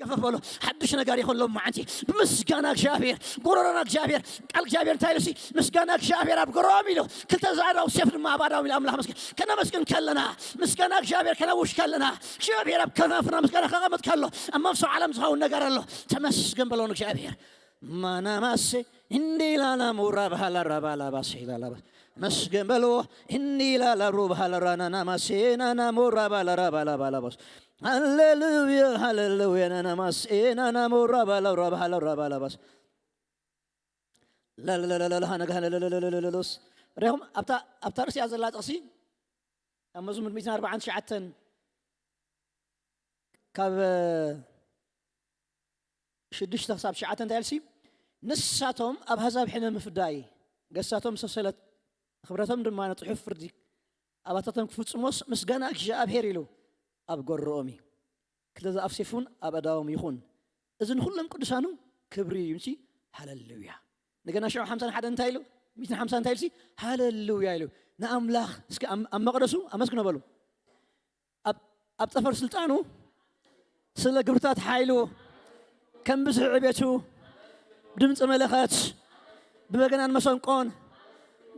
ገፈፍ በሎ። ሓድሽ ነገር ይኹን ሎም መዓንቲ ብምስጋና እግዚኣብሔር፣ ጎሮሮና እግዚኣብሔር፣ ቃል እግዚኣብሔር እንታይ ኢሉ ሲ? ምስጋና እግዚኣብሔር ኣብ ጎሮም ኢሉ። ክልተ ዛዕዳው ሴፍ ድማ ኣብ ኣዳው ኢሉ። ኣምላኽ መስገን። ከነመስግን ከለና፣ ምስጋና እግዚኣብሔር ከነውሽ ከለና፣ እግዚኣብሔር ኣብ ከናፍና ምስጋና ከቐምጥ ከሎ፣ ኣብ መንፈሳዊ ዓለም ዝኸውን ነገር ኣሎ። ተመስገን በሎ ንእግዚኣብሔር። ማናማሴ እንዲላላ ሙራ ባህላ ራባላ ባሴ ላላ ባስ መስገን በሎ። እንዲላላ ሩ ባህላ ራናና ማሴ ናና ሙራ ባላ ራባላ ባላ ባስ ሃሌሉያ ሃሌሉያ ናና ማሴ ናና ሙራ ባላ ራባላ ራባላ ባስ ላላላላላ ሃነጋ ሃለለለለለለለስ ሪኹም ኣብታ ኣብታ ርእሲያ ዘላ ጥቕሲ ኣብ መዝሙር ሚእትን ኣርባዓን ትሽዓተን ካብ ሽዱሽተ ክሳብ ትሽዓተ እንታይ ኢልሲ? ንሳቶም ኣብ ኣህዛብ ሕነ ምፍዳይ፣ ገሳቶም ሰሰለት፣ ክብረቶም ድማ ንጽሑፍ ፍርዲ ኣባታቶም ክፍጽሞስ ምስጋና እግዚኣብሔር ኢሉ ኣብ ጎረኦም እዩ። ክልተ ዝኣፍ ሴፍ እውን ኣብ ኣእዳዎም ይኹን። እዚ ንኹሎም ቅዱሳኑ ክብሪ እዩ። እምሲ ሃሌሉያ። እንደገና ሽዑ ሓምሳን ሓደን እንታይ ኢሉ? ሚእትን ሓምሳን እንታይ ኢልሲ? ሃሌሉያ ኢሉ። ንኣምላኽ እስኪ ኣብ ኣብ መቕደሱ ኣመስግኖ በሉ። ኣብ ኣብ ጠፈር ስልጣኑ ስለ ግብርታት ሓይሉ ከም ብዝሒ ዕቤቱ ድምፂ መለኸት ብበገናን መሰንቆን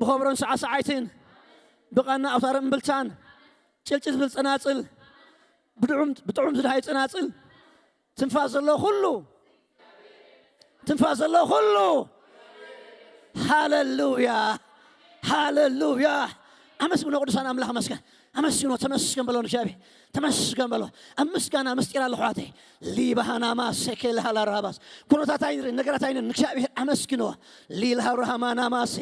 ብኸብሮን ሰዓሰዓይትን ብቓና ኣውታር እምብልታን ጭልጭል ዝብል ጸናጽል ብድዑም ብጥዑም ዝድሃይ ጸናጽል ትንፋስ ዘሎ ኩሉ ትንፋስ ዘሎ ኩሉ ሃሌሉያ ሃሌሉያ ኣመስግኖ ቅዱሳን ኣምላኽ መስገን ኣመስግኖ ተመስገን በሎ ንእግዚኣብሔር ተመስገን በሎ ኣብ ምስጋና ምስጢር ኣሎ ኣሕዋተይ ሊባሃናማ ሴኬልሃላ ራባስ ኩነታት ኣይንርኢ ነገራት ኣይንርኢ ንእግዚኣብሔር ኣመስግኖ ሊልሃ ራሃማናማሴ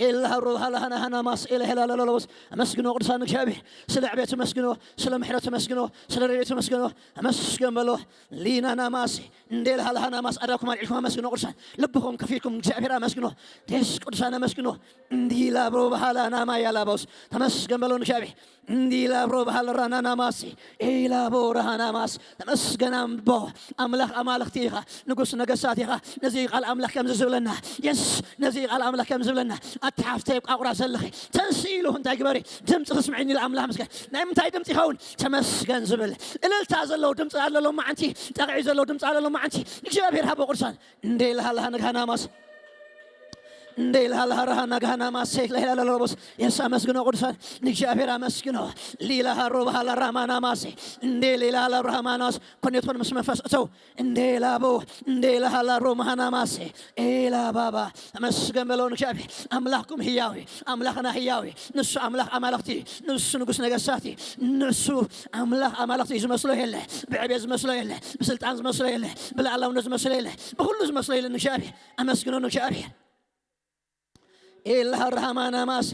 ኤልሃ ሮሃላሃናሃናማስ ኤልሄላላሎስ ኣመስግኖ ቅዱሳን እግዚኣብሔር ስለ ዕቤቱ መስግኖ ስለ ምሕረቱ መስግኖ ስለ ረድኤቱ መስግኖ ኣመስገን በሎ ሊናናማሴ እንዴልሃላሃናማስ ኣዳኩም ኣልዒልኩም ኣመስግኖ ቅዱሳን ልብኹም ከፊልኩም እግዚኣብሔር ኣመስግኖ ደስ ቅዱሳን ኣመስግኖ እንዲላብሮ ባህላናማ ያላባውስ ተመስገን በሎ ንእግዚኣብሔር እንዲላብሮ ባህል ራናናማሲ ኤላቦ ራሃናማስ ተመስገን ኣምቦ ኣምላኽ ኣማልኽቲ ኢኻ ንጉስ ነገስታት ኢኻ ነዚ ቃል ኣምላኽ ከምዚ ዝብለና የስ ነዚ ቃል ኣምላኽ ከም ዝብለና ኣቲ ሓፍተይ ቋቑራ ዘለኺ ተንስኢ ኢሉ እንታይ ግበሪ ድምፂ ክስምዒኒ ኢሉ ኣምላኽ ምስገን ናይ ምንታይ ድምፂ ይኸውን ተመስገን ዝብል እልልታ ዘለዎ ድምፂ ኣለሎ መዓንቲ ጠቕዒ ዘለዎ ድምፂ ኣለሎ መዓንቲ እግዚኣብሔር ሃቦ ቅዱሳን እንዴ ኢልሃ ለሃ ንግሃናማስ እንዴ ኢልሃ ለሃ ረሃ ናግሃናማስ ሴክ ለሄላ ለሎቦስ የስ ኣመስግኖ ቅዱሳን ንእግዚኣብሔር ኣመስግኖ ሊላሃ ሮባሃላ ራማናማሴ እንዴ ሌላ ለብርሃማናስ ኮኔትኮን ምስ መንፈስ እተው እንዴ ላቦ እንዴ ላሃላ ሮማሃናማሴ ኤላ ባባ ተመስገን በሎ ንእግዚኣብሔር ኣምላኽኩም ህያው ኣምላኽና ህያው ንሱ ኣምላኽ ኣማልኽቲ ንሱ ንጉስ ነገስታት ንሱ ኣምላኽ ኣማልኽቲ ዝመስሎ የለ ብዕቤት ዝመስሎ የለ ብስልጣን ዝመስሎ የለ ብልኣላውነት ዝመስሎ የለ ብኩሉ ዝመስሎ የለ ንእግዚኣብሔር ኣመስግኖ ንእግዚኣብሔር ኤልሃ ረሃማና ማሴ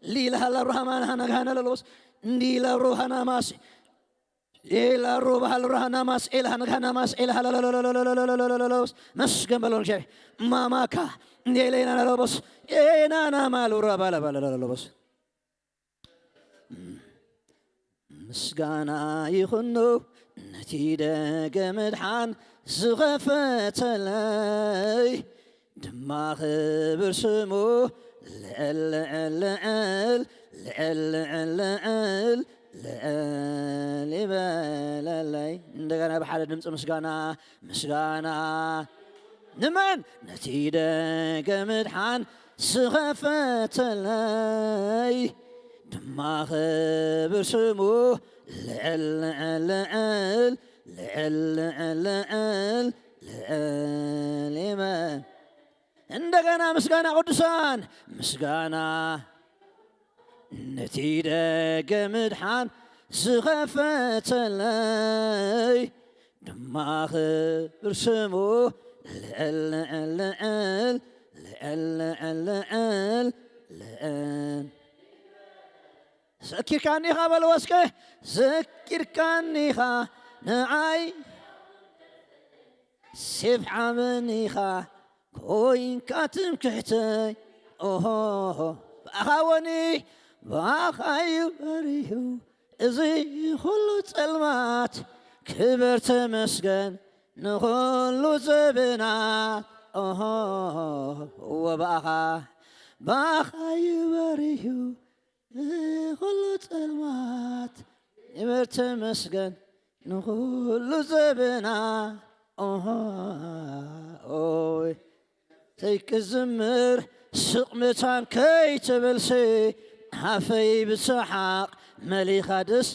ሊልሃላ ረሃማና ሃናግሃና ለሎስ እንዲላ ሮሃና ማሴ ኤላ ሮባሃል ረሃና ማስ ኤልሃ ነግሃና ማስ ኤልሃ ለሎሎሎሎሎሎሎሎሎሎሎስ መስገን በሎ ንእግዚኣብሔር ማማካ እንዴ ሌና ለሎቦስ ኤናና ማሉ ረባለባለሎሎቦስ ምስጋና ይኹኖ ነቲ ደገ ምድሓን ዝኸፈተለይ ድማ ክብር ስሙ ልዕል ልዕል ልዕል ልዕል ልዕል ልዕል ይበለለይ እንደገና ብሓደ ድምፂ ምስጋና ምስጋና ንመን ነቲ ደገ ምድሓን ዝኸፈተለይ ድማ ኽብር ስሙ ልዕል ልዕል ልዕል ልዕል ልዕል ልዕል ይበል። እንደገና ምስጋና ቅዱሳን ምስጋና ነቲ ደገ ምድሓን ዝኸፈተለይ ድማ ኽብር ስሙ ልዕል ልዕል ልዕል ልዕል ልዕል ልዕል ልዕል ዘኪርካኒ ኢኻ በልዎ እስከ ዘኪርካኒ ኢኻ ንዓይ ሴፍ ዓመኒ ኢኻ ኮይንካ ትምክሕተይ ኦሆ ብኣኻ ወኒ ብኣኻ እዩ በሪሁ እዚ ኩሉ ጸልማት ክበር ተመስገን ንኹሉ ዘበናት ኦሆ ወብኣኻ ብኣኻ እዩ በሪሁ እዚ ኩሉ ጸልማት ክበር ተመስገን ንኹሉ ዘበናት ኦሃ፣ ኦይ፣ ተይክዝምር ስቕ መታን ከይትብልሲ፣ ኣፈይ ብሰሓቕ መሊኻ ደስ።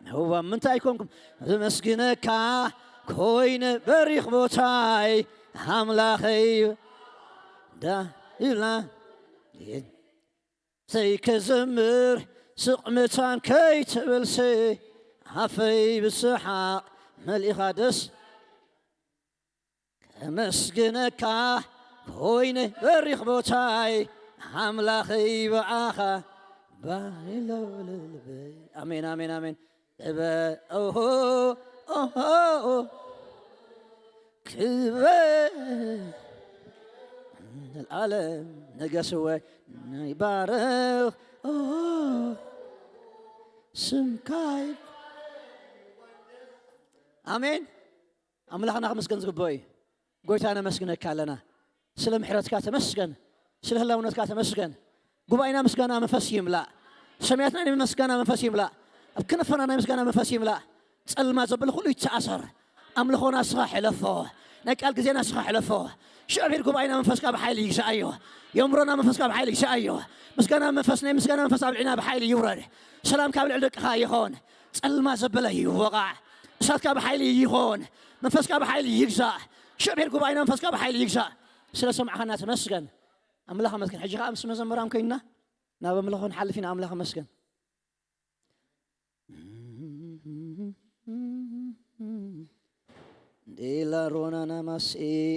እዋ፣ ምንታይ ኣይኮንኩም? ዘመስግነካ ኮይነ በሪኽ ቦታይ ኣምላኸይ። ዳ ኢላ ዘይከዘምር ስቕ መታን ከይትብልሲ፣ ኣፈይ ብሰሓቕ መሊኻ ደስ። ከመስግነካ ኮይነ በሪኽ ቦታይ ኣምላኸይ ብኣኻ ባይሎ ልልበይ። ኣሜን፣ ኣሜን፣ ኣሜን። እበ-፣ ኦሆ፣ ኦሆ፣ ክበ-፣ ዘልኣለም ነገስወ ናይ ባረኽ፣ ኦሆ፣ ስምካይ። ኣሜን። ኣምላኽና ክምስገን ዝግብኦ እዩ። ጎይታ ነመስግነካ ኣለና። ስለ ምሕረትካ ተመስገን። ስለ ህላውነትካ ተመስገን። ጉባኤና ምስጋና መንፈስ ይምላእ። ሰማያትና ናይ ምስጋና መንፈስ ይምላእ። ኣብ ክንፈና ናይ ምስጋና መንፈስ ይምላእ። ጸልማ ዘብል ኩሉ ይተኣሰር። ኣምልኾና ንስኻ ሕለፎ። ናይ ቃል ግዜና ንስኻ ሕለፎ። እግዚኣብሔር ጉባኤና መንፈስካ ብሓይሊ ይግዛኣዮ። የእምሮና መንፈስካ ብሓይሊ ይግዛኣዮ። ምስጋና መንፈስ፣ ናይ ምስጋና መንፈስ ኣብ ልዕሊና ብሓይሊ ይውረድ። ሰላምካ ኣብ ልዕሊ ደቅኻ ይኹን። ጸልማ ዘበለ ይወቓዕ። እሳትካ ብሓይሊ ይኹን። መንፈስካ ብሓይሊ ይግዛእ። እግዚኣብሔር ጉባኤና መንፈስካ ብሓይሊ ይግዛእ። ስለ ሰማዕኻና ተመስገን። ኣምላኽ ኣመስግን። ሕጂ ኸኣ ምስ መዘምራን ኮይንና ናብ ኣምልኾ ንሓልፍ ኢና። ኣምላኽ ኣመስግን። ዴላ ሮናና ማስ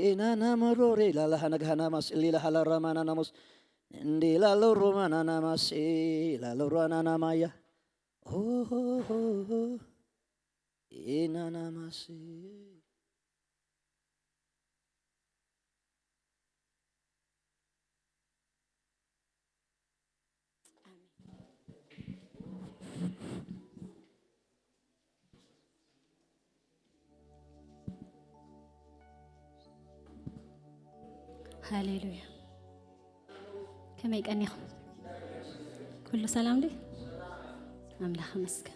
ኢናና መሮሬ ላላ ሃነግሃና ማስ ሊላ ሃላ ራማናና ሞስ እንዴላ ሎሮማናና ማስ ላሎራናና ማያ ኦሆሆሆ ኢናና ማስ ሃሌሉያ። ከመይ ቀኒኹም? ኩሉ ሰላም ድዩ? ኣምላኽ ይመስገን።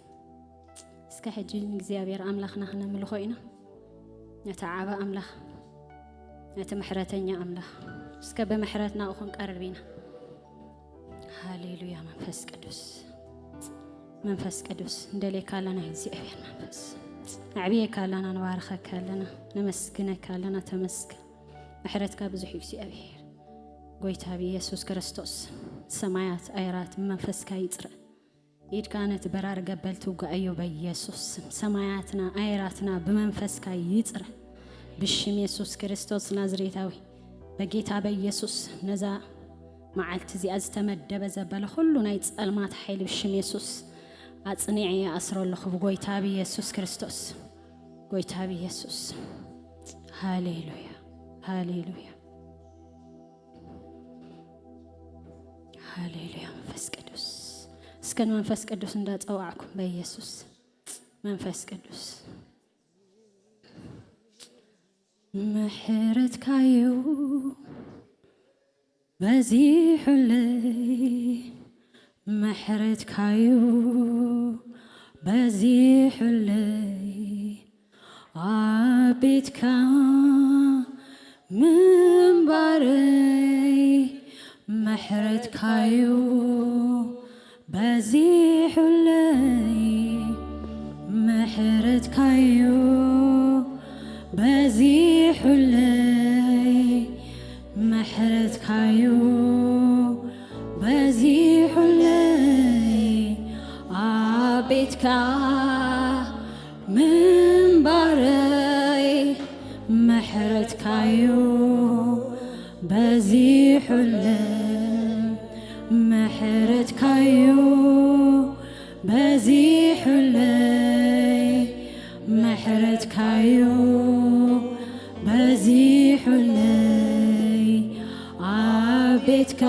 እስከ ሕጂ ንእግዚኣብሔር ኣምላኽና ክነምልኾ ኢና። ነቲ ዓቢ ኣምላኽ፣ ነቲ ምሕረተኛ ኣምላኽ እስከ ብምሕረት ናብኡ ክንቀርብ ኢና። ሃሌሉያ። መንፈስ ቅዱስ፣ መንፈስ ቅዱስ፣ እንደልየካ ኣለና እግዚኣብሔር መንፈስ። ነዕብየካ ኣለና፣ ንባርኸካ ኣለና፣ ነመስግነካ ኣለና። ተመስገን። ምሕረትካ ብዙሕ እዩ እግዚኣብሔር። ጎይታ ብኢየሱስ ክርስቶስ ሰማያት ኣየራት ብመንፈስካ ይጽረ። ኢድካ ነቲ በራሪ ገበል ትውጋኣዮ በኢየሱስ ስም። ሰማያትና ኣየራትና ብመንፈስካ ይጽረ። ብሽም የሱስ ክርስቶስ ናዝሬታዊ በጌታ በኢየሱስ ነዛ መዓልቲ እዚኣ ዝተመደበ ዘበለ ኩሉ ናይ ጸልማት ሓይሊ ብሽም የሱስ ኣጽኒዐ ይኣስሮ ኣለኹ ብጎይታ ብኢየሱስ ክርስቶስ። ጎይታ ብኢየሱስ። ሃሌሉያ፣ ሃሌሉያ፣ ሃሌሉያ። መንፈስ ቅዱስ፣ እስከ ንመንፈስ ቅዱስ እንዳጸዋዕኩም በኢየሱስ መንፈስ ቅዱስ ምሕረትካዩ በዚሑለይ፣ ምሕረትካዩ በዚሑለይ፣ ኣብ ቤትካ ምንባረይ፣ ምሕረትካዩ በዚሑለይ፣ ምሕረትካዩ በዚሑለይ፣ ምሕረትካዩ በዚሑለይ፣ ኣብ ቤትካ ምንባረይ፣ ምሕረትካዩ በዚሑለይ፣ ምሕረትካዩ በዚሑለይ፣ ምሕረትካዩ በዚሑለይ፣ ኣብ ቤትካ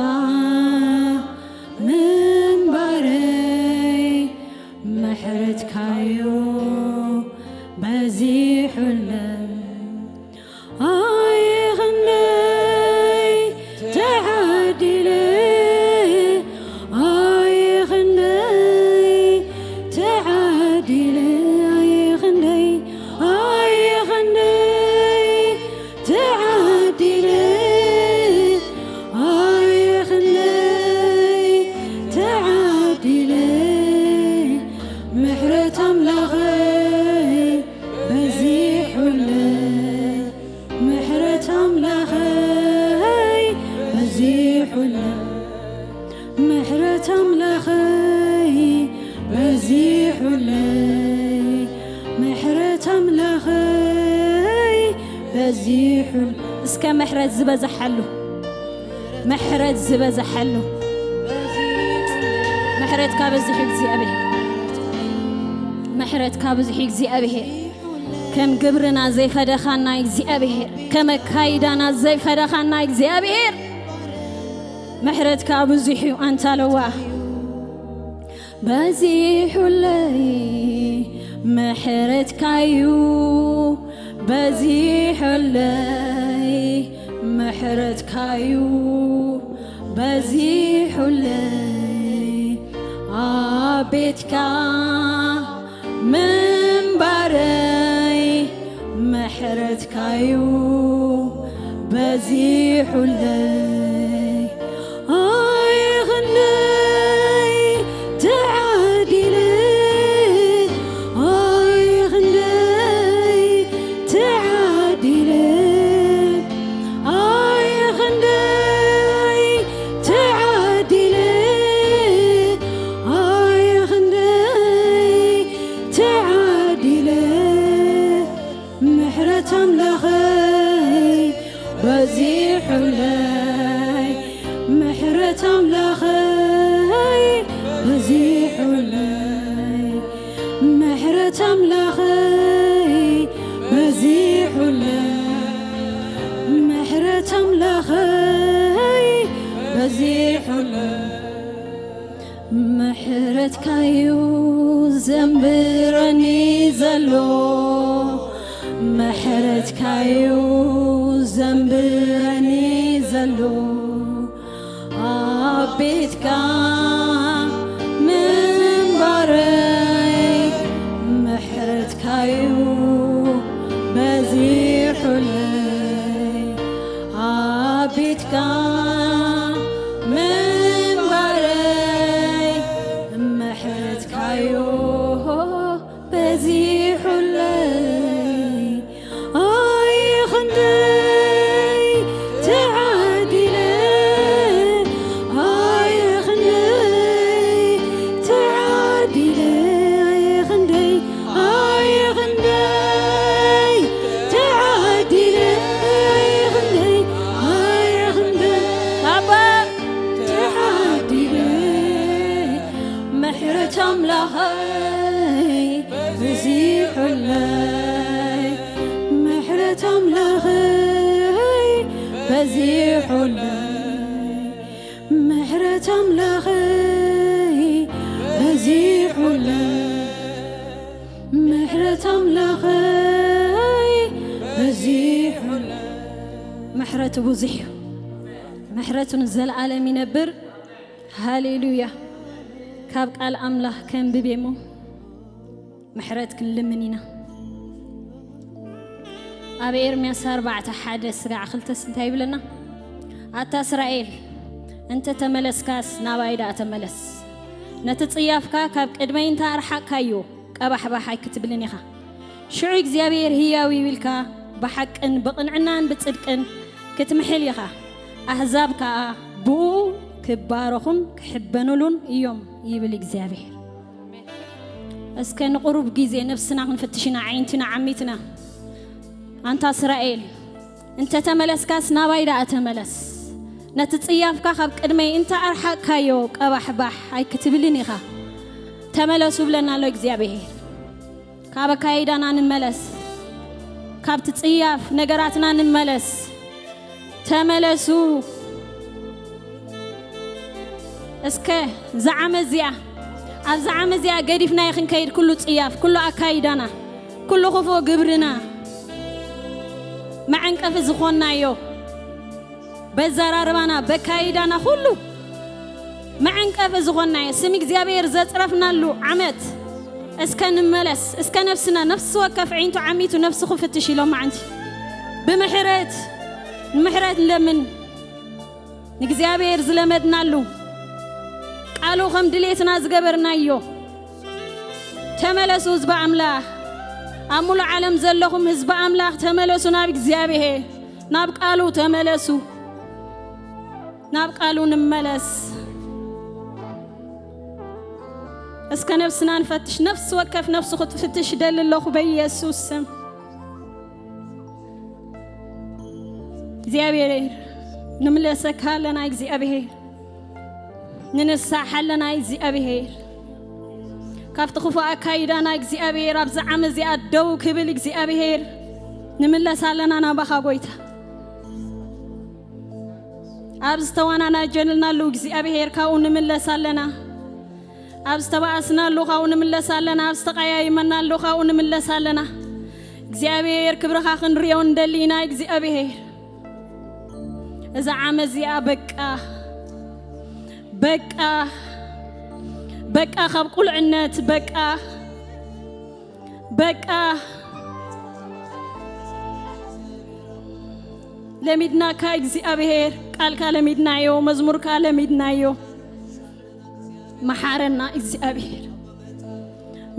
ምንባረይ፣ ምሕረትካዩ በዚሑለይ። ኣይ ኽንደይ ተዓዲለ፣ ኣይ ኽንደይ ተዓዲለ፣ ኣይ ኽንደይ፣ ኣይ ኽንደይ በዚሑ እስከ ምሕረት ዝበዝሓሉ፣ ምሕረት ዝበዝሓሉ፣ ምሕረትካ በዚሑ እግዚኣብሔር፣ ምሕረትካ ብዙሕ እግዚኣብሔር፣ ከም ግብርና ዘይፈደኻና እግዚኣብሔር፣ ከም ኣካይዳና ዘይፈደኻና እግዚኣብሔር፣ ምሕረትካ ብዙሕ እዩ ኣንታ ለዋ። በዚሑለይ ምሕረትካዩ፣ በዚሑለይ ምሕረትካዩ፣ በዚሑለይ ኣብ ቤትካ ምንባረይ፣ ምሕረትካዩ በዚሑለይ። ኣይ ክንደይ ተዓዲለ፣ ኣይ ክንደይ ተዓዲለ፣ ኣይ ክንደይ ተዓዲለ፣ ኣይ ክንደይ ተዓዲለ፣ ምሕረት ኣምላኸይ በዚሑለይ፣ ምሕረት ኣምላኸይ በዚሑለይ፣ ምሕረት ኣምላኸይ በዚሑለይ፣ ምሕረት ኣምላኸይ በዚሑለይ። ምሕረትካዩ ዘንብረኒ ዘሎ፣ ምሕረትካዩ ዘንብረኒ ዘሎ፣ ኣብ ቤትካ ምንባረይ፣ ምሕረትካዩ በዚሑለይ፣ ኣብ ቤትካ ምንባረይ፣ ምሕረትካዩ በዚሑለይ። ኣይ ክንደይ ተዓዲለ፣ ኣይ ክንደይ ተዓዲለ፣ ኣይ ክንደይ፣ ኣይ ክንደይ ተዓዲለ፣ ኣይ ክንደይ፣ ኣይ ክንደይ ኣባ ተዓዲለ፣ ምሕረት ኣምላኸይ በዚሑለይ፣ ምሕረት ኣምላኸይ በዚሑለይ፣ ምሕረት ኣምላኸይ በዚሑለይ፣ ምሕረት ኣምላኸይ በዚሑለይ። ምሕረቱ ብዙሕ እዩ፣ ምሕረቱ ንዘለኣለም ይነብር። ሃሌሉያ። ካብ ቃል ኣምላኽ ከንብብ እየ እሞ ምሕረት ክንልምን ኢና። ኣብ ኤርምያስ ኣርባዕተ ሓደ ስጋዕ ክልተስ እንታይ ይብለና? ኣታ እስራኤል፣ እንተ ተመለስካስ ናባይ ደኣ ተመለስ። ነቲ ጽያፍካ ካብ ቅድመይ እንተ ኣርሓቕካዮ ቀባሕባሕ ኣይክትብልን ኢኻ። ሽዑ እግዚኣብሔር ህያው እዩ ኢልካ ብሓቅን ብቕንዕናን ብጽድቅን ክትምሕል ኢኻ። ኣህዛብ ከኣ ብኡ ክባረኹን ክሕበኑሉን እዮም ይብል እግዚኣብሔር። እስከ ንቑሩብ ግዜ ነፍስና ክንፍትሽ ኢና፣ ኣዒንትና ዓሚትና። ኣንታ እስራኤል፣ እንተ ተመለስካስ ናባይ ደኣ ተመለስ። ነቲ ጽያፍካ ካብ ቅድመይ እንተ ኣርሓቕካዮ ቀባሕባሕ ኣይክትብልን ኢኻ። ተመለሱ ብለና ኣሎ እግዚኣብሔር። ካብ ኣካይዳና ንመለስ። ካብቲ ጽያፍ ነገራትና ንመለስ። ተመለሱ። እስከ እዛ ዓመት እዚኣ፣ ኣብዛ ዓመት እዚኣ ገዲፍናዮ ክንከይድ ኩሉ ጽያፍ፣ ኩሉ ኣካይዳና፣ ኩሉ ክፉእ ግብርና፣ መዐንቀፊ ዝኾንናዮ፣ በዘራርባና፣ በካይዳና፣ ኩሉ መዐንቀፊ ዝኾንናዮ፣ ስም እግዚኣብሔር ዘጽረፍናሉ ዓመት፣ እስከ ንመለስ። እስከ ነፍስና፣ ነፍሲ ወከፍ ዒንቱ ዓሚቱ ነፍሱ ክፍትሽ ኢሎም መዓንቲ ብምሕረት፣ ንምሕረት ንለምን። ንእግዚኣብሔር ዝለመድናሉ፣ ቃሉ ከም ድሌትና ዝገበርናዮ። ተመለሱ ህዝቢ ኣምላኽ። ኣብ ሙሉእ ዓለም ዘለኹም ህዝቢ ኣምላኽ ተመለሱ ናብ እግዚኣብሔር፣ ናብ ቃሉ ተመለሱ። ናብ ቃሉ ንመለስ። እስከ ነፍስና ንፈትሽ። ነፍሲ ወከፍ ነፍሱ ክትፍትሽ ይደሊ ኣለኹ በኢየሱስ ስም። እግዚኣብሔር፣ ንምለሰካ ኣለና እግዚኣብሔር፣ ንንሳሕ ኣለና እግዚኣብሔር። ካብቲ ክፉእ ኣካይዳና እግዚኣብሔር፣ ኣብዚ ዓመት እዚኣ ደው ክብል እግዚኣብሔር፣ ንምለስ ኣለና ናባኻ ጎይታ። ኣብ ዝተዋናናጀልናሉ እግዚኣብሔር፣ ካብኡ ንምለስ ኣለና። ኣብ ዝተባኣስናሉ ካብኡ ንምለስ ኣለና። ኣብ ዝተቀያይመናሉ ካብኡ ንምለስ ኣለና። እግዚኣብሔር፣ ክብርኻ ክንሪኦ እንደሊ ኢና እግዚኣብሔር። እዛ ዓመት እዚኣ በቃ፣ በቃ፣ በቃ፣ ካብ ቁልዕነት በቃ፣ በቃ። ለሚድናካ እግዚኣብሔር፣ ቃልካ ለሚድናዮ፣ መዝሙርካ ለሚድናዮ። መሓረና እግዚኣብሔር፣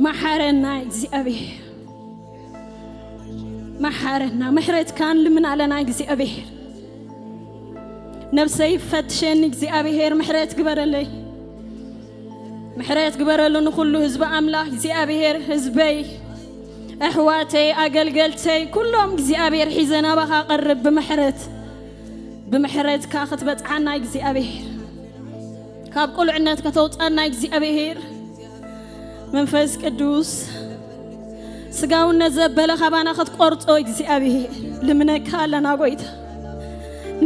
መሓረና እግዚኣብሔር፣ መሓረና። ምሕረትካ ንልምን ኣለና እግዚኣብሔር። ነብሰይ ፈትሸኒ እግዚኣብሔር፣ ምሕረት ግበረለይ። ምሕረት ግበረሉ ንኹሉ ህዝቢ ኣምላኽ እግዚኣብሔር። ህዝበይ፣ ኣሕዋተይ፣ ኣገልገልተይ ኩሎም እግዚኣብሔር ሒዘ ናባኻ ቀርብ ብምሕረት፣ ብምሕረትካ ክትበጽሓና እግዚኣብሔር። ካብ ቁልዕነት ከተውጻና እግዚኣብሔር። መንፈስ ቅዱስ፣ ስጋውነት ዘበለ ካባና ክትቆርጾ እግዚኣብሔር ልምነካ ኣለና ጎይታ።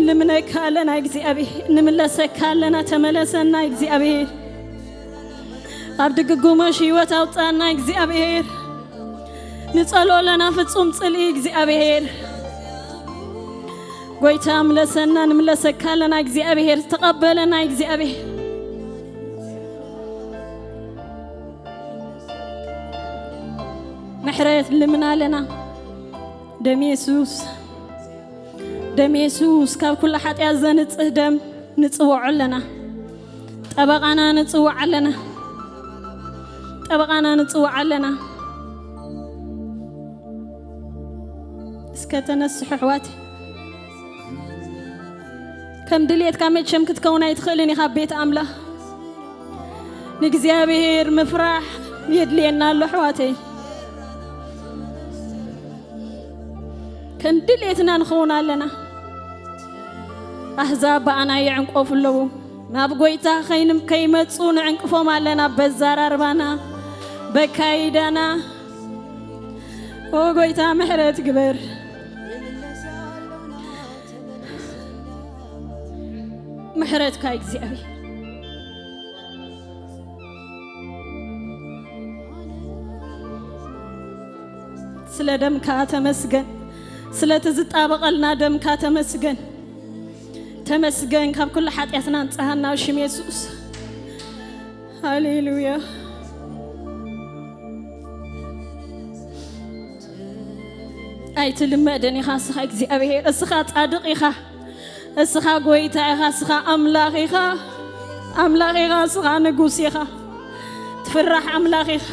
ልምነካ ኣለና እግዚኣብሔር። ንምለሰካ ኣለና፣ ተመለሰና እግዚኣብሔር። ኣብ ድግግሞሽ ህይወት ኣውጻና እግዚኣብሔር። ንጸሎ ኣለና ፍጹም ጽልኢ እግዚኣብሔር። ጎይታ ምለሰና፣ ንምለሰካ ኣለና እግዚኣብሔር። ተቐበለና እግዚኣብሔር። ምሕረት ልምን ኣለና። ደም የሱስ፣ ደም የሱስ፣ ካብ ኩሉ ሓጢኣት ዘንጽህ ደም ንጽውዖ ኣለና። ጠበቓና ንጽውዕ ኣለና። ጠበቓና ንጽውዕ ኣለና። እስከ ተነስሑ ኣሕዋት። ከም ድልየትካ መቸም ክትከውን ኣይትኽእልን ኢኻ ኣብ ቤት ኣምላኽ። ንእግዚኣብሔር ምፍራሕ የድልየና ኣሎ ኣሕዋተይ። ከም ድልየትና ንኸውን ኣለና። ኣህዛብ ብኣና ይዕንቆፉ ኣለዉ። ናብ ጎይታ ከይንም-፣ ከይመጹ ንዕንቅፎም ኣለና። በዛራርባና፣ በካይዳና። ኦ ጎይታ ምሕረት ግበር። ምሕረትካ እግዚኣብሔር። ስለ ደምካ ተመስገን። ስለቲ ዝጣበቐልና ደምካ ተመስገን። ተመስገን፣ ካብ ኩሉ ሓጢኣትና ኣንጻሃና ኣብ ሽም የሱስ። ሃሌሉያ። ኣይትልመድን ኢኻ እስኻ እግዚኣብሔር፣ እስኻ ጻድቕ ኢኻ፣ እስኻ ጎይታ ኢኻ፣ እስኻ ኣምላኽ ኢኻ፣ ኣምላኽ ኢኻ፣ እስኻ ንጉስ ኢኻ፣ ትፍራሕ ኣምላኽ ኢኻ።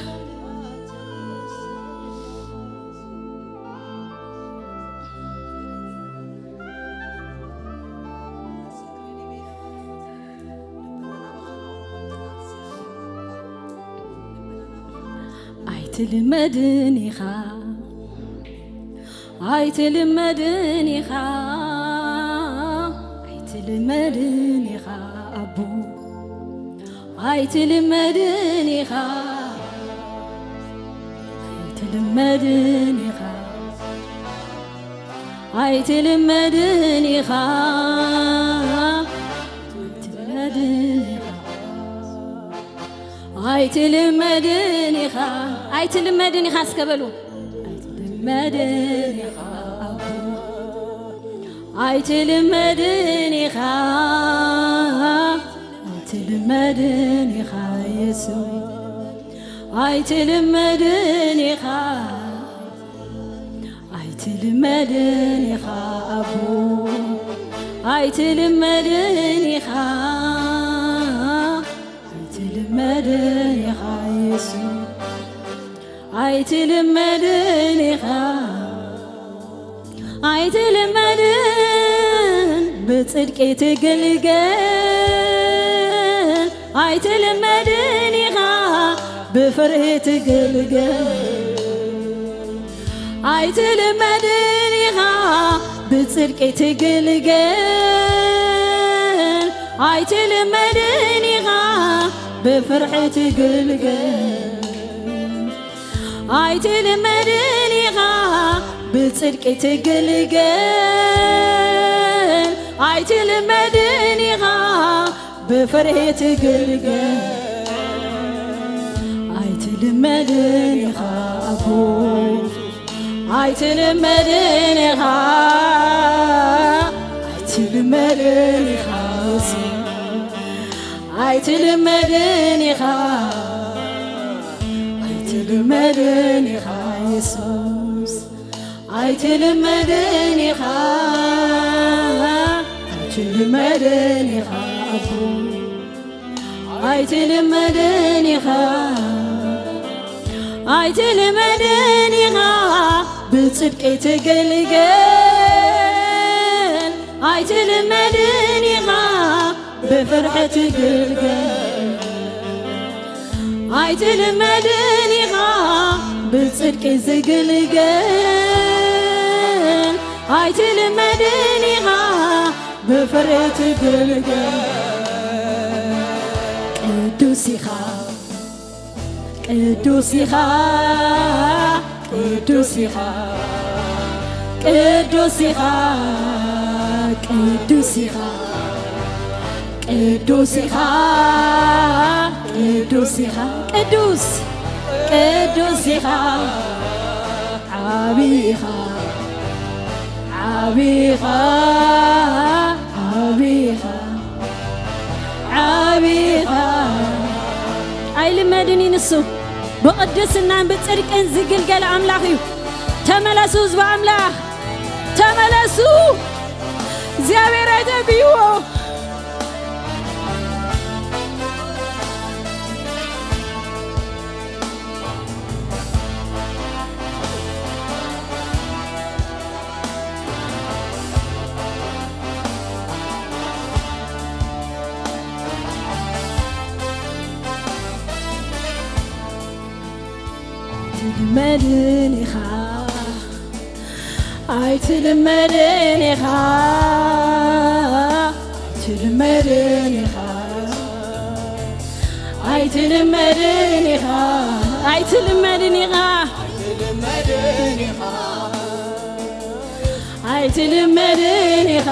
ኣይትልመድን ኢኻ፣ ኣይትልመድን ኢኻ፣ ኣይትልመድን ኢኻ ኣቦ፣ ኣይትልመድን ኢኻ፣ ኣይትልመድን ኢኻ፣ ኣይትልመድን ኢኻ፣ ኣይትልመድን ኢኻ፣ ኣይትልመድን ኢኻ፣ ኣይትልመድን ኢኻ እስከ በሉ። ኣይትልመድን ኢኻ ኣቦ፣ ኣይትልመድን ኢኻ፣ ኣይትልመድን ኢኻ የሱስ፣ ኣይትልመድን ኢኻ፣ ኣይትልመድን ኢኻ ኣቦ፣ ኣይትልመድን ኢኻ፣ ኣይትልመድን ኢኻ የሱስ፣ ኣይትልመድን ኢኻ፣ ኣይትልመድን ብጽድቂ ትግልገል፣ ኣይትልመድን ኢኻ ብፍርሂ ትግልገል፣ ኣይትልመድን ኢኻ ብጽድቂ ትግልገል ኣይትልመድን ኢኻ፣ ብፍርሒ ትግልገል ኣይትልመድን ኢኻ፣ ብጽድቂ ትግልገል ኣይትልመድን ኢኻ፣ ብፍርሂ ትግልገል ኣይትልመድን ኢኻ ኣቦ፣ ኣይትልመድን ኢኻ፣ ኣይትልመድን ኢኻ የሱስ፣ ኣይትልመድን ኢኻ፣ ኣይትልመድን ኢኻ የሱስ። ኣይትልመድን ኢኻ፣ ኣይትልመድን ኢኻ ኣቦ፣ ኣይትልመድን ኢኻ፣ ኣይትልመድን ኢኻ፣ ብጽድቂ ትግልገል ኣይትልመድን ኢኻ፣ ብፍርሒ ትግልገል ኣይትልመድን ኢኻ፣ ብጽድቂ ዝግልገል ኣይትልመድን ኢኻ፣ ብፍርሂ ትግልገል። ቅዱስ ኢኻ፣ ቅዱስ ኢኻ፣ ቅዱስ ኢኻ፣ ቅዱስ ኢኻ፣ ቅዱስ ኢኻ፣ ቅዱስ ኢኻ፣ ቅዱስ ኢኻ፣ ቅዱስ፣ ቅዱስ ኢኻ፣ ዓቢ ኢኻ፣ ዓቢ ኢኻ፣ ዓቢ ኢኻ፣ ዓቢ ኢኻ። ኣይልመድን እዩ ንሱ። ብቕድስናን ብጽድቅን ዝግልገል ኣምላኽ እዩ። ተመለሱ ህዝቢ ኣምላኽ፣ ተመለሱ። እግዚኣብሔር ኣይተብይዎ። ኣይትልመድን ኢኻ፣ ኣይትልመድን ኢኻ፣ ኣይትልመድን ኢኻ፣ ኣይትልመድን ኢኻ፣ ኣይትልመድን ኢኻ፣ ኣይትልመድን ኢኻ፣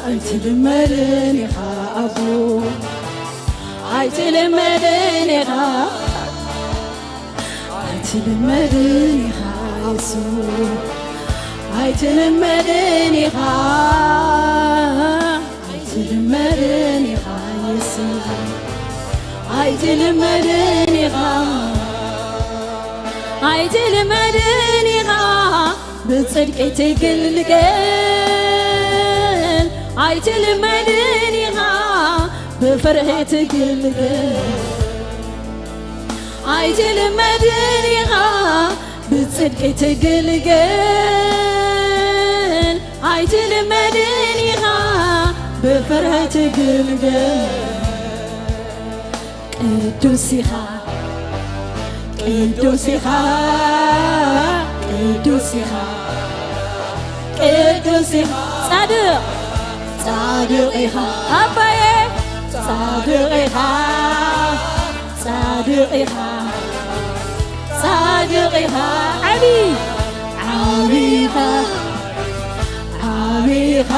ኣይትልመድን ኢኻ ኣቦ፣ ኣይትልመድን ኢኻ፣ ኣይትልመድን ኢኻ የሱስ፣ ኣይትልመድን ኢኻ፣ ኣይትልመድን ኢኻ የሱስ፣ ኣይትልመድን ኢኻ፣ ኣይትልመድን ኢኻ፣ ብጽድቂ ትግልገል ኣይትልመድን ኢኻ፣ ብፍርሂ ትግልገል ኣይትልመድን ኢኻ፣ ብጽድቂ ትግልገል ኣይትልመድን ኢኻ፣ ብፍርሂ ትግልገል። ቅዱስ ኢኻ፣ ቅዱስ ኢኻ፣ ቅዱስ ኢኻ፣ ቅዱስ ኢኻ። ጻድቕ፣ ጻድቕ ኢኻ ኣባየ፣ ጻድቕ ኢኻ፣ ጻድቕ ኢኻ፣ ጻድቕ ኢኻ። ዓቢ፣ ዓቢ ኢኻ፣ ዓቢ ኢኻ።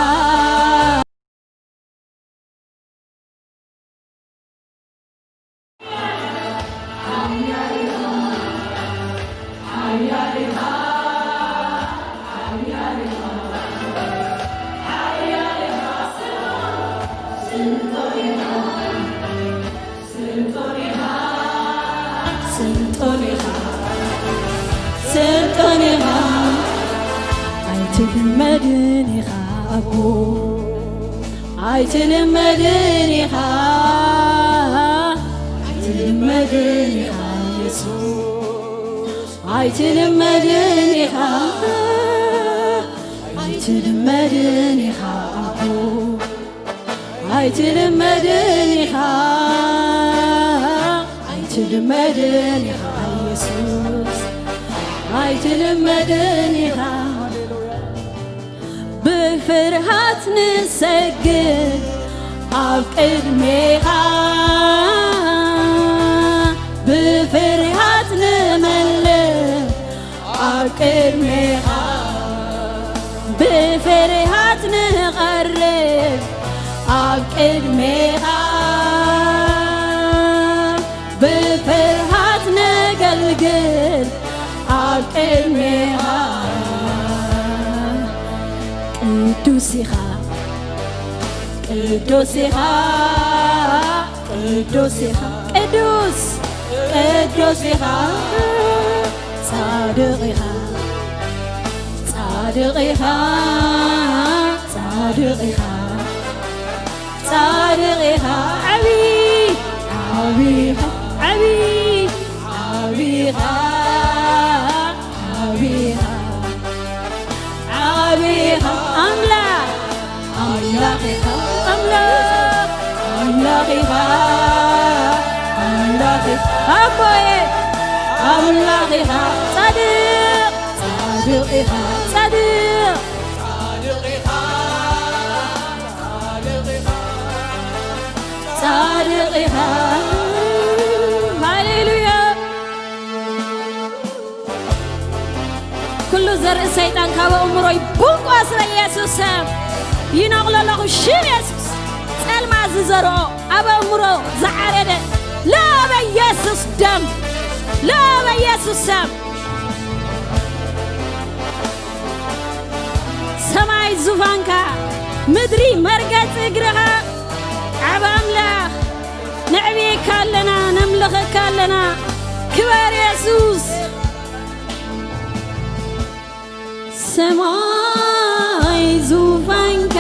ስልጣን ኢኻ፣ ስልጣን ኢኻ፣ ኣይትልመድን ኢኻ ኣቦ፣ ኣይትልመድን ኢኻ፣ ኣይትልመድን ኢኻ የሱስ፣ ኣይትልመድን ኢኻ፣ ኣይትልመድን ኢኻ ኣቦ። ኣይትልመድን ኢኻ፣ ኣይትልመድን ኢኻ የሱስ፣ ኣይትልመድን ኢኻ። ብፍርሃት ንሰግድ ኣብ ቅድሜኻ፣ ብፍርሃት ንመልእ ኣብ ቅድሜኻ፣ ብፍርሃት ንቐርብ ኣብ ቅድሜኻ፣ ብፍርሃት ነገልግል ኣብ ቅድሜኻ። ቅዱስ ኢኻ፣ ቅዱስ ኢኻ፣ ቅዱስ ኢኻ፣ ቅዱስ፣ ቅዱስ ኢኻ፣ ጻድቕ ኢኻ፣ ጻድቕ ኢኻ፣ ጻድቕ ኢኻ፣ ጻድቕ ኢኻ፣ ዓቢ፣ ዓቢ ኢኻ፣ ዓቢ፣ ዓቢ ኢኻ፣ ዓቢ ኢኻ፣ ዓቢ ኢኻ፣ ኣምላኽ፣ ኣምላኽ ኢኻ፣ ኣምላኽ፣ ኣምላኽ ኢኻ፣ ኣምላኽ ኢኻ፣ ኣቦየ፣ ኣምላኽ ኢኻ፣ ጻድቕ፣ ጻድቕ ኢኻ፣ ጻድቕ፣ ጻድቕ ኢኻ። ሃሌሉያ። ኩሉ ዘርኢ ሰይጣን ካብ ኣእምሮይ ቡንቋ ስለ ኢየሱስ ስም ይነቕሎ ኣለኹ። ሽም የሱስ ጸልማ ዝዘርኦ ኣብ ኣእምሮ ዝዓረደ ላበ ኢየሱስ ደም፣ ላበ ኢየሱስ ስም። ሰማይ ዙፋንካ፣ ምድሪ መርገጺ እግርኻ። ዓብ ኣምላኽ፣ ነዕብየካ ኣለና፣ ነምልኸካ ኣለና። ክበር የሱስ። ሰማይ ዙፋንካ፣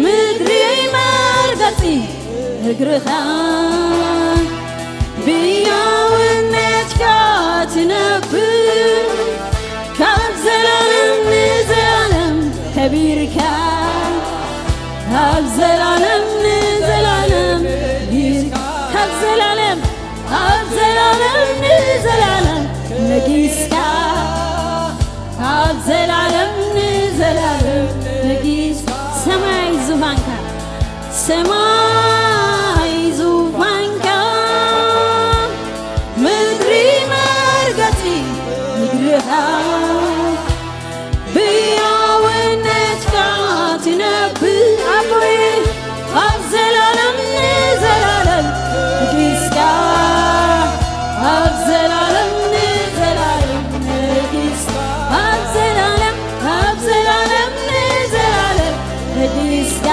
ምድሪ መርገጺ እግርኻ፣ ብያውነትካ ትነብር፣ ካብ ዘላለም ንዘላለም ከቢርካ፣ ካብ ዘላለም ንዘላለም ከቢርካ፣ ካብ ዘላለም፣ ካብ ዘላለም ንዘላለም ነጊስካ፣ ካብ ዘላለም ንዘላለም ነጊስካ። ሰማይ ዙፋንካ፣ ሰማይ ዙፋንካ፣ ምድሪ መርገጺ እግርኻ፣ ብያውነትካ ትነብር ኣቦይ፣ ካብ ዘላለም ንዘላለም ነጊስካ፣ ካብ ዘላለም ንዘላለም ነጊስካ፣ ካብ ዘላለም፣ ካብ ዘላለም ንዘላለም ነጊስካ፣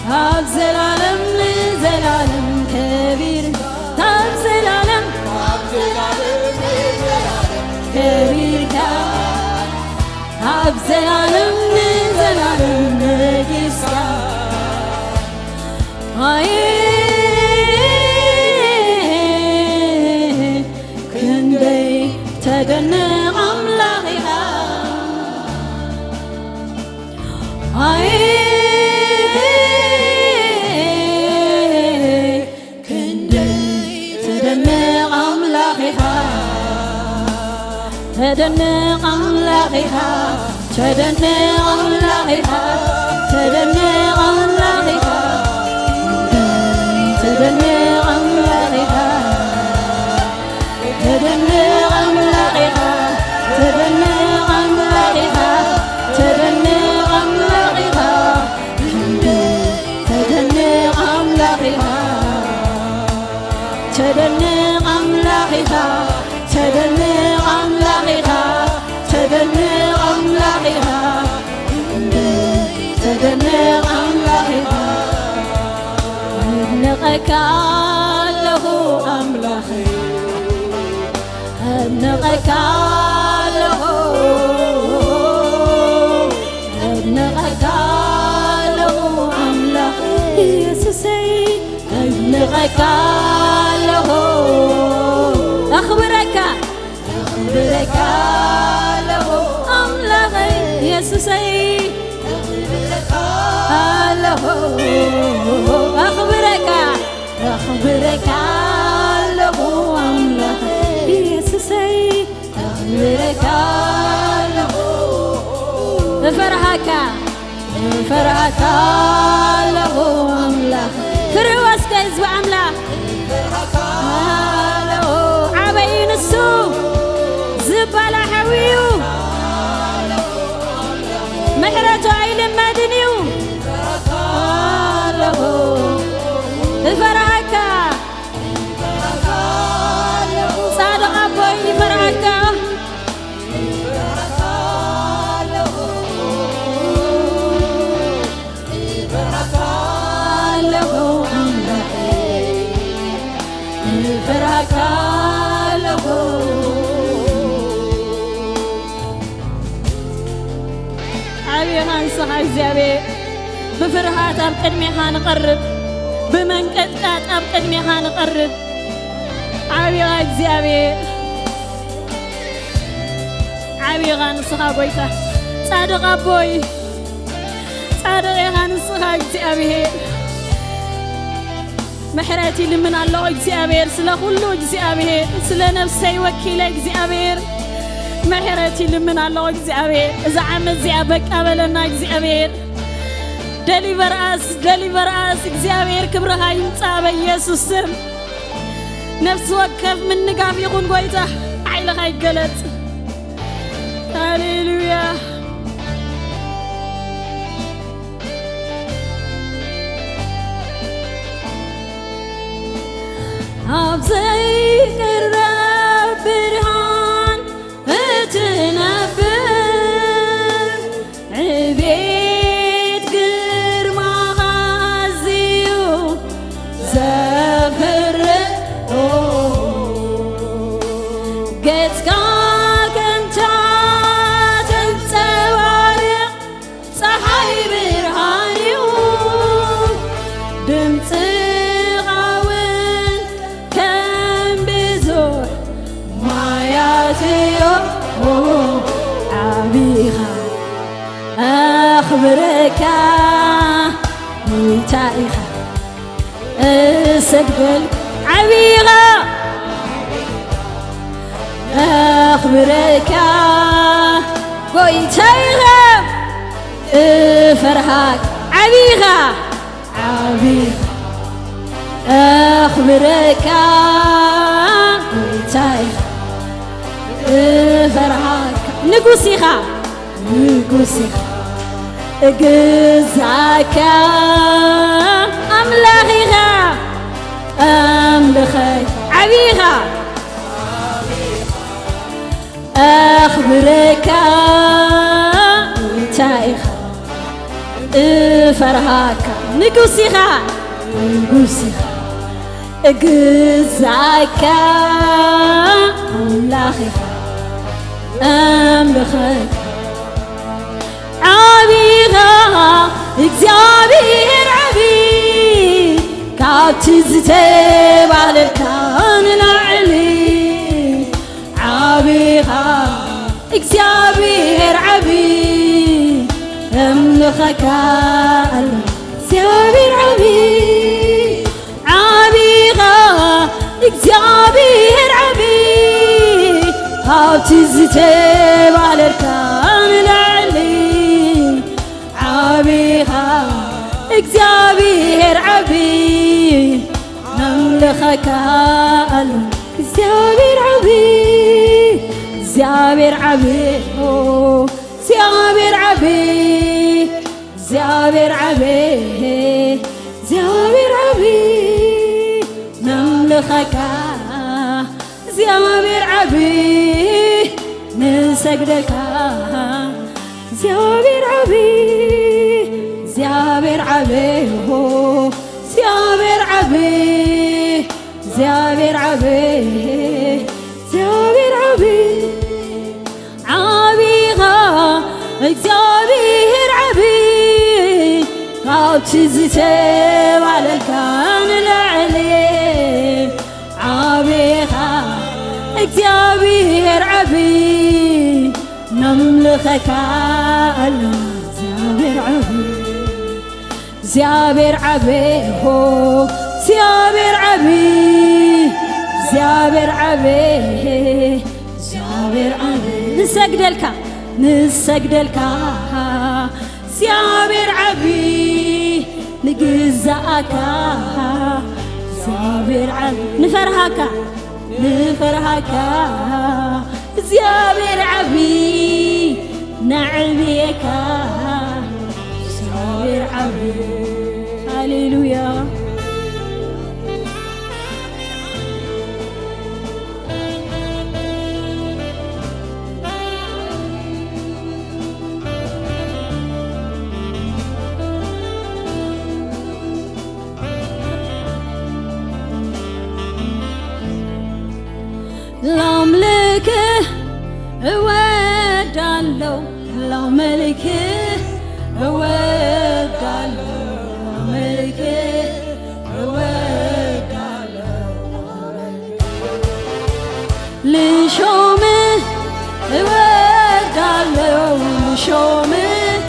ካብ ዘላለም ንዘላለም ከቢር፣ ካብ ዘላለም፣ ካብ ዘላለም ንዘላለም ከቢርካ፣ ካብ ዘላለም ንዘላለም ነጊስካ። ኣየ ክንደይ ተደንቕ ኣምላኽ ኢኻ። ኣየ ክንደይ ተደንቕ ኣምላኽ ኢኻ፣ ተደንቕ ኣምላኽ ኢኻ፣ ተደንቕ ኣምላኽ ኢኻ፣ ተደንቕ ኣምላኽ ኢኻ፣ ተደንቕ ኣምላኽ ኢኻ። ተደንቕ ኣምላኽ ኢኻ፣ ተደንቕ ኣምላኽ ኢኻ፣ ተደንቕ ኣምላኽ ኢኻ፣ ተደንቕ ኣምላኽ ኢኻ፣ ተደንቕ ኣምላኽ ኢኻ፣ ተደንቕ ኣምላኽ ኢኻ፣ ተደንቕ ኣምላኽ ኢኻ፣ ተደንቕ ኣምላኽ ኢኻ። ኣድንቐካ ኣለኹ ኣምላኸይ፣ ኣድንቐካ ኣለኹ፣ ኣድንቐካ ኣለኹ ኣምላኽ ኢየሱሰይ፣ ኣድንቐካ ኣለኹ፣ ኣኽብረካ፣ ኣኽብረካ ኣለኹ ኣምላኸይ ኢየሱሰይ፣ ኣኽብረካ ኣለኹ፣ ኣኽብረካ፣ ኣኽብረካ ኣለኹ ኣምላኸይ ኢየሱሰይ፣ ኣኽብረካ ኣለኹ። ፈርሃካ ኣለኹ ኣምላኽ። ፍርህዎ እስከ ህዝቢ ኣምላኽ። ኣለኹ። ዓበይ እዩ ንሱ፣ ዝባላ ሓዊ እዩ። ምሕረቱ ኣይልመድን እዩ። ኣለኹ። እፈርሃካ። ጻድቕ ኣቦይ ይፈርሃካ። ዓብኻ ንስኻ እግዚኣብሔር። ብፍርሃት ኣብ ቅድሜኻ ንቐርብ፣ ብመንቀጥቀጥ ኣብ ቅድሜኻ ንቐርብ። ዓብኻ እግዚኣብሔር። ዓብኻ ንስኻ ጎይታ፣ ጻድቕ ኣቦይ፣ ጻድቕ ኢኻ ንስኻ እግዚኣብሔር። ምሕረት ይልምን ኣለኹ እግዚኣብሔር፣ ስለ ኩሉ እግዚኣብሔር፣ ስለ ነፍሰይ ወኪለ እግዚኣብሔር፣ ምሕረት ይልምን ኣለኹ እግዚኣብሔር። እዛ ዓመት እዚኣ በቃ በለና እግዚኣብሔር። ደሊቨር ኣስ፣ ደሊቨር ኣስ እግዚኣብሔር፣ ክብርኻ ይምጻእ በኢየሱስ ስም። ነፍሲ ወከፍ ምንጋፍ ይኹን ጎይታ፣ ሓይልኻ ይገለጽ። ሃሌሉያ። ኣብ ዘይቅረብ ብርሃን እትነብር፣ ዕቤት ግርማኻ ኣዝዩ ዘፍርህ፣ ገጽካ ከምታ ተንጸባርቕ ጸሓይ ብርሃን እዩ፣ ድምጽኻ እውን ከም ብዙሕ ማያት እዩ። ዓቢኻ ኣኽብረካ ጎይታ ኢኻ። እሰግደል ዓቢኻ ኣኽብረካ ጎይታ ኢኻ። እፈርሃክ ዓቢኻ ዓቢኻ ኣኽብረካ ጎይታ ኢኻ። እፈርሃካ ንጉስ ኢኻ። ንጉስ ኢኻ እግዛእካ ኣምላኽ ኢኻ ኣምልኸይ ዓብዪ ኢኻ ኣኽብረካ እንታይ ኢኻ እፈርሃካ ንጉስ ኢኻ ንጉስ ኢኻ እግዛእካ ኣምላኽ ኢኻ ኣምልኸካ ዓቢኻ እግዚኣብሔር ዓቢ ካብቲ ዝተባህለልካ ንላዕሊ ዓቢኻ እግዚኣብሔር ዓቢ እምልኸካ ኣሎ እግዚኣብሔር ዓቢ ዓቢኻ እግዚኣብሔር ዓቢ ካብቲ ዝተባህለልካ ንላዕሊ ዓቢኻ እግዚኣብሔር ዓቢ ነምልኸካ ኣሎ እግዚኣብሔር ዓቢ እግዚኣብሔር ዓቢ ኦ እግዚኣብሔር ዓቢ እግዚኣብሔር ዓቢ እግዚኣብሔር ዓቢ ነምልኸካ እግዚኣብሔር ዓቢ ንሰግደልካ እግዚኣብሔር ዓቢ እግዚኣብሔር ዓቢ ሆ እግዚኣብሔር ዓቢ እግዚኣብሔር ዓቢ እግዚኣብሔር ዓቢ ዓቢኻ እግዚኣብሔር ዓቢ ካብቲ ዝተባለልካ ንላዕሊ ዓቢኻ እግዚኣብሔር ዓቢ ነምልኸካ ኣሎ እግዚኣብሔር ዓቢ እግዚኣብሔር ዓቢ ሆ እግዚኣብሔር ዓቢ እግዚኣብሔር ዓቢ እግዚኣብሔር ዓቢ ንሰግደልካ ንሰግደልካ እግዚኣብሔር ዓቢ ንግዛኣካ እግዚኣብሔር ዓቢ ንፈርሃካ ንፈርሃካ እግዚኣብሔር ዓቢ ነዕብየካ እግዚኣብሔር ዓቢ ሃሌሉያ። ላምልክህ እወዳለው ላመልክህ እወዳለው ላመልክህ እወዳለው ልሾምህ እወዳለው ልሾምህ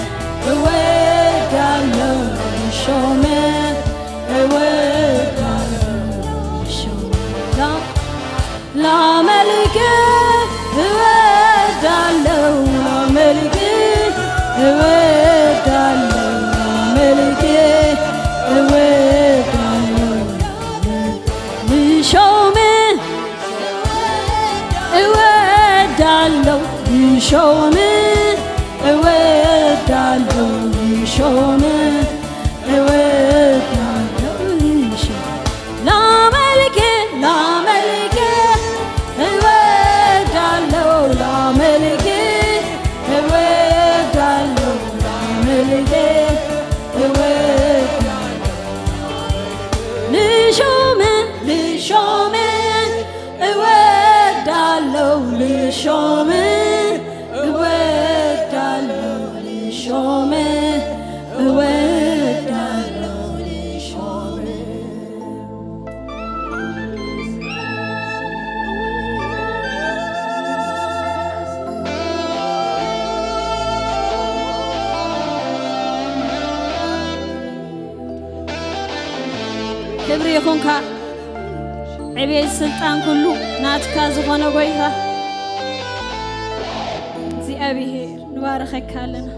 እወዳለው ልሾምህ እወዳለው ልሾምህ ላመልክህ እወዳለው ላመልክህ እወዳለው ላመልክህ እወዳለው ልሾምህ እወዳለው ልሾምህ እወዳለው ልሾምህ እወዳለው ልሾምህ ላመልክህ ላመልክህ እወዳለው ላመልክህ እወዳለው ላመልክህ እወዳለው ልሾምህ ልሾምህ እወዳለው ልሾምህ እወዳለው ልሾምህ እወዳለው ልሾምህ ክብሪ ይኹንካ ዕቤት ስልጣን ኩሉ ናትካ ዝኾነ ጎይታ እግዚኣብሔር ንባረኸካ ኣለና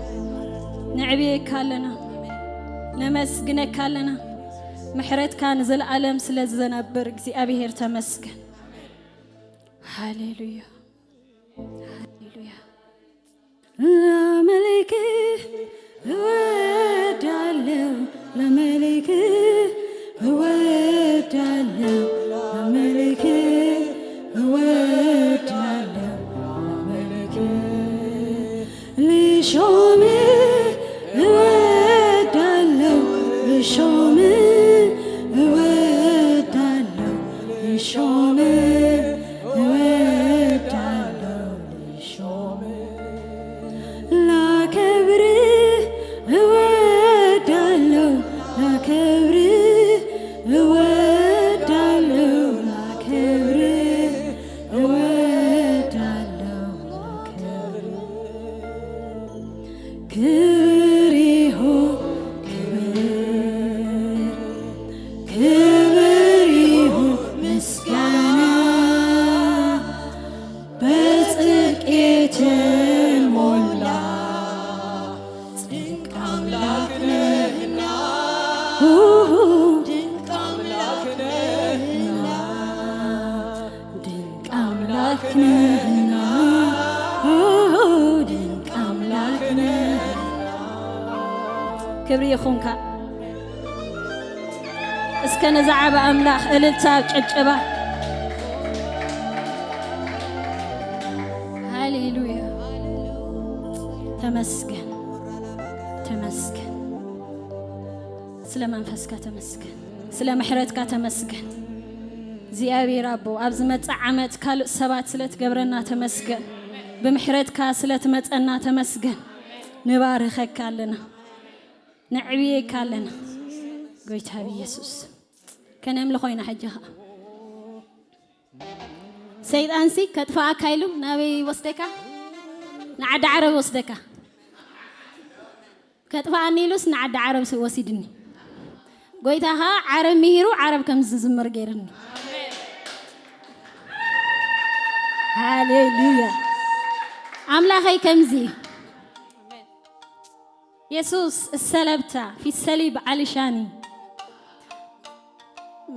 ነዕብየካ ኣለና ነመስግነካ ኣለና ምሕረትካ ንዘለኣለም ስለ ዝዘነብር እግዚኣብሔር ተመስገን ሃሌሉያ ሃሌሉያ ላመልክህ እወዳለው ላመልክህ እወዳለው ላመልክህ እወዳለው ላመልክህ ልሾምህ እወዳለው ልሾምህ እወዳለው ልሾምህ እወዳለው ላከብርህ እወዳለው ላከብርህ እወዳለው ላከብርህ እወዳለው ላከብርህ ክብር ይሁን ክብር ክብር ይሁን ምስጋና በጽድቅ የተሞላ ድንቅ አምላክ ነህና ድንቅ አምላክ ነህና ድንቅ አምላክ ነህና ድንቅ አምላክ ነህና ክብሪ ይኹንካ እስከ ነዛ ዓቢ ኣምላኽ እልልታ ጭብጨባ ሃሌሉያ ተመስገን ተመስገን ስለ መንፈስካ ተመስገን ስለ ምሕረትካ ተመስገን እግዚኣብሔር ኣቦ ኣብ ዝመጽእ ዓመት ካልእ ሰባት ስለ ትገብረና ተመስገን ብምሕረትካ ስለ ትመጸና ተመስገን ንባርኸካ ኣለና ነዕብየካ ኣለና ጎይታ ብኢየሱስ ከነምልኾ ኢና ሕጂ ኸዓ ሰይጣንሲ ከጥፍኣካ ኢሉ ናበይ ወስደካ ንዓዲ ዓረብ ወስደካ ከጥፍኣኒ ኢሉስ ንዓዲ ዓረብ ወሲድኒ ጎይታ ኸዓ ዓረብ ምሂሩ ዓረብ ከም ዝዝምር ገይርኒ ሃሌሉያ ኣምላኸይ ከምዚ እዩ የሱስ እሰለብታ ፊት ሰሊብ ዓልሻኒ።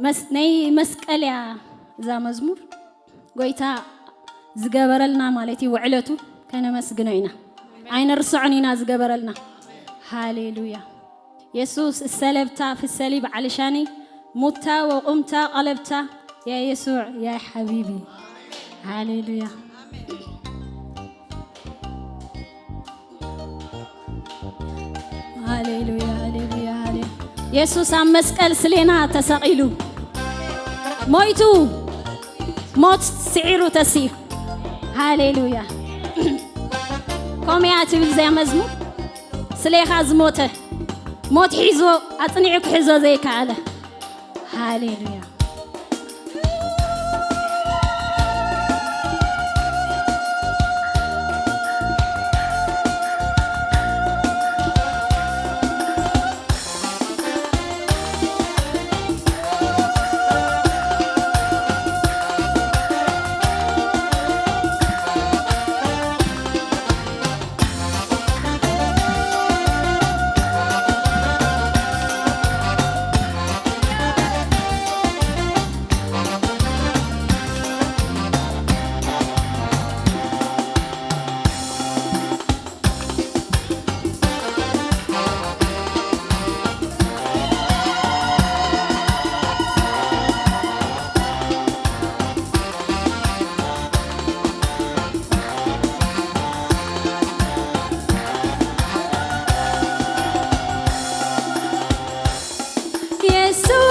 መስ-፣ ናይ መስቀል እያ እዛ መዝሙር። ጎይታ ዝገበረልና ማለት እዩ፣ ውዕለቱ ከነመስግኖ ኢና። ኣይንርስዖን ኢና ዝገበረልና። ሃሌሉያ። የሱስ እሰለብታ ፊት ሰሊብ ዓልሻኒ፣ ሙታ ወቁምታ ቀለብታ፣ ያ የሱዕ ያ ሓቢቢ። ሃሌሉያ። ሃሌሉያ፣ ሃሌሉያ፣ ሃሌሉያ። የሱስ ኣብ መስቀል ስሌና ተሰቒሉ፣ ሞይቱ፣ ሞት ስዒሩ ተሲኡ። ሃሌሉያ። ከምኡ እያ ትብል እዚኣ መዝሙር። ስሌኻ ዝሞተ፣ ሞት ሒዞ፣ ኣጽኒዑ ክሕዞ ዘይከኣለ። ሃሌሉያ። የሱዕ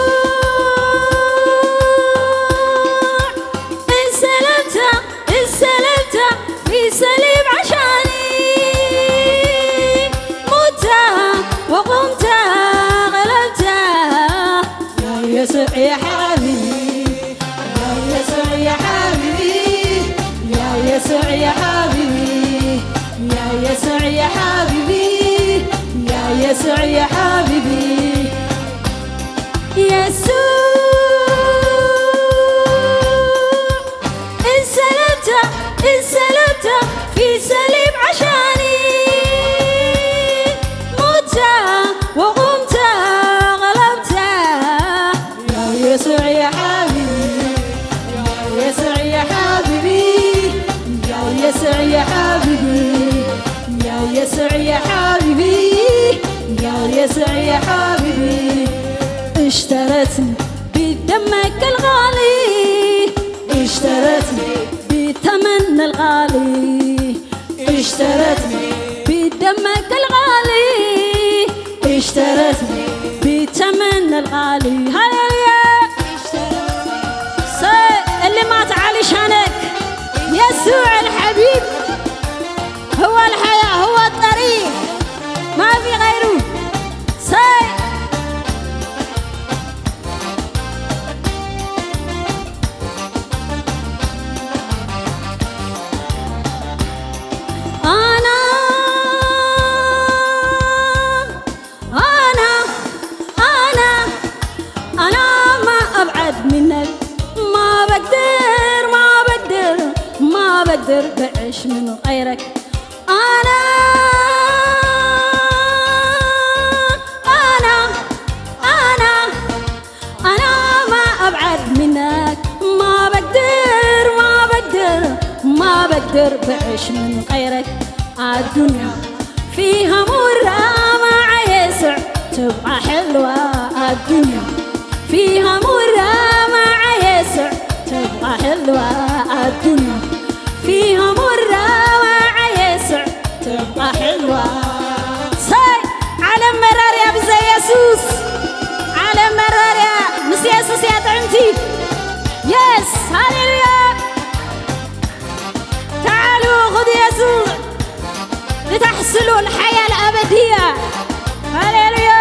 እሰለምታ፣ እሰለምታ ብሰሊብ ዓሻኒ ሙታ ወቑምታ ቐለብታ። ያ የሱዕ ያ ሓቢቢ፣ ያ የሱዕ ያ ሓቢቢ፣ ያ የሱዕ ያ ሓቢቢ፣ ያ የሱዕ ያ ሓቢቢ፣ ያ የሱዕ ያ ሓቢቢ። የሱዕ እሰለምታ፣ እሰለምታ ፊት ሰሊብ ዓሻኒ ሙታ ወቑምታ ቐለብታ። ያ የሱዕ ያ ሓቢቢ፣ ያ የሱዕ ያ ሓቢቢ፣ ያ የሱዕ ያ ሓቢቢ፣ ያ የሱዕ ያ ሓቢቢ፣ ያ የሱዕ ያ ሓቢቢ። اشترتني بدمك الغالي، اشترتني بالثمن الغالي، اشترتني بدمك الغالي، اشترتني بالثمن الغالي. هللويا. سي اللي مات علشانك يسوع الحبيب هو الحياة، هو الطريق، ما في غيره. سي ኣና፣ ኣና፣ ኣና፣ ኣና ማ ኣብዓድ ሚነክ ማ በግድር፣ ማ በግድር፣ ማ በግድር ብዕሽ ምን ቐይረክ ኣና፣ ኣና፣ ኣና፣ ኣና ማ ኣብዓድ ሚነክ ማ በግድር፣ ማ በግድር፣ ማ በግድር ብዕሽ ምን ቐይረክ ኣዱንያ ፊሃ ሙራ ማዓ የስዕ ትብቓ ሕልዋ ኣዱንያ ፊሃ ሙራ ማዓ የስዕ ትብቓ ሕልዋ ኣዱንያ ፊሃ ሙራ ማዓ የስዕ ትብቓ ሕልዋ። ሰይ ዓለም መራርያ ብዘይ የሱስ ዓለም መራርያ ምስ የሱስ እያ ጥዕምቲ። የስ ሃሌሉያ። تعالوا خذوا يسوع لتحصلوا الحياة الأبدية. هللويا.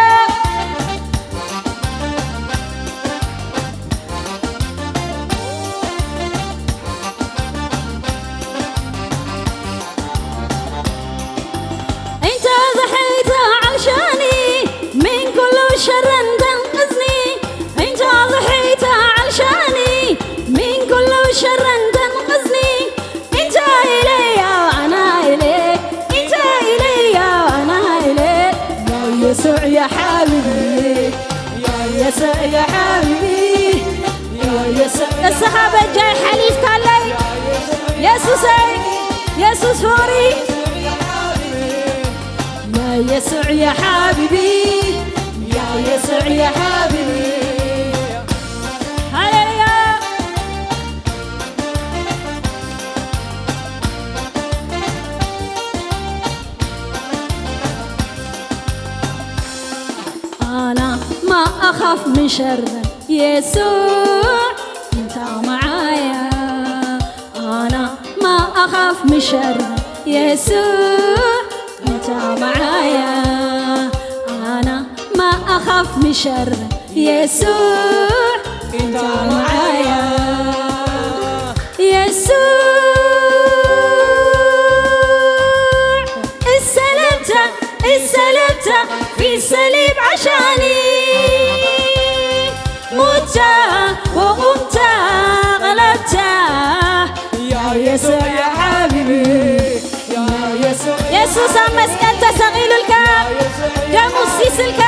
انت ضحيت علشاني من كل شر تنقذني. انت ضحيت علشاني من كل شر تنقذني. انت إلي وانا إليك، انت إلي وانا إليك. በጃይ ሓሊፍካለይ የሱሰይ፣ የሱስ ፍቕሪ። يا يسوع يا حبيبي، يا يسوع يا حبيبي. ሃሌሉያ። أنا ما أخاف من شر يسوع، أنت معايا. أنا ما أخاف من شر يسوع، أنت معايا. أنا ما أخاف من شر يسوع، أنت معايا. يسوع، السلامة، السلامة في الصليب عشاني. مت وقمت، غلبت. يا يسوع يا حبيبي، يا يسوع يا የሱስ ኣብ መስቀል ተሰቒሉልካ፣ ደሙ ኣፍሲስልካ።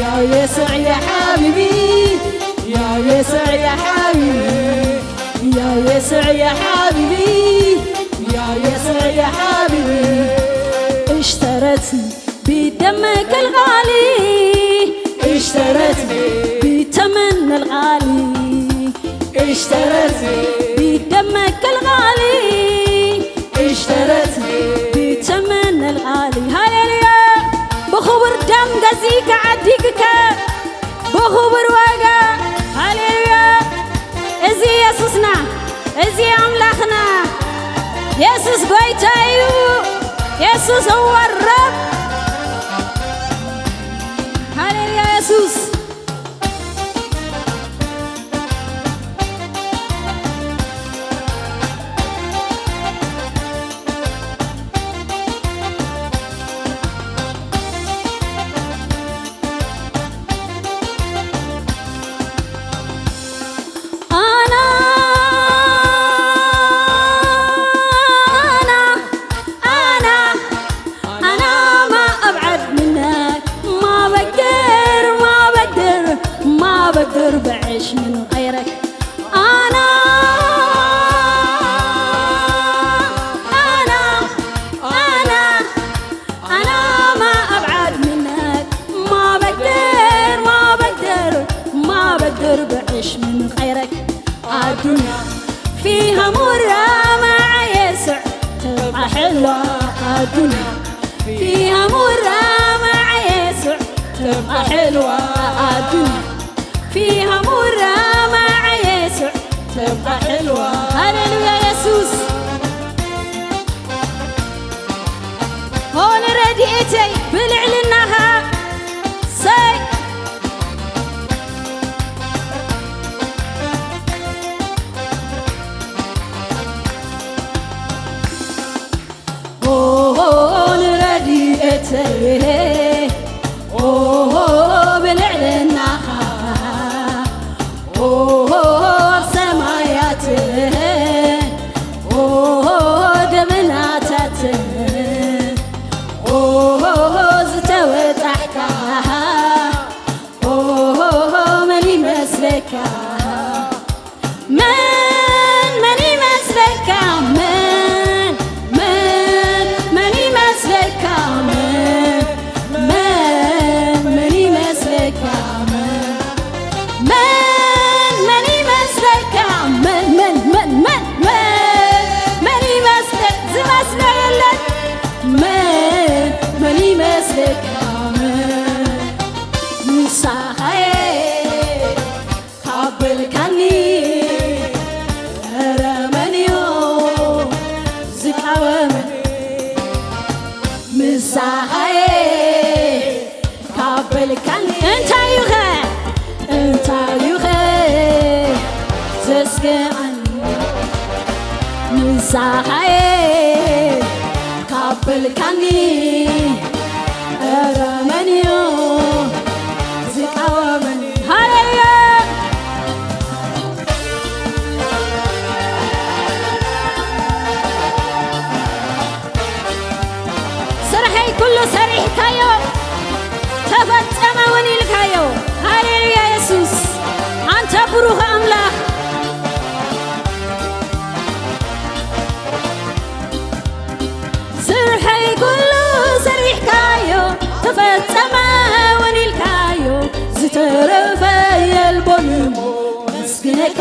يا يسوع يا حبيبي، يا يسوع يا حبيبي، يا يسوع يا حبيبي، يا يسوع يا حبيبي. اشترتني بدمك الغالي، اشترتني بثمن الغالي، اشترتني بدمك الغالي، اشترتني بثمن الغالي. ሃሌሉያ! ብኽቡር ደም ገዚእካ ዓዲግካ ብኽቡር ዋጋ። ሃሌሉያ! እዚ የሱስና፣ እዚ ኣምላኽና። የሱስ ጎይታ እዩ። የሱስ እወ ረብ። ሃሌሉያ የሱስ። أنا، أنا، أنا، أنا ما أبعد منك، ما بقدر، ما بقدر، ما بقدر بعيش من غيرك. أنا، أنا، أنا، أنا ما أبعد منك، ما بقدر، ما بقدر، ما بقدر بعيش من غيرك. الدنيا فيها مرة مع يسوع تبقى حلوة. الدنيا فيها مرة مع يسوع تبقى حلوة. الدنيا فيها مرة مع يسوع تبقى حلوة. هللويا يسوس. هون رديتي بالعلنها سي. ኦሆ ንረድኤተይ፣ ኦሆ ብልዕልናኻ፣ ኦሆ ኣብ ሰማያት፣ ኦሆ ደበናታት፣ ኦሆ ዝተወጣሕካ፣ ኦሆ መን ይመስለካ? መን፣ መን ይመስለካ? መን፣ መን፣ መን ይመስለካ? መን፣ መን፣ መን ይመስለካ? መን፣ መን፣ መን ይመስለካ? መን፣ መን፣ መን፣ መን፣ መን፣ መን ይመስለ-፣ ዝመስሎ የለን። መን፣ መን ይመስለካ? መን ምሳኻየ ካብ በልካኒ፣ ኧረ መን እዩ ዝቃወመኒ? ምሳኻየ ካብ በልካኒ፣ እንታይ እዩኸ፣ እንታይ እዩኸ ዘስግኣኒ? ምሳኻየ ካብ በልካኒ፣ ኧረ መን እዩ ዝቃወመኒ? ሃሌሉያ! ስርሐይ ኩሉ ሰሪሕካዮ፣ ተፈጸመ እውን ኢልካዮ። ሃሌሉያ የሱስ፣ ኣንተ ብሩኽ ኣምላኽ። ሰሪሕካዮ ተፈጸመ እውን ኢልካዮ ዝተረፈ የልቦን እሞ መስግነካ።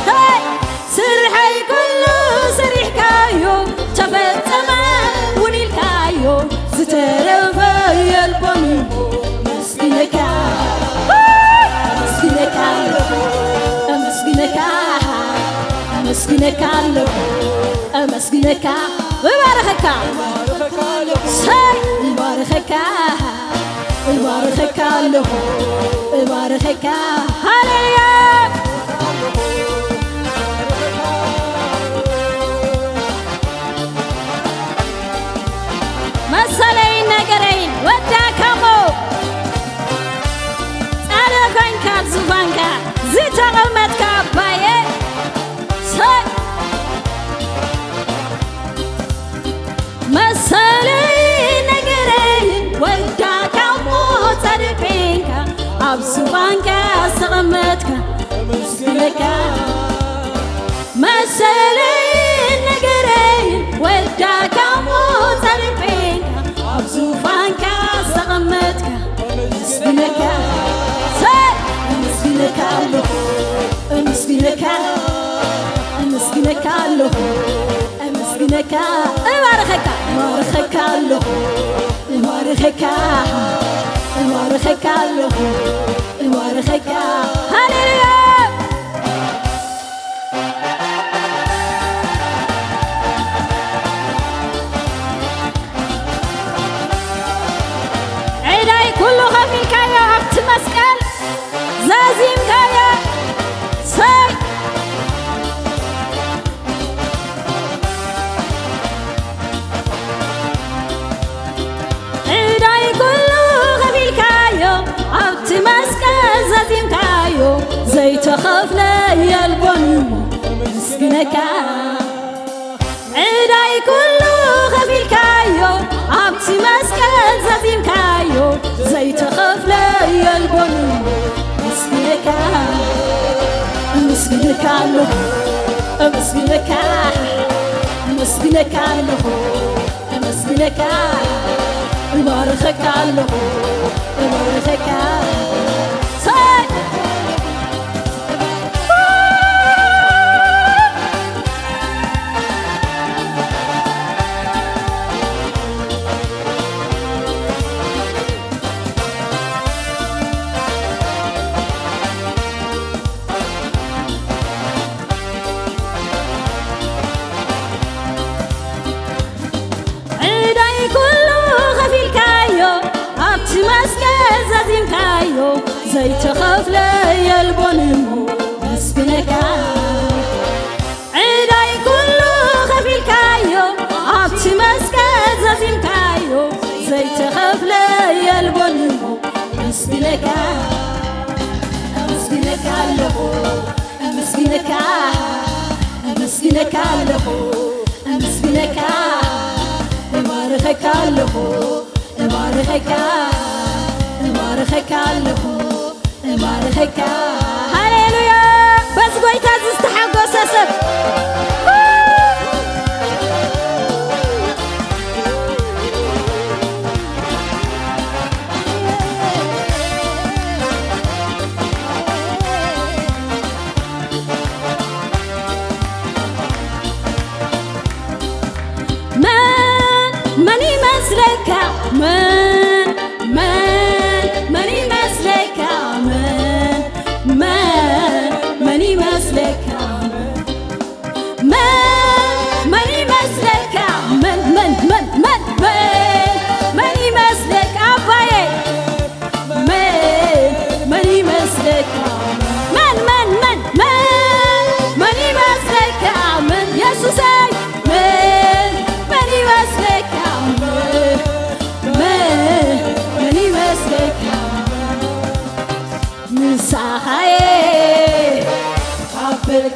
ሰይ! ስርሐይ ኩሉ ሰሪሕካዮ ተፈጸመ እውን ኢልካዮ ዝተረፈ የልቦን እሞ መስግነካ። መስግነካ ኣለኹ፣ መስግነካ፣ መስግነካ ኣለኹ። ኣመስግነካ፣ እባርኸካ፣ ሰይ፣ እባርኸካ፣ እባርኸካ ኣለኹ፣ እባርኸካ። ሃሌሉያ። መሰለይን ነገረይን ወዳካሞ ጻድቕ ኮይንካ ኣብ ዙፋንካ ዝተቐመጥካ ኣባየ፣ ሰይ፣ መሰለይ ነገረይ ወዳካ እሞ ጻድቕ ኮይንካ ኣብ ዙፋንካ ዝተቐመጥካ፣ ኣመስግነካ። መሰለይ ነገረይ ወዳካ እሞ ጻድቕ ኮይንካ ኣብ ዙፋንካ ዝተቐመጥካ፣ ኣመስግነካ። ሰይ! ኣመስግነካ ኣለኹ፣ ኣመስግነካ፣ ኣመስግነካ ኣለኹ፣ ኣመስግነካ፣ እባርኸካ፣ እባርኸካ ኣለኹ፣ እባርኸካ፣ እባርኸካ ኣለኹ፣ እባርኸካ። ሃሌሉያ! ዕዳይ ኩሉ ከፊልካዮ ኣብቲ መስቀል ዛዚምካዮ። ሰይ! ዕዳይ ኩሉ ከፊልካዮ ኣብቲ መስቀል ዛዚምካዮ ዘይተኸፍለ የልቦን እሞ ኣመስግነካ። ዕዳይ ኩሉ ከፊልካዮ ኣብቲ መስቀል ዛዚምካዮ ዘይተኸፍለ የልቦን። ኣመስግነካ፣ ኣመስግነካ ኣለኹ፣ ኣመስግነካ፣ ኣመስግነካ ኣለኹ፣ ኣመስግነካ፣ እባርኸካ ኣለኹ፣ እባርኸካ። ሰይ! ዕዳይ ኩሉ ከፊልካዮ ኣብቲ መስቀል ዛዚምካዮ ዘይተኸፍለ የልቦን እሞ ኣመስግነካ። ዕዳይ ኩሉ ከፊልካዮ ኣብቲ መስቀል ዛዚምካዮ ዘይተኸፍለ የልቦን እሞ ኣመስግነካ፣ ኣመስግነካ ኣለኹ፣ ኣመስግነካ፣ ኣመስግነካ ኣለኹ፣ ኣመስግነካ፣ እባርኸካ ኣለኹ፣ እባርኸካ፣ እባርኸካ ኣለኹ፣ እባርኸካ። ሃሌሉያ! በዚ ጎይታ እዚ ዝተሓጎሰ ሰብ። መን፣ መን ይመስለካ? መን፣ መን፣ መን ይመስለካ? መን፣ መን፣ መን ይመስለካ? መን፣ መን፣ መን ይመስለካ? መን፣ መን፣ መን፣ መን፣ መን፣ መን ይመስለካ? ኣባየ፣ መን፣ መን ይመስለካ? መን፣ መን፣ መን፣ መን፣ መን ይመስለካ? መን፣ የሱሰይ፣ መን፣ መን ይመስለካ? መን፣ መን፣ መን ይመስለካ? ምሳኻየ ካብ በልካ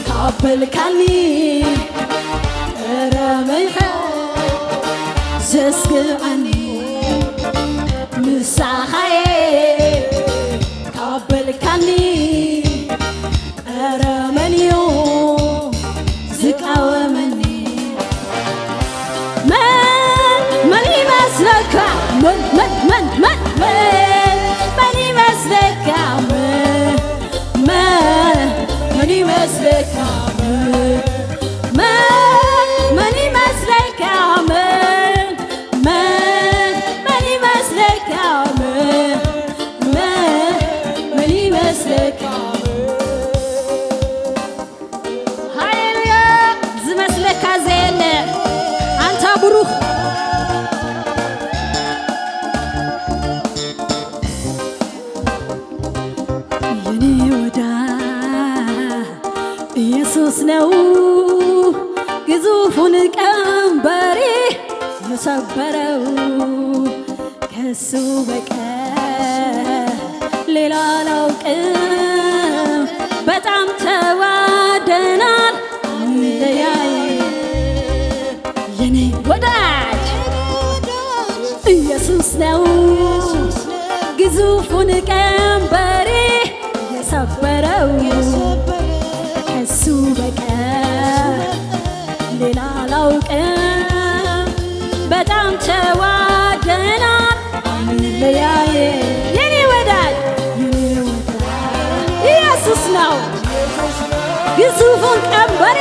ካበልካኒ ረመይኸ ዘስግኣኒ ምሳኻየ ካበልካኒ ረመንዮ ዝቃወመኒ መን መን ይመስለካ መን መን መን መን መን መን ይመስለካ መን መን መን ይመስለካ መን መን መን ይመስለካ መን መን መን ይመስለካ መን መን መን ይመስለካ ሃሌሉያ ዝመስለካ ዘየለ ኣንታ ብሩኽ የኔ ወዳ ኢየሱስ ነው ግዙፉን ቀንበሬ የሰበረው ከሱ በቀር ሌላ አላውቅም። በጣም ተዋደናል አንለያይ የኔ ወዳጅ ኢየሱስ ነው ግዙፉን ቀንበሬ የሰበረው ከሱ በቀር ሌላ አላውቅም። በጣም ተዋደናል አንለያየ የኔ ወዳጅ የኔ ወዳጅ ኢየሱስ ነው ግዙፉን ቀንበሬ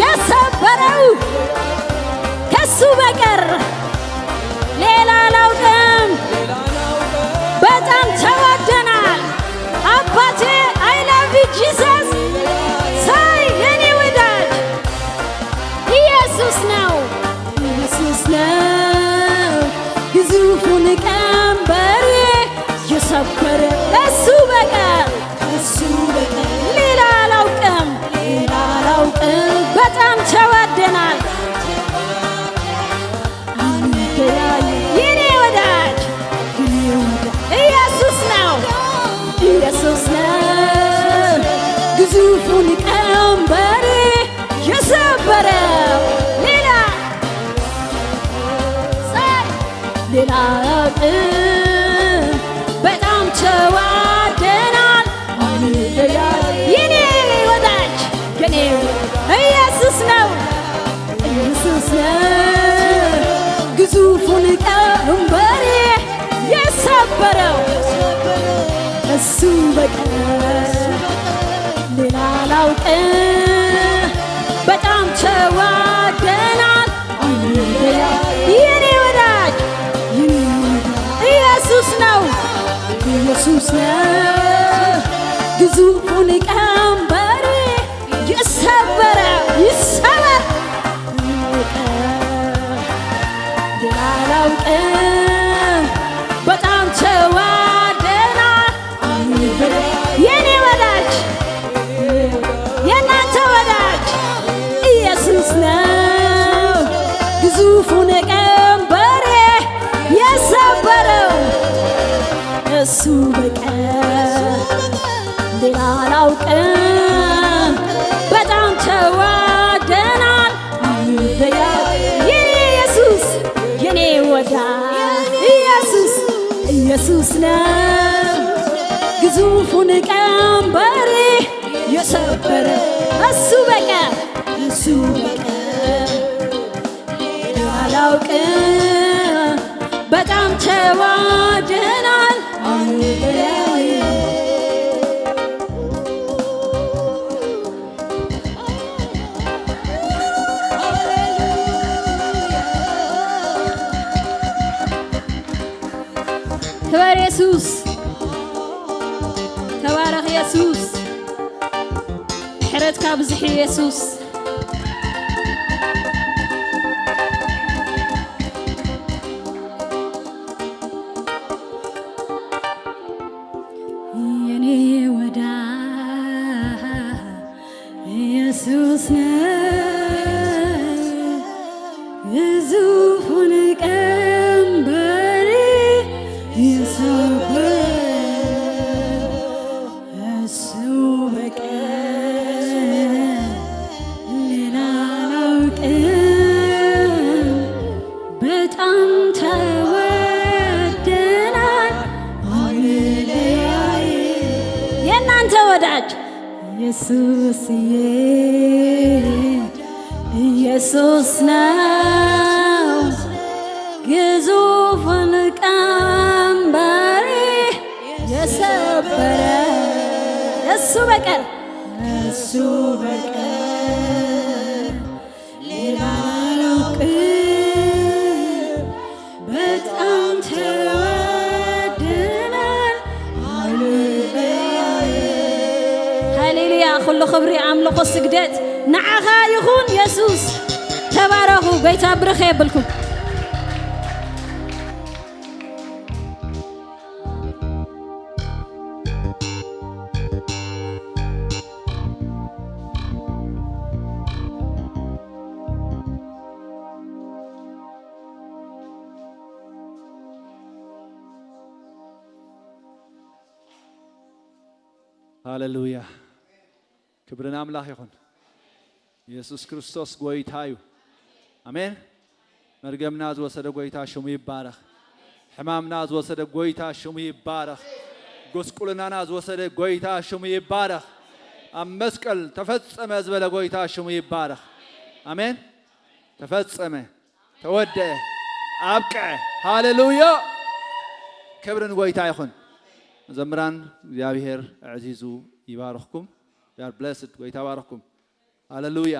የሰበረው ከሱ በቀር ሌላ አላውቅም። በጣም ተዋደናል አባቴ I love you Jesus ሳይ የኔ ወዳጅ ኢየሱስ ነው ኢየሱስ ነው ግዙፉን ቀንበሬ የሰበረ ከሱ በቀር ከሱ በቀር ሌላ አላውቅም ሌላ አላውቅም። በጣም ተዋደናል አንለያይ የኔ ወዳጅ የኔ ወዳጅ ኢየሱስ ነው ኢየሱስ ነው ግዙፉን ቀንበሬ የሰበረ ሌላ ሳይ ሌላ አላውቅም። በጣም ተዋደናል አንለያይ የኔ ወዳጅ የኔ ኢየሱስ ነው ኢየሱስ ነው ግዙፉን ቀንበሬ የሰበረው እሱ በቀር ሌላ አላውቅም። በጣም ተዋደናል የኔ ወዳጅ ኢየሱስ ነው ኢየሱስ ነው ግዙፉን ቀንበሬ የሰበረ ይሰበር ሌላ አላውቅም። በጣም ተዋደናል የኔ ወዳጅ የእናንተ ወዳጅ ኢየሱስ ነው ግዙፉን ቀንበሬ የሰበረው እሱ በቀር ሌላ አላውቅም። በጣም ተዋደናል አንለያይ የኔ ኢየሱስ የኔ ወዳጅ ኢየሱስ ኢየሱስ ነው ግዙፉን ቀንበሬ የሰበረ እሱ በቀር እሱ በቀር አላውቅም። በጣም ተዋደናል አንለያይ ክበር የሱስ ተባረኽ የሱስ ምሕረትካ ብዙሕ እዩ የሱስ የኔ ወዳ ኢየሱስ ነው ግዙፉን ቀንበር የሰበረ እሱ ኢየሱስዬ ኢየሱስ ነው ግዙፉን ቀንበሬ የሰበረ። እሱ በቀር እሱ በቀር ሌላ አላውቅም። በጣም ተወደናል። ሃሌሉያ። ኩሉ ክብሪ፣ ኣምልኾ፣ ስግደት ንዓኻ ይኹን የሱስ። ተባረኹ። ጎይታ ብርኽ የብልኩም። ሃሌሉያ። ክብሪ ንኣምላኽ ይኹን። ኢየሱስ ክርስቶስ ጎይታ እዩ። ኣሜን። መርገምና ዝወሰደ ጎይታ ሽሙ ይባረኽ። ሕማምና ዝወሰደ ጎይታ ሽሙ ይባረኽ። ጉስቁልናና ዝወሰደ ጎይታ ሽሙ ይባረኽ። ኣብ መስቀል ተፈጸመ ዝበለ ጎይታ ሽሙ ይባረኽ። ኣሜን። ተፈጸመ፣ ተወደአ፣ ኣብቅዐ። ሃሌሉያ። ክብሪ ንጎይታ ይኹን። መዘምራን እግዚኣብሔር ኣዕዚዙ ይባርኽኩም። You are blessed። ጎይታ ባርኽኩም። ሃሌሉያ።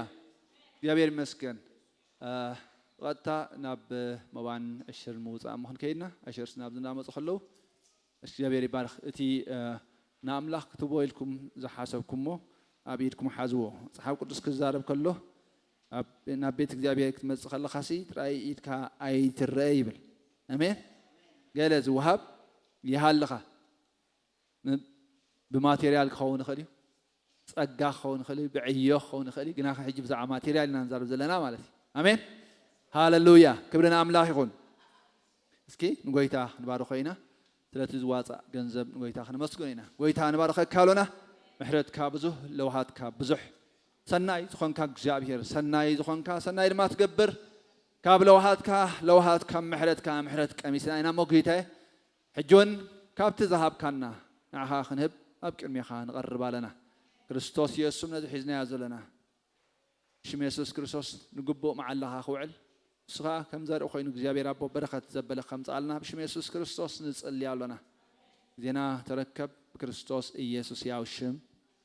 እግዚኣብሔር ይመስገን። እ፣ ብቐጥታ ናብ መባን ዕሽር ምውጻእ ምኹን ከይድና፣ ዕሽር ናብ ዝናመጹ ከለዉ፣ እግዚኣብሔር ይባርኽ። እቲ፣ እ፣ ንኣምላኽ ክትቦ ኢልኩም ዝሓሰብኩሞ ኣብ ኢድኩም ሓዝዎ። መጽሓፍ ቅዱስ ክዛረብ ከሎ፣ ኣብ፣ ናብ ቤት እግዚኣብሔር ክትመጽእ ከለኻሲ ጥራይ ኢድካ ኣይትረአ ይብል። ኣሜን። ገለ ዝወሃብ ይሃልኻ። ን-፣ ብማቴሪያል ክኸውን ይኽእል እዩ። ጸጋ ክኸውን ይኽእል እዩ። ብዕዮ ክኸውን ይኽእል እዩ። ግና ሕጂ ብዛዕባ ማቴሪያል ኢና ንዛረብ ዘለና ማለት እዩ። ኣሜን። ሃሌሉያ። ክብሪ ንኣምላኽ ይኹን። እስኪ ንጎይታ ክንባርኾ ኢና። ስለቲ ዝዋጻእ ገንዘብ ንጎይታ ክነመስግኖ ኢና። ጎይታ ንባርኸካ ኣሎና። ምሕረትካ ብዙህ፣ ለውሃትካ ብዙሕ። ሰናይ ዝኾንካ እግዚኣብሔር፣ ሰናይ ዝኾንካ፣ ሰናይ ድማ ትገብር። ካብ ለውሃትካ ለውሃት፣ ካብ ምሕረትካ ምሕረት ቀሚስና ኢና እሞ ጎይታዬ፣ ሕጂ እውን ካብቲ ዝሃብካና ንዓኻ ክንህብ ኣብ ቅድሜኻ ንቐርብ ኣለና። ክርስቶስ ኢየሱስ ነዚ ሒዝናዮ ዘለና። ብሽም የሱስ ክርስቶስ ንግቡእ መዓላኻ ክውዕል፣ ንሱ ኸኣ ከም ዘርኢ ኮይኑ እግዚኣብሔር ኣቦ በረኸት ዘበለ ከምጽኣልና ብሽም የሱስ ክርስቶስ ንጽሊ ኣሎና። ግዜና ተረከብ ብክርስቶስ ኢየሱስ ያው ሽም።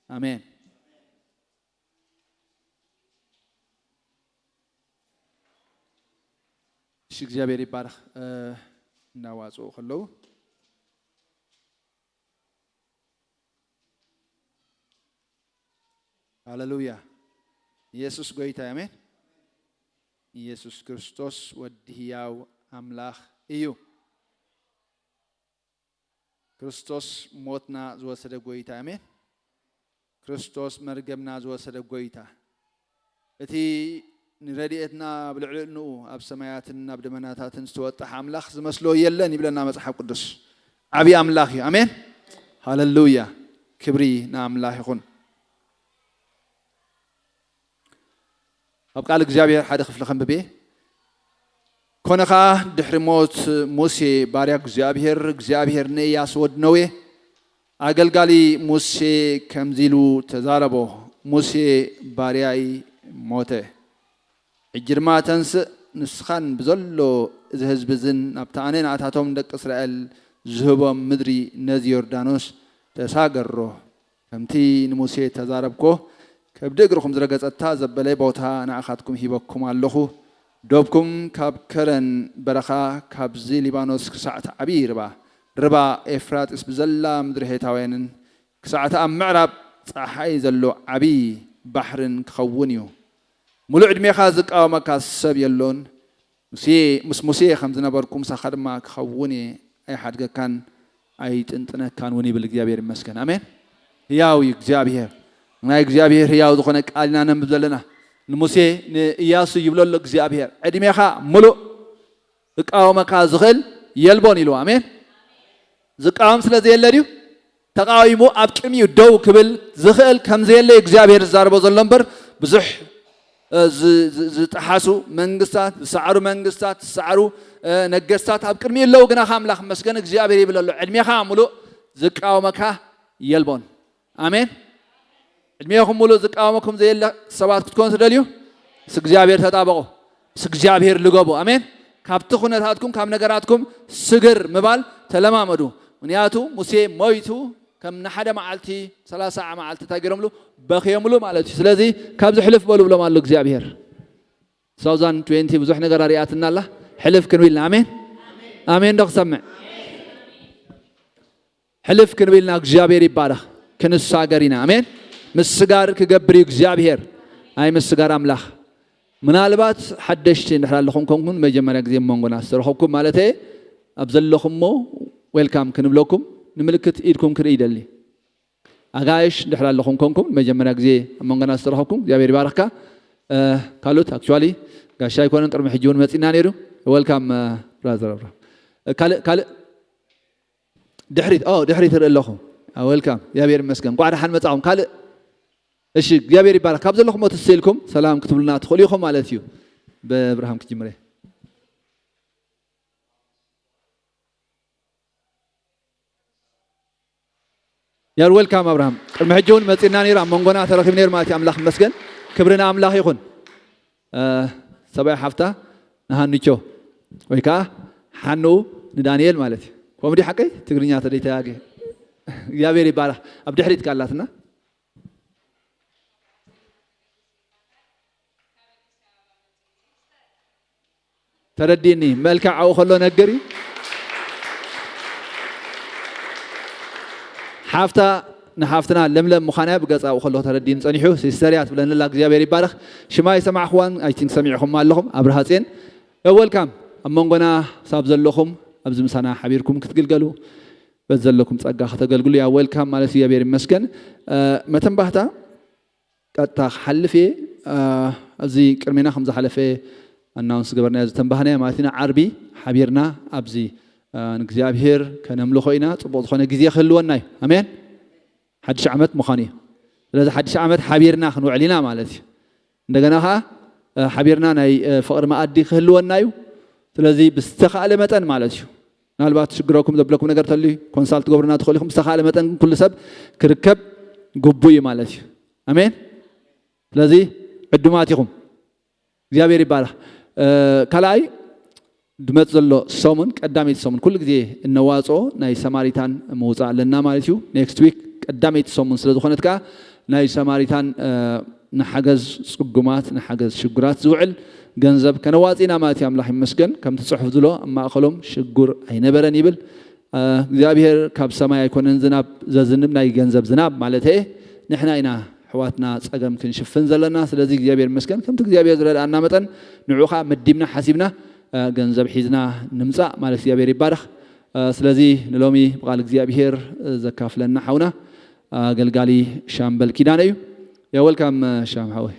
ኣሜን። እሺ፣ እግዚኣብሔር ይባረኽ። እ፣ እናዋጽኡ ከለዉ ሃሌሉያ። ኢየሱስ ጎይታ፣ ኣሜን። ኢየሱስ ክርስቶስ ወዲ ህያው ኣምላኽ እዩ። ክርስቶስ ሞትና ዝወሰደ ጎይታ፣ ኣሜን። ክርስቶስ መርገምና ዝወሰደ ጎይታ። እቲ ንረድኤትና ኣብ ልዕሊ እንኡ ኣብ ሰማያትን ኣብ ደመናታትን ዝተወጠሐ ኣምላኽ ዝመስሎ የለን ይብለና መጽሓፍ ቅዱስ። ዓብዪ ኣምላኽ እዩ። ኣሜን። ሃሌሉያ። ክብሪ ንኣምላኽ ይኹን። ኣብ ቃል እግዚኣብሔር ሓደ ክፍሊ ከንብብ እየ። ኮነ ኸኣ ድሕሪ ሞት ሙሴ ባርያ እግዚኣብሔር፣ እግዚኣብሔር ንእያሱ ወዲ ነዌ ኣገልጋሊ ሙሴ ከምዚ ኢሉ ተዛረቦ፣ "ሙሴ ባርያይ ሞተ። ሕጂ ድማ ተንስእ፣ ንስኻን ብዘሎ እዚ ህዝቢ እዝን ናብታ ኣነ ንኣታቶም ንደቂ እስራኤል ዝህቦም ምድሪ ነዚ ዮርዳኖስ ተሳገሮ። ከምቲ ንሙሴ እተዛረብክዎ፣ ከብዲ እግርኹም ዝረገጸታ ዘበለ ቦታ ንኣኻትኩም ሂበኩም ኣለኹ። ዶብኩም ካብ ከረን በረኻ፣ ካብዚ ሊባኖስ ክሳዕ እቲ ዓብዪ ርባ፣ ርባ ኤፍራጥስ ብዘላ ምድሪ ሄታውያንን፣ ክሳዕ እቲ ኣብ ምዕራብ ጸሓይ ዘሎ ዓብዪ ባሕርን ክኸውን እዩ። ምሉእ ዕድሜኻ ዝቃወመካ ሰብ የሎን። ሙሴ፣ ምስ ሙሴ ከም ዝነበርኩ ምሳኻ ድማ ክኸውን እየ፣ ኣይሓድገካን ኣይጥንጥነካን እውን" ይብል። እግዚኣብሔር ይመስገን። ኣሜን። ህያው እዩ እግዚኣብሔር። ናይ እግዚኣብሔር ህያው ዝኾነ ቃል ኢና ነንብብ ዘለና። ንሙሴ፣ ንእያሱ ይብሎ ኣሎ እግዚኣብሔር፣ "ዕድሜኻ ምሉእ ክቃወመካ ዝኽእል የልቦን" ኢልዎ። ኣሜን። ዝቃወም ስለ ዘየለ ድዩ? ተቃዊሙ ኣብ ቅድሚኡ ደው ክብል ዝኽእል ከም ዘየለ እግዚኣብሔር ዝዛረቦ ዘሎ እምበር፣ ብዙሕ፣ እ፣ ዝ-፣ ዝ-፣ ዝጠሓሱ መንግስታት፣ ዝሰዓሩ መንግስታት፣ ዝሰዓሩ፣ እ፣ ነገስታት ኣብ ቅድሚኡ ኣለዉ፣ ግና ከ ኣምላኽ መስገን እግዚኣብሔር ይብል ኣሎ፣ "ዕድሜኻ ምሉእ ዝቃወመካ የልቦን።" ኣሜን። ዕድሜኹም ሙሉእ ዝቃወመኩም ዘየለ ሰባት ክትኮኑ ትደልዩ? ምስ እግዚኣብሔር ተጣበቑ፣ ምስ እግዚኣብሔር ልገቡ። ኣሜን። ካብቲ ኩነታትኩም፣ ካብ ነገራትኩም ስግር ምባል ተለማመዱ። ምክንያቱ ሙሴ ሞይቱ ከም ንሓደ መዓልቲ ሰላሳ መዓልቲ እንታይ ገይሮምሉ? በኽዮምሉ ማለት እዩ። ስለዚ ካብዚ ሕልፍ በሉ ብሎም ኣሎ እግዚኣብሔር። ትሳውዛንድ ትዌንቲ ብዙሕ ነገር ኣሪኣትና ኣላ። ሕልፍ ክንብልና። ኣሜን። ኣሜን ዶ ክሰምዕ? ሕልፍ ክንብልና እግዚኣብሔር ይባረኽ። ክንሳገር ኢና። ኣሜን። ምስጋር ክገብር እዩ እግዚኣብሔር። ኣይ ምስጋር ኣምላኽ። ምናልባት ሓደሽቲ እንድሕር ኣለኹም ኮንኩም መጀመርያ ግዜ ኣብ መንጎና ዝተረኸብኩም ማለት ኣብ ዘለኹሞ ዌልካም ክንብለኩም ንምልክት ኢድኩም ክርኢ ይደሊ። ኣጋይሽ እንድሕር ኣለኹም ኮንኩም መጀመርያ ግዜ ኣብ መንጎና ዝተረኸብኩም እግዚኣብሔር ይባረኽካ። ካልኦት ኣክቹዋሊ ጋሻ ኣይኮነን ቅድሚ ሕጂ እውን መፂና ነይሩ። ዌልካም ብራዘር ኣብርሃም። ካልእ ካልእ ድሕሪት ኦ ድሕሪት ርኢ ኣለኹ። ዌልካም እግዚኣብሔር ይመስገን። እንኳዕ ደሓን መፃኹም። ካልእ እሺ እግዚኣብሔር ይባረኽ። ካብ ዘለኹም ትስኢልኩም ሰላም ክትብሉና ትኽእሉ ኢኹም ማለት እዩ። ብኣብርሃም ክጅምረ። ያር ዌልካም ኣብርሃም። ቅድሚ ሕጂ እውን መፂና ነይሩ ኣብ መንጎና ተረኺቡ ነይሩ ማለት እዩ። ኣምላኽ ይመስገን። ክብሪ ንኣምላኽ ይኹን። ሰብኣይ ሓፍታ ንሃንቾ ወይ ከዓ ሓኑ ንዳንኤል ማለት እዩ። ኮምዲ ሓቀይ ትግርኛ ተደይተያገ እግዚኣብሔር ይባረኽ። ኣብ ድሕሪት ካላትና ተረዲኒ መልክዕ ኣብኡ ከሎ ነገር እዩ። ሓፍታ ንሓፍትና ለምለም ምዃና ብገጻ ኣብኡ ከሎ ተረዲኒ ጸኒሑ። ሲስተር እያ ትብለንላ እግዚኣብሔር ይባረኽ። ሽማ ይሰማዕኽዋን ኣይ ቲንክ ሰሚዕኹም ኣለኹም ኣብርሃ ጼን። ዌልካም ኣብ መንጎና ሳብ ዘለኹም ኣብዚ ምሳና ሓቢርኩም ክትግልገሉ በዚ ዘለኩም ጸጋ ከተገልግሉ እያ ዌልካም ማለት እግዚኣብሔር ይመስገን። መተን ባህታ ቀጥታ ክሓልፍ እየ። ኣብዚ ቅድሜና ከም ዝሓለፈ ኣናውንስ ገበርናዮ ዝተንባህናዮ ማለት ኢና። ዓርቢ ሓቢርና ኣብዚ ንእግዚኣብሔር ከነምልኾ ኢና። ጽቡቕ ዝኾነ ግዜ ክህልወና እዩ። ኣሜን። ሓድሽ ዓመት ምዃኑ እዩ። ስለዚ ሓድሽ ዓመት ሓቢርና ክንውዕል ኢና ማለት እዩ። እንደገና ከዓ ሓቢርና ናይ ፍቕሪ መኣዲ ክህልወና እዩ። ስለዚ ብዝተኻእለ መጠን ማለት እዩ። ምናልባት ሽግረኩም ዘብለኩም ነገር ተልዩ ኮንሳልት ትገብሩና ትኽእሉ ኢኹም። ብዝተኻእለ መጠን ኩሉ ሰብ ክርከብ ግቡ እዩ ማለት እዩ። ኣሜን። ስለዚ ዕዱማት ኢኹም። እግዚኣብሔር ይባረኽ። ካልኣይ ድመፅ ዘሎ ሰሙን ቀዳመይቲ ሰሙን ኩሉ ግዜ እነዋፅኦ ናይ ሰማሪታን ምውፃእ ኣለና ማለት እዩ። ኔክስት ዊክ ቀዳመይቲ ሰሙን ስለ ዝኾነት ከዓ ናይ ሰማሪታን ንሓገዝ ፅጉማት ንሓገዝ ሽጉራት ዝውዕል ገንዘብ ከነዋፅእ ኢና ማለት እዩ። ኣምላኽ ይመስገን። ከምቲ ፅሑፍ ዝሎ ኣብ ማእኸሎም ሽጉር ኣይነበረን ይብል። እግዚኣብሔር ካብ ሰማይ ኣይኮነን ዝናብ ዘዝንብ ናይ ገንዘብ ዝናብ ማለት ንሕና ኢና ኣሕዋትና ጸገም ክንሽፍን ዘለና። ስለዚ እግዚኣብሔር ይመስገን ከምቲ እግዚኣብሔር ዝረድኣና መጠን ንዑኻ መዲብና ሓሲብና ገንዘብ ሒዝና ንምጻእ ማለት እግዚኣብሔር ይባረኽ። ስለዚ ንሎሚ ብቓል እግዚኣብሔር ዘካፍለና ሓውና ኣገልጋሊ ሻምበል ኪዳነ እዩ። ያ ዌልካም ሻም ሓወይ።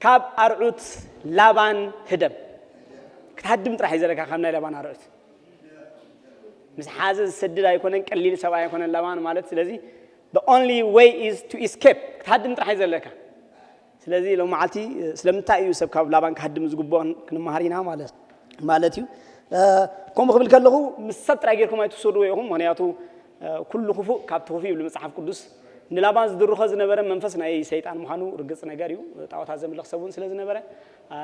ካብ ኣርዑት ላባን ህደም። ክትሃድም ጥራሕ እዩ ዘለካ ካብ ናይ ላባን ኣርዑት። ምስ ሓዘ ዝሰድድ ኣይኮነን፣ ቀሊል ሰብኣይ ኣይኮነን ላባን ማለት። ስለዚ the only way is to escape፣ ክትሃድም ጥራሕ እዩ ዘለካ። ስለዚ ሎም መዓልቲ ስለምንታይ እዩ ሰብ ካብ ላባን ክሃድም ዝግብኦ ክንመሃር ኢና ማለት ማለት እዩ። ከምኡ ክብል ከለኹ ምስ ሰብ ጥራይ ጌርኩም ኣይትውሰድዎ ኢኹም። ምክንያቱ ኩሉ ክፉእ ካብቲ ክፉእ ይብል መጽሓፍ ቅዱስ። ንላባን ዝድርኾ ዝነበረ መንፈስ ናይ ሰይጣን ምዃኑ ርግጽ ነገር እዩ። ጣዖታት ዘምልኽ ሰብ እውን ስለ ዝነበረ፣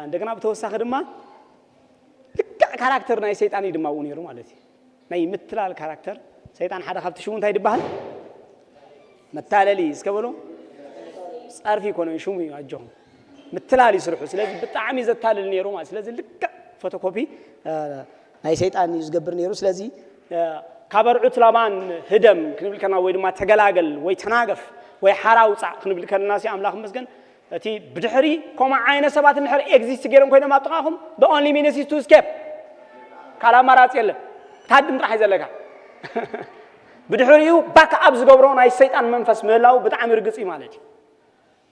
እንደገና ብተወሳኺ ድማ ልክዕ ካራክተር ናይ ሰይጣን እዩ ድማ እውን ነይሩ ማለት እዩ። ናይ ምትላል ካራክተር ሰይጣን ሓደ ካብቲ ሽሙ እንታይ ይበሃል? መታለሊ እስከ በሉ። ጸርፊ ይኮነ ሽሙ እዩ፣ ኣጆኹም። ምትላል ይስርሑ። ስለዚ ብጣዕሚ ዘታልል ነይሩ ማለት። ስለዚ ልክዕ ፎቶኮፒ ናይ ሰይጣን እዩ ዝገብር ነይሩ። ስለዚ ካብ ኣርዑት ላባን ህደም ክንብል ከና ወይ ድማ ተገላገል ወይ ተናገፍ ወይ ሓራ ውፃእ ክንብል ከለና ሲ ኣምላኽ መስገን እቲ ብድሕሪ ከምኡ ዓይነት ሰባት እንድሕር ኤግዚስት ገይሮም ኮይኖም ኣብ ጥቓኹም the only means is to escape። ካልእ ኣማራፂ የለን። ታድም ጥራሕ እዩ ዘለካ። ብድሕሪኡ ባክ ኣብ ዝገብሮ ናይ ሰይጣን መንፈስ ምህላው ብጣዕሚ ርግፅ እዩ ማለት እዩ።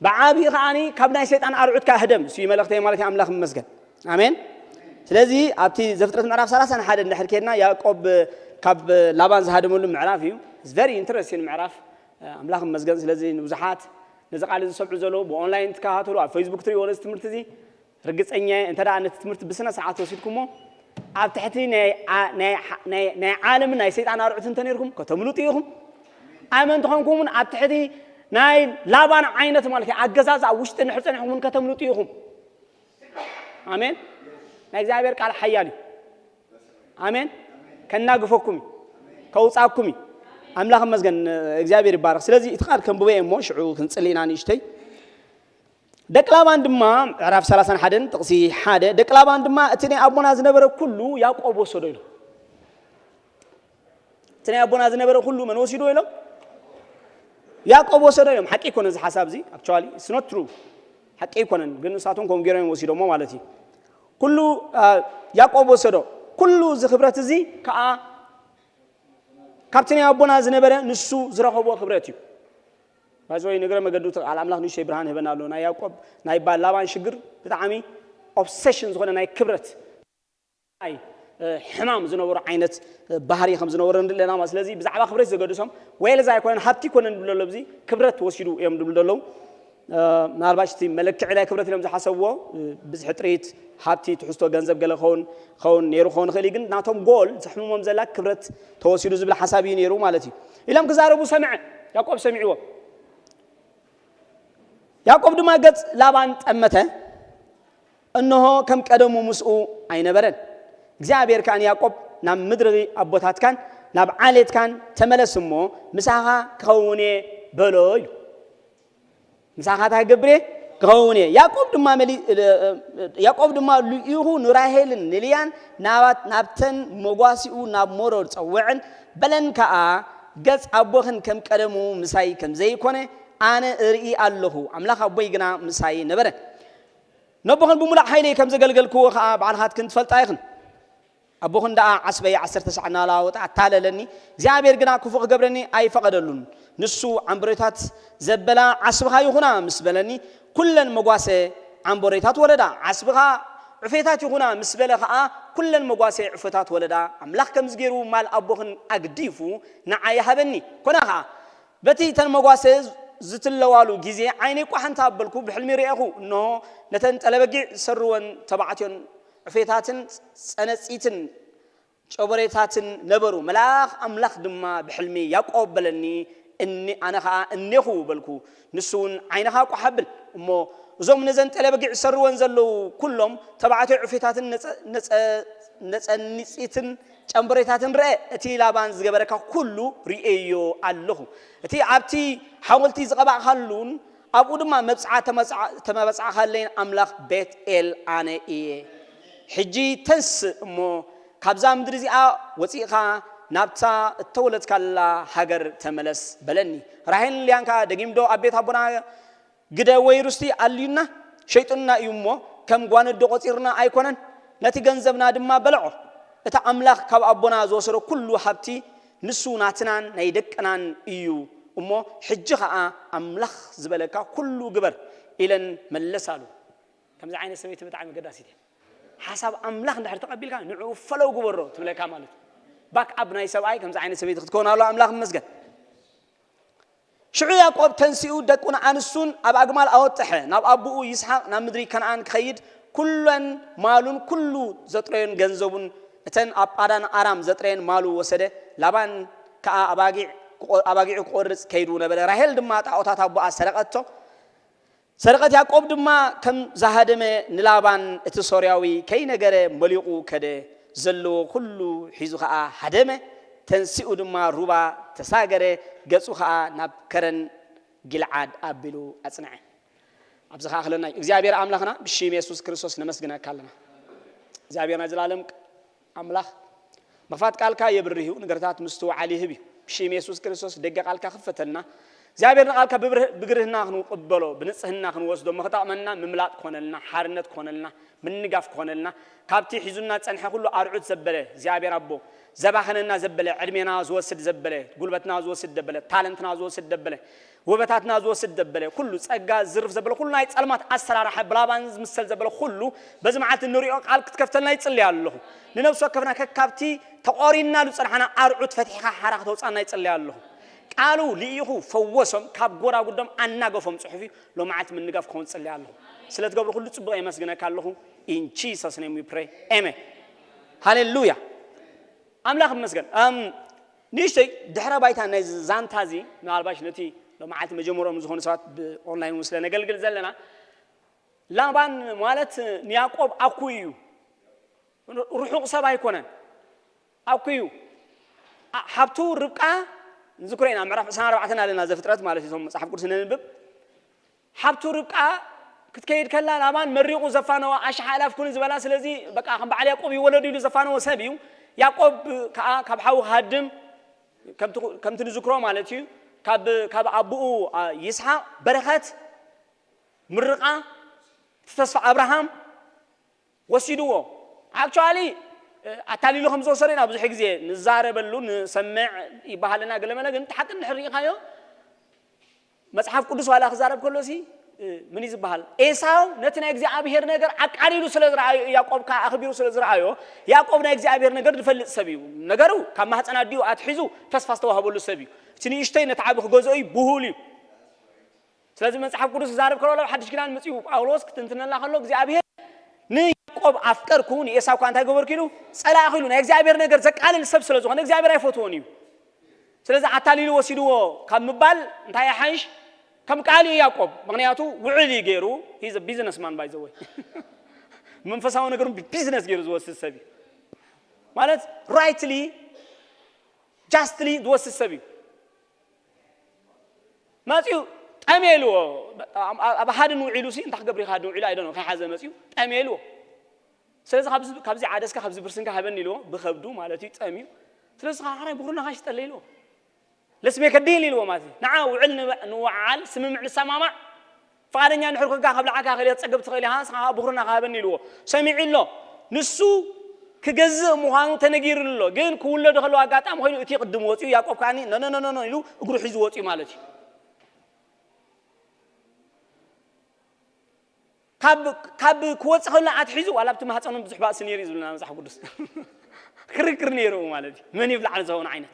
ብዓብዪ ከዓኒ ካብ ናይ ሰይጣን ኣርዑት ከዓ ህደም እሱ እዩ መልእኽተይ ማለት እዩ። ኣምላኽ ይመስገን። ኣሜን። ስለዚ ኣብቲ ዘፍጥረት ምዕራፍ ሰላሳን ሓደ እንድሕር ከድና ያዕቆብ ካብ ላባን ዝሃደመሉ ምዕራፍ እዩ። Very interesting ምዕራፍ። ኣምላኽ ይመስገን። ስለዚ ንብዙሓት ነዚ ቃል ዝሰምዑ ዘለዉ ብኦንላይን ትከታተሉ ኣብ ፌስቡክ ትሪእዎ ነዚ ትምህርቲ እዚ ርግፀኛ እየ። እንተ ደኣ ነቲ ትምህርቲ ብስነ ስርዓት ወሲድኩሞ ኣብ ትሕቲ ናይ ዓለምን ናይ ሰይጣን ኣርዑት እንተ ነርኩም ከተምልጡ ኢኹም። ኣመንቲ ኾንኩም እውን ኣብ ትሕቲ ናይ ላባን ዓይነት ማለት እዩ ኣገዛዝ ኣብ ውሽጢ ንሕር ፀኒሕኩም እውን ከተምልጡ ኢኹም። ኣሜን። ናይ እግዚኣብሔር ቃል ሓያል እዩ። ኣሜን። ከናግፈኩም እዩ፣ ከውፃኩም እዩ። ኣምላኽ መስገን። እግዚኣብሔር ይባረክ። ስለዚ እቲ ቃል ከንብበ እሞ ሽዑ ክንፅሊ ኢና ንእሽተይ። ደቂ ላባን ድማ ምዕራፍ ሰላሳን ሓደን ጥቕሲ ሓደ፣ ደቂ ላባን ድማ እቲ ናይ ኣቦና ዝነበረ ኩሉ ያዕቆብ ወሰዶ ኢሉ። እቲ ናይ ኣቦና ዝነበረ ኩሉ መን ወሲዶ ኢሎም? ያዕቆብ ወሰዶ ኢሎም። ሓቂ ይኮነ እዚ ሓሳብ እዚ። Actually it's not true። ሓቂ ኣይኮነን፣ ግን ንሳቶም ከም ገይሮም ወሲዶሞ ማለት እዩ። ኩሉ ያዕቆብ ወሰዶ። ኩሉ እዚ ክብረት እዚ ከዓ ካብቲ ናይ ኣቦና ዝነበረ ንሱ ዝረኸቦ ክብረት እዩ። ባይዘወይ ንግረ መገዱ ቃል ኣምላኽ ንእሽተይ ብርሃን ይህበና ኣሎ። ናይ ያዕቆብ ናይ ላባን ሽግር ብጣዕሚ ኦብሰሽን ዝኾነ ናይ ክብረት ሕማም ዝነበሩ ዓይነት ባህሪ ከም ዝነበረ ንርኢ ኣለና። ስለዚ ብዛዕባ ክብረት ዘገድሶም ወይ ለዛ ኣይኮነን ሃብቲ ኣይኮነን ድብሎ ኣሎ። እዚ ክብረት ወሲዱ እዮም ድብሉ ዘለዉ። ምናልባሽ እቲ መለክዒ ናይ ክብረት ኢሎም ዝሓሰብዎ ብዝሒ ጥሪት፣ ሃብቲ፣ ትሕዝቶ ገንዘብ ገለ ኸውን ኸውን ነይሩ ክኸውን ይኽእል እዩ። ግን ናቶም ጎል ዘሕምሞም ዘላ ክብረት ተወሲዱ ዝብል ሓሳብ እዩ ነይሩ ማለት እዩ። ኢሎም ክዛረቡ ሰምዐ። ያዕቆብ ሰሚዕዎም። ያዕቆብ ድማ ገጽ ላባን ጠመተ፣ እንሆ ከም ቀደሙ ምስኡ ኣይነበረን። እግዚኣብሔር ከኣ ንያዕቆብ ናብ ምድሪ ኣቦታትካን ናብ ዓሌትካን ተመለስ እሞ ምሳኻ ክኸውን እየ በሎ ኢሉ። ምሳኻ እንታይ ክገብር እየ? ክኸውን እየ። ያዕቆብ ድማ መሊ ያዕቆብ ድማ ልኢኹ ንራሄልን ንልያን ናባት ናብተን መጓሲኡ ናብ ሞሮር ጸውዐን በለን ከኣ ገጽ ኣቦኽን ከም ቀደሙ ምሳይ ከም ዘይኮነ ኣነ እርኢ ኣለኹ፣ ኣምላኽ ኣቦይ ግና ምሳይ ነበረ። ነቦኽን ብምሉእ ሓይለይ ከም ዘገልገልክዎ ከኣ ባዕልኻትክን ትፈልጣ ኢኽን። ኣቦኽን ደኣ ዓስበይ ዓሰርተ ሰዓት እናለዋወጠ ኣታለለኒ፣ እግዚኣብሔር ግና ክፉእ ክገብረኒ ኣይፈቐደሉን። ንሱ ዓምበሬታት ዘበላ ዓስብኻ ይኹና ምስ በለኒ፣ ኩለን መጓሰ ዓምበሬታት ወለዳ። ዓስብኻ ዕፌታት ይኹና ምስ በለ ኸኣ፣ ኩለን መጓሰ ዕፌታት ወለዳ። ኣምላኽ ከምዚ ገይሩ ማል ኣቦኽን ኣግዲፉ ንዓይ ሃበኒ። ኮነ ኸኣ፣ በቲ እተን መጓሰ ዝትለዋሉ ግዜ ዓይነይ ቋሕ እንተ ኣበልኩ ብሕልሚ ርኤኹ፣ እንሆ፣ ነተን ጠለበጊዕ ዝሰርወን ተባዕትዮን ዕፌታትን ጸነጺትን ጨበሬታትን ነበሩ። መልኣኽ ኣምላኽ ድማ ብሕልሚ፣ ያዕቆብ በለኒ፣ እኒ-፣ ኣነ ኸኣ እኔኹ በልኩ። ንሱ እውን ዓይንኻ ቋሕ ኣብል እሞ፣ እዞም ነዘን ጠለበጊዕ ዝሰርወን ዘለዉ ኩሎም ተባዕትዮ ዕፌታትን ነጸ-፣ ነጸ-፣ ነጸኒጺትን ጨምበሬታትን ርአ። እቲ ላባን ዝገበረካ ኩሉ ርእየዮ ኣለኹ። እቲ ኣብቲ ሓወልቲ ዝቐባእካሉን ኣብኡ ድማ መብጽዓ ተመጽዓ-፣ ተመባጽዓኻለይን ኣምላኽ ቤት ኤል ኣነ እየ። ሕጂ ተንስእ እሞ ካብዛ ምድሪ እዚኣ ወጺእኻ ናብታ እተወለድካላ ሃገር ተመለስ በለኒ። ራሄልን ልያን ከኣ ደጊም ዶ ኣብ ቤት ኣቦና ግደ ወይ ርስቲ ኣልዩና ሸይጡና እዩ እሞ ከም ጓነዶ ቆጺሩና ኣይኮነን፣ ነቲ ገንዘብና ድማ በልዖ። እቲ ኣምላኽ ካብ ኣቦና ዝወሰዶ ኩሉ ሃብቲ ንሱ ናትናን ናይ ደቅናን እዩ እሞ ሕጂ ኸኣ ኣምላኽ ዝበለካ ኩሉ ግበር ኢለን መለሳሉ። ከምዚ ዓይነት ሰበይቲ ብጣዕሚ ኣገዳሲት እያ። ሓሳብ ኣምላኽ እንድሕር ተቐቢልካ ንዕኡ ፈለው ግበሮ ትብለካ ማለት እዩ። ባክ ኣፕ ናይ ሰብኣይ ከምዚ ዓይነት ሰበይቲ ክትከውን ኣሎ። ኣምላኽ ይመስገን። ሽዑ ያዕቆብ ተንሲኡ ደቁን ኣንስቱን ኣብ ኣግማል ኣወጠሐ፣ ናብ ኣቦኡ ይስሓቅ ናብ ምድሪ ከነኣን ክኸይድ ኩለን ማሉን ኩሉ ዘጥረዮን ገንዘቡን እተን ኣብ ጳዳን ኣራም ዘጥረየን ማሉ ወሰደ። ላባን ከኣ ኣባጊዕ ክቆ-፣ ኣባጊዑ ክቆርጽ ከይዱ ነበረ። ራሄል ድማ ጣዖታት ኣቦኣ ሰረቐቶ። ሰረቐት። ያዕቆብ ድማ ከም ዝሃደመ ንላባን እቲ ሶርያዊ ከይነገረ መሊቑ ከደ። ዘለዎ ኩሉ ሒዙ ኸኣ ሃደመ፣ ተንሲኡ ድማ ሩባ ተሳገረ፣ ገጹ ኸኣ ናብ ከረን ጊልዓድ ኣቢሉ ኣጽንዐ። ኣብዚ ኸኣ ክለና እዩ። እግዚኣብሔር ኣምላኽና ብሽም የሱስ ክርስቶስ ነመስግነካ ኣለና። እግዚኣብሔር ናይ ዘላለም ኣምላኽ ምኽፋት ቃልካ የብርህ እዩ፣ ነገርታት ምስትውዓል ይህብ እዩ። ብሽም የሱስ ክርስቶስ ደገ ቃልካ ክፈተልና። እግዚኣብሔር ንቃልካ ብብርህ-፣ ብግርህና ክንቅበሎ፣ ብንጽህና ክንወስዶ፣ ምኽጠቕመና ምምላጥ ክኾነልና፣ ሓርነት ክኾነልና፣ ምንጋፍ ክኾነልና፣ ካብቲ ሒዙና ጸንሐ ኩሉ ኣርዑት ዘበለ እግዚኣብሔር ኣቦ፣ ዘባኸነና ዘበለ፣ ዕድሜና ዝወስድ ዘበለ፣ ጉልበትና ዝወስድ ዘበለ፣ ታለንትና ዝወስድ ዘበለ፣ ውበታትና ዝወስድ ዘበለ፣ ኩሉ ጸጋ ዝርፍ ዘበለ፣ ኩሉ ናይ ጸልማት ኣሰራርሓ ብላባን ዝምሰል ዘበለ ኩሉ በዚ መዓልቲ ንሪኦ ቃል ክትከፍተልና ይጽልይ ኣለኹ። ንነብሲ ወከፍና ከካብቲ ተቖሪንናሉ ጸንሓና ኣርዑት ፈቲሕኻ ሓራ ከተውጻና ይጽልይ ኣለኹ። ቃሉ ልኢኹ ፈወሶም፣ ካብ ጎራጉዶም ኣናገፎም ጽሑፍ እዩ። ሎመዓልቲ ምንጋፍ ክኸውን ጽልይ ኣለኹ። ስለ ትገብሩ ኩሉ ጽቡቕ የመስግነካ ኣለኹ። In Jesus name we pray. Amen. ሃሌሉያ። ኣምላኽ ይመስገን። ኣም፣ ንእሽተይ ድሕረ ባይታ ናይ ዛንታ እዚ ምናልባሽ ነቲ ሎመዓልቲ መጀመርኦም ዝኾኑ ሰባት ብኦንላይን እውን ስለ ነገልግል ዘለና፣ ላባን ማለት ንያዕቆብ ኣኩ እዩ። ርሑቕ ሰብ ኣይኮነን። ኣኩ እዩ። ኣ-፣ ሓብቱ ርብቃ ንዝክሮ ኢና፣ ምዕራፍ ዕስራን ኣርባዕተን ኣለና ዘፍጥረት ማለት እዩ፣ እቶም መጽሓፍ ቅዱስ ነንብብ። ሓብቱ ርብቃ ክትከይድ ከላ ላባን መሪቑ ዘፋነዋ፣ ኣሽሓ ኣላፍ ኩኒ ዝበላ፣ ስለዚ በቃ ከም በዓል ያዕቆብ ይወለዱ ኢሉ ዘፋነዎ ሰብ እዩ። ያዕቆብ ከኣ ካብ ሓዉ ክሃድም፣ ከምቲ፣ ከምቲ ንዝክሮ ማለት እዩ፣ ካብ፣ ካብ ኣቦኡ፣ ኣ፣ ይስሓቅ በረኸት፣ ምርቓ፣ እቲ ተስፋ ኣብርሃም ወሲድዎ። ኣክቹዋሊ፣ ኣታሊሉ ከም ዝወሰደ ኢና ብዙሕ ግዜ ንዛረበሉ፣ ንሰምዕ ይበሃልና ገለመለ፣ ግን እቲ ሓቂ እንድሕር ርኢኻዮ፣ መጽሓፍ ቅዱስ ዋላ ክዛረብ ከሎ ሲ፣ እ፣ ምን እዩ ዝበሃል? ኤሳው ነቲ ናይ እግዚኣብሔር ነገር ኣቃሊሉ ስለ ዝረኣዮ፣ ያዕቆብ ከኣ ኣኽቢሩ ስለ ዝረኣዮ፣ ያዕቆብ ናይ እግዚኣብሔር ነገር ዝፈልጥ ሰብ እዩ። ነገሩ ካብ ማህፀን ኣዲኡ ኣትሒዙ ተስፋ ዝተዋህበሉ ሰብ እዩ። እቲ ንእሽተይ ነቲ ዓቢ ክገዝኦ እዩ፣ ብሁል እዩ። ስለዚ መጽሓፍ ቅዱስ ክዛረብ ከሎ ኣብ ሓድሽ ኪዳን መጺኡ ጳውሎስ ክትንትነላ ከሎ እግዚኣብሔር ንያዕቆብ ኣፍቀርኩ፣ ንኤሳው ከኣ እንታይ ገበርኩ ኢሉ? ጸላእኩ ኢሉ። ናይ እግዚኣብሔር ነገር ዘቃልል ሰብ ስለ ዝኾነ እግዚኣብሔር ኣይፈትዎን እዩ። ስለዚ ኣታሊሉ ወሲድዎ ካብ ምባል እንታይ ይሓይሽ? ከም ቃል እዩ ያዕቆብ። ምኽንያቱ ውዕል እዩ ገይሩ። He's a businessman, by the way። መንፈሳዊ ነገሩ ብቢዝነስ ገይሩ ዝወስድ ሰብ እዩ። ማለት ራይትሊ፣ ጃስትሊ ዝወስድ ሰብ እዩ። መጺኡ ጠምየ ኢልዎ። ኣብ፣ ኣብ ሃድን ውዒሉ ሲ፣ እንታይ ክገብር ኢኻ ሃድን ውዒሉ? ኣይደኖ፣ ከይሓዘ መጺኡ ጠምየ ኢልዎ። ስለዚ ካብዚ፣ ካብዚ ዓደስካ፣ ካብዚ ብርስንካ ሃበኒ ኢልዎ፣ ብኸብዱ ማለት እዩ፣ ጠምዩ። ስለዚ ኸዓ ሓራይ ብኹርና ኻሽ ጠለ ኢልዎ። ለስሜከ ዲል ኢልዎ ማለት እዩ። ንዓ ውዕል ንበ-፣ ንወዓል፣ ስምምዕ ንሰማማዕ፣ ፍቓደኛ እንድሕር ኮንካ ካብ ላዕካ ክእል እየ፣ ትጸግብ ትኽእል ኢኻ፣ ንስኻ ብኹርና ክሃበኒ ኢልዎ። ሰሚዑ ኣሎ። ንሱ ክገዝእ ምዃኑ ተነጊሩ ኣሎ። ግን ክውለዱ ከለዉ ኣጋጣሚ ኮይኑ እቲ ቅድም ወጺኡ፣ ያዕቆብ ከኣኒ ኖ፣ ኖ፣ ኖ፣ ኖ፣ ኖ ኢሉ እግሩ ሒዙ ወጺኡ ማለት እዩ። ካብ፣ ካብ ክወጽእ ከሎ ኣትሒዙ፣ ዋላ ኣብቲ ማህፀኖም ብዙሕ ባእሲ ነይሩ እዩ ዝብለና መጽሓፍ ቅዱስ። ክርክር ነይሩ ማለት እዩ። መን ይብላዕ ንዝኸውን ዓይነት።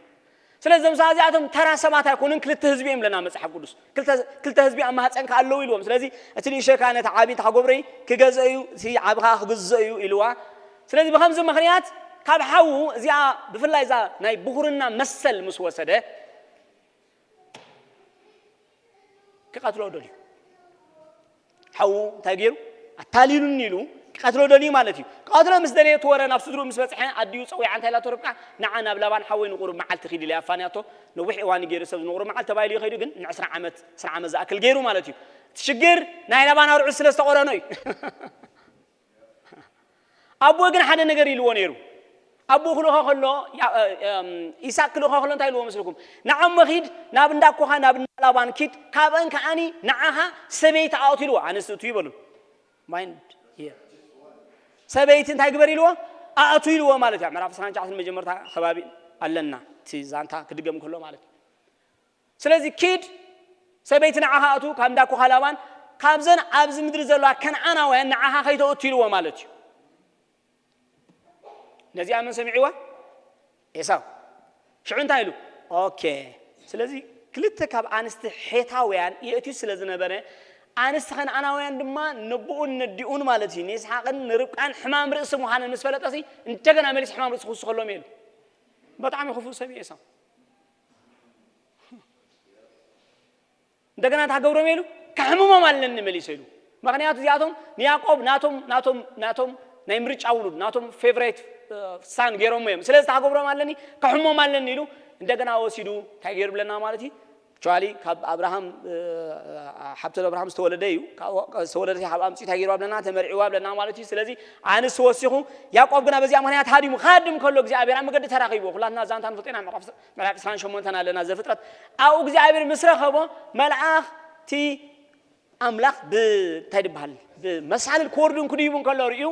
ስለዚ እዞም ሰባት እዚኣቶም ተራ ሰባት ኣይኮኑን፣ ክልተ ህዝቢ እዮም ብለና መጽሓፍ ቅዱስ። ክልተ፣ ክልተ ህዝቢ ኣብ ማህፀንካ ኣለዉ ኢልዎም። ስለዚ እቲ ንእሽተይ ከኣ ነቲ ዓቢ እንታይ ክገብሮ እዩ? ክገዝኦ እዩ፣ እቲ ዓቢ ከኣ ክግዝኦ እዩ ኢልዋ። ስለዚ ብኸምዚ ምኽንያት ካብ ሓዉ እዚኣ፣ ብፍላይ እዛ ናይ ብኹርና መሰል ምስ ወሰደ፣ ክቐትሎ ደልዩ። ሓዉ እንታይ ገይሩ? ኣታሊሉኒ ኢሉ ክቐትሎ ደልዩ ማለት እዩ። ክቐትሎ ምስ ደለየ፣ እቲ ወረ ናብ ስድርኡ ምስ በጽሐ፣ ኣዲኡ ጸዊዓ እንታይ ኢላቶ ርብቃ? ንዓ ናብ ላባን ሓወይ ንቑሩብ መዓልቲ ኪድ ኢለ ኣፋንያቶ። ነዊሕ እዋን ገይሩ ሰብ ንቑሩብ መዓልቲ ተባሂሉ ይኸይዱ፣ ግን ንዕስራ ዓመት፣ ዕስራ ዓመት ዝኣክል ገይሩ ማለት እዩ። እቲ ሽግር ናይ ላባን ኣርዑት ስለ ዝተቖረኖ እዩ። ኣቦ ግን ሓደ ነገር ኢልዎ ነይሩ። ኣቦ ክልእኾ ከሎ፣ ያ-፣ እ፣ እም፣ ኢሳቅ ክልእኾ ከሎ እንታይ ኢልዎ መስልኩም? ንዓሞ ኪድ፣ ናብ እንዳ ኣኮኻ፣ ናብ እንዳ ላባን ኪድ፣ ካብአን ከኣኒ ንዓኻ ሰበይቲ ኣእቱ ኢልዎ። ኣንስቲ እቱ ይበሉ። ማይንድ ሂር። ሰበይቲ እንታይ ግበር ኢልዎ? ኣእቱ ኢልዎ ማለት እዩ። ምዕራፍ ዕስራን ትሽዓተን መጀመርታ ከባቢ ኣለና። እቲ ዛንታ ክድገም ከሎ ማለት እዩ። ስለዚ ኪድ፣ ሰበይቲ ንዓኻ ኣእቱ፣ ካብ እንዳ ኣኮኻ ላባን፣ ካብዘን ኣብዚ ምድሪ ዘለዋ ከነዓናውያን ንዓኻ ከይተእቱ ኢልዎ ማለት እዩ። ነዚኣ መን ሰሚዕዋ? ኤሳው። ሽዑ እንታይ ኢሉ? ኦኬ። ስለዚ ክልተ ካብ ኣንስቲ ሔታውያን የእትዩ ስለ ዝነበረ፣ ኣንስቲ ከነዓናውያን ድማ ነቦኡን ነዲኡን ማለት እዩ፣ ንይስሓቅን ንርብቃን ሕማም ርእሲ ምዃነን ምስ ፈለጠሲ፣ እንደገና መሊስ ሕማም ርእሲ ክውስኸሎም ኢሉ። ብጣዕሚ ክፉእ ሰብ እዩ ኤሳው። እንደገና እንታይ ክገብሮም ኢሉ? ከሕምሞም ኣለኒ መሊሰ ኢሉ። ምኽንያቱ እዚኣቶም ንያዕቆብ ናቶም፣ ናቶም፣ ናቶም ናይ ምርጫ ውሉድ፣ ናቶም ፌቨሬት ሳን ገይሮም እዮም። ስለዚ ታገብሮም ኣለኒ፣ ከሕሞም ኣለኒ ኢሉ እንደገና ወሲዱ እንታይ ገይሩ ብለና ማለት እዩ? ቻሊ ካብ ኣብርሃም ሓብተ ኣብርሃም ዝተወለደ እዩ። ዝተወለደ ካብ ኣምፂ እንታይ ገይሩ ብለና? ተመርዒዋ ብለና ማለት እዩ። ስለዚ ኣንስ ወሲኹ፣ ያዕቆብ ግና በዚኣ ምክንያት ሃዲሙ። ካድም ከሎ እግዚኣብሔር ኣብ መገዲ ተራኺብዎ። ኩላትና ዛንታ ንፍልጦ ኢና። ምዕራፍ ዕስራን ሸሞንተን ኣለና ዘፍጥረት። ኣብኡ እግዚኣብሔር ምስ ረኸቦ፣ መልኣኽቲ ኣምላኽ ብእንታይ ድበሃል? ብመሳልል ክወርዱ እንክድይቡ እንከሎ ርእዩ፣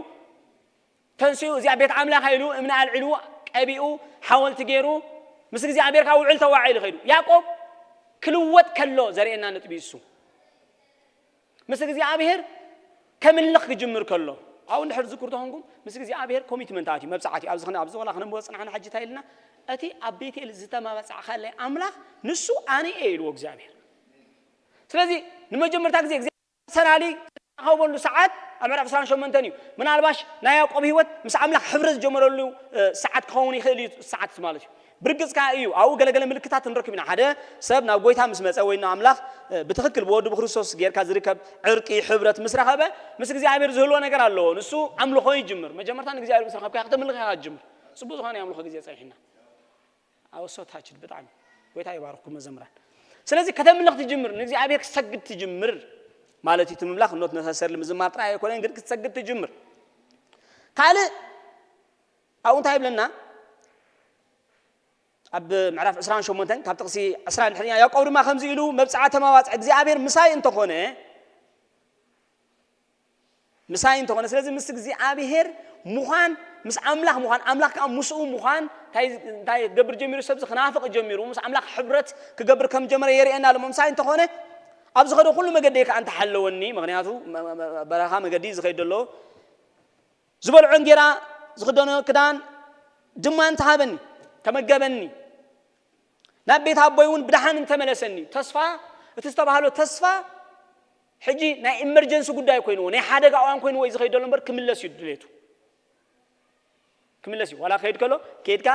ተንሲኡ እዚኣ ቤት ኣምላኽ ኢሉ እምኒ ኣልዒሉ፣ ቀቢኡ፣ ሓወልቲ ገይሩ፣ ምስ እግዚኣብሔር ካብ ውዕል ተዋዒሉ ኸይዱ። ያዕቆብ ክልወጥ ከሎ ዘርእየና ነጥቢ እሱ። ምስ እግዚኣብሔር ከምልኽ ክጅምር ከሎ፣ ኣብኡ እንድሕር ዝክሩ ተኾንኩም፣ ምስ እግዚኣብሔር ኮሚትመንት ኣትዩ፣ መብጽዓት እዩ። ኣብዚ ኸነ-፣ ኣብዚ ኸላ ክነንብቦ ጽናሕና ሕጂ እንታይ ኢልና? እቲ ኣብ ቤቴል ዝተመባጽዓኻለይ ኣምላኽ ንሱ ኣነ እየ ኢልዎ እግዚኣብሔር። ስለዚ ንመጀመርታ ግዜ እግዚኣብሔር ፐርሰናሊ ዝራኸበሉ ሰዓት ኣብ ምዕራፍ ዕስራን ሸሞንተን እዩ። ምናልባሽ ናይ ያዕቆብ ህይወት ምስ ኣምላኽ ሕብረት ዝጀመረሉ፣ እ፣ ሰዓት ክኸውን ይኽእል እዩ፣ ሰዓት ማለት እዩ። ብርግጽ ከኣ እዩ። ኣብኡ ገለገለ ምልክታት ንረክብ ኢና። ሓደ ሰብ ናብ ጎይታ ምስ መጸ ወይ ንኣምላኽ፣ እ፣ ብትኽክል ብወዱ ብክርስቶስ ጌርካ ዝርከብ ዕርቂ፣ ሕብረት ምስ ረኸበ፣ ምስ እግዚኣብሔር ዝህልዎ ነገር ኣለዎ። ንሱ ኣምልኾ ይጅምር። መጀመርታ ንእግዚኣብሔር ምስ ረኸብካ ከተምልኽ ኢኻ ትጅምር። ጽቡቕ ዝኾነ የኣምልኾ ግዜ ጸኒሕና። I was so touched ብጣዕሚ። ጎይታ ይባርኽኩም መዘምራን። ስለዚ ከተምልኽ ትጅምር፣ ንእግዚኣብሔር ክትሰግድ ትጅምር ማለት እዩ። እቲ ምምላኽ not necessarily ምዝማር ጥራይ ኣይኮነን፣ ግን ክትሰግድ ትጅምር። ካልእ ኣብኡ እንታይ ይብለና? ኣብ ምዕራፍ ዕስራን ሸሞንተን ካብ ጥቕሲ ዕስራ ንድሕር ያዕቆብ ድማ ከምዚ ኢሉ መብጽዓ ተማዋጽ እግዚኣብሔር ምሳይ እንተኾነ፣ ምሳይ እንተኾነ፣ ስለዚ ምስ እግዚኣብሔር ምዃን፣ ምስ ኣምላኽ ምዃን፣ ኣምላኽ ከኣ ምስኡ ምዃን እንታይ፣ እንታይ ክገብር ጀሚሩ? ሰብዚ ክናፍቕ ጀሚሩ፣ ምስ ኣምላኽ ሕብረት ክገብር ከም ጀመረ የርእየና ኣሎ። ምሳይ እንተኾነ፣ ኣብ ዝኸዶ ኩሉ መገደይ ከኣ እንተሓለወኒ፣ ምኽንያቱ መ-፣ መ-፣ መ-፣ በረኻ መገዲ እዩ ዝኸይድ ዘሎ፣ ዝበልዖ እንጌራ፣ ዝኽደኖ ክዳን ድማ እንተሃበኒ፣ ተመገበኒ፣ ናብ ቤት ኣቦይ እውን ብደሓን እንተመለሰኒ፣ ተስፋ፣ እቲ ዝተባህሎ ተስፋ ሕጂ ናይ ኢመርጀንሲ ጉዳይ ኮይንዎ፣ ናይ ሓደጋ እዋን ኮይንዎ እዩ ዝኸይድ ዘሎ እምበር ክምለስ እዩ ድሌቱ። ክምለስ እዩ። ዋላ ክኸይድ ከሎ፣ ከይድካ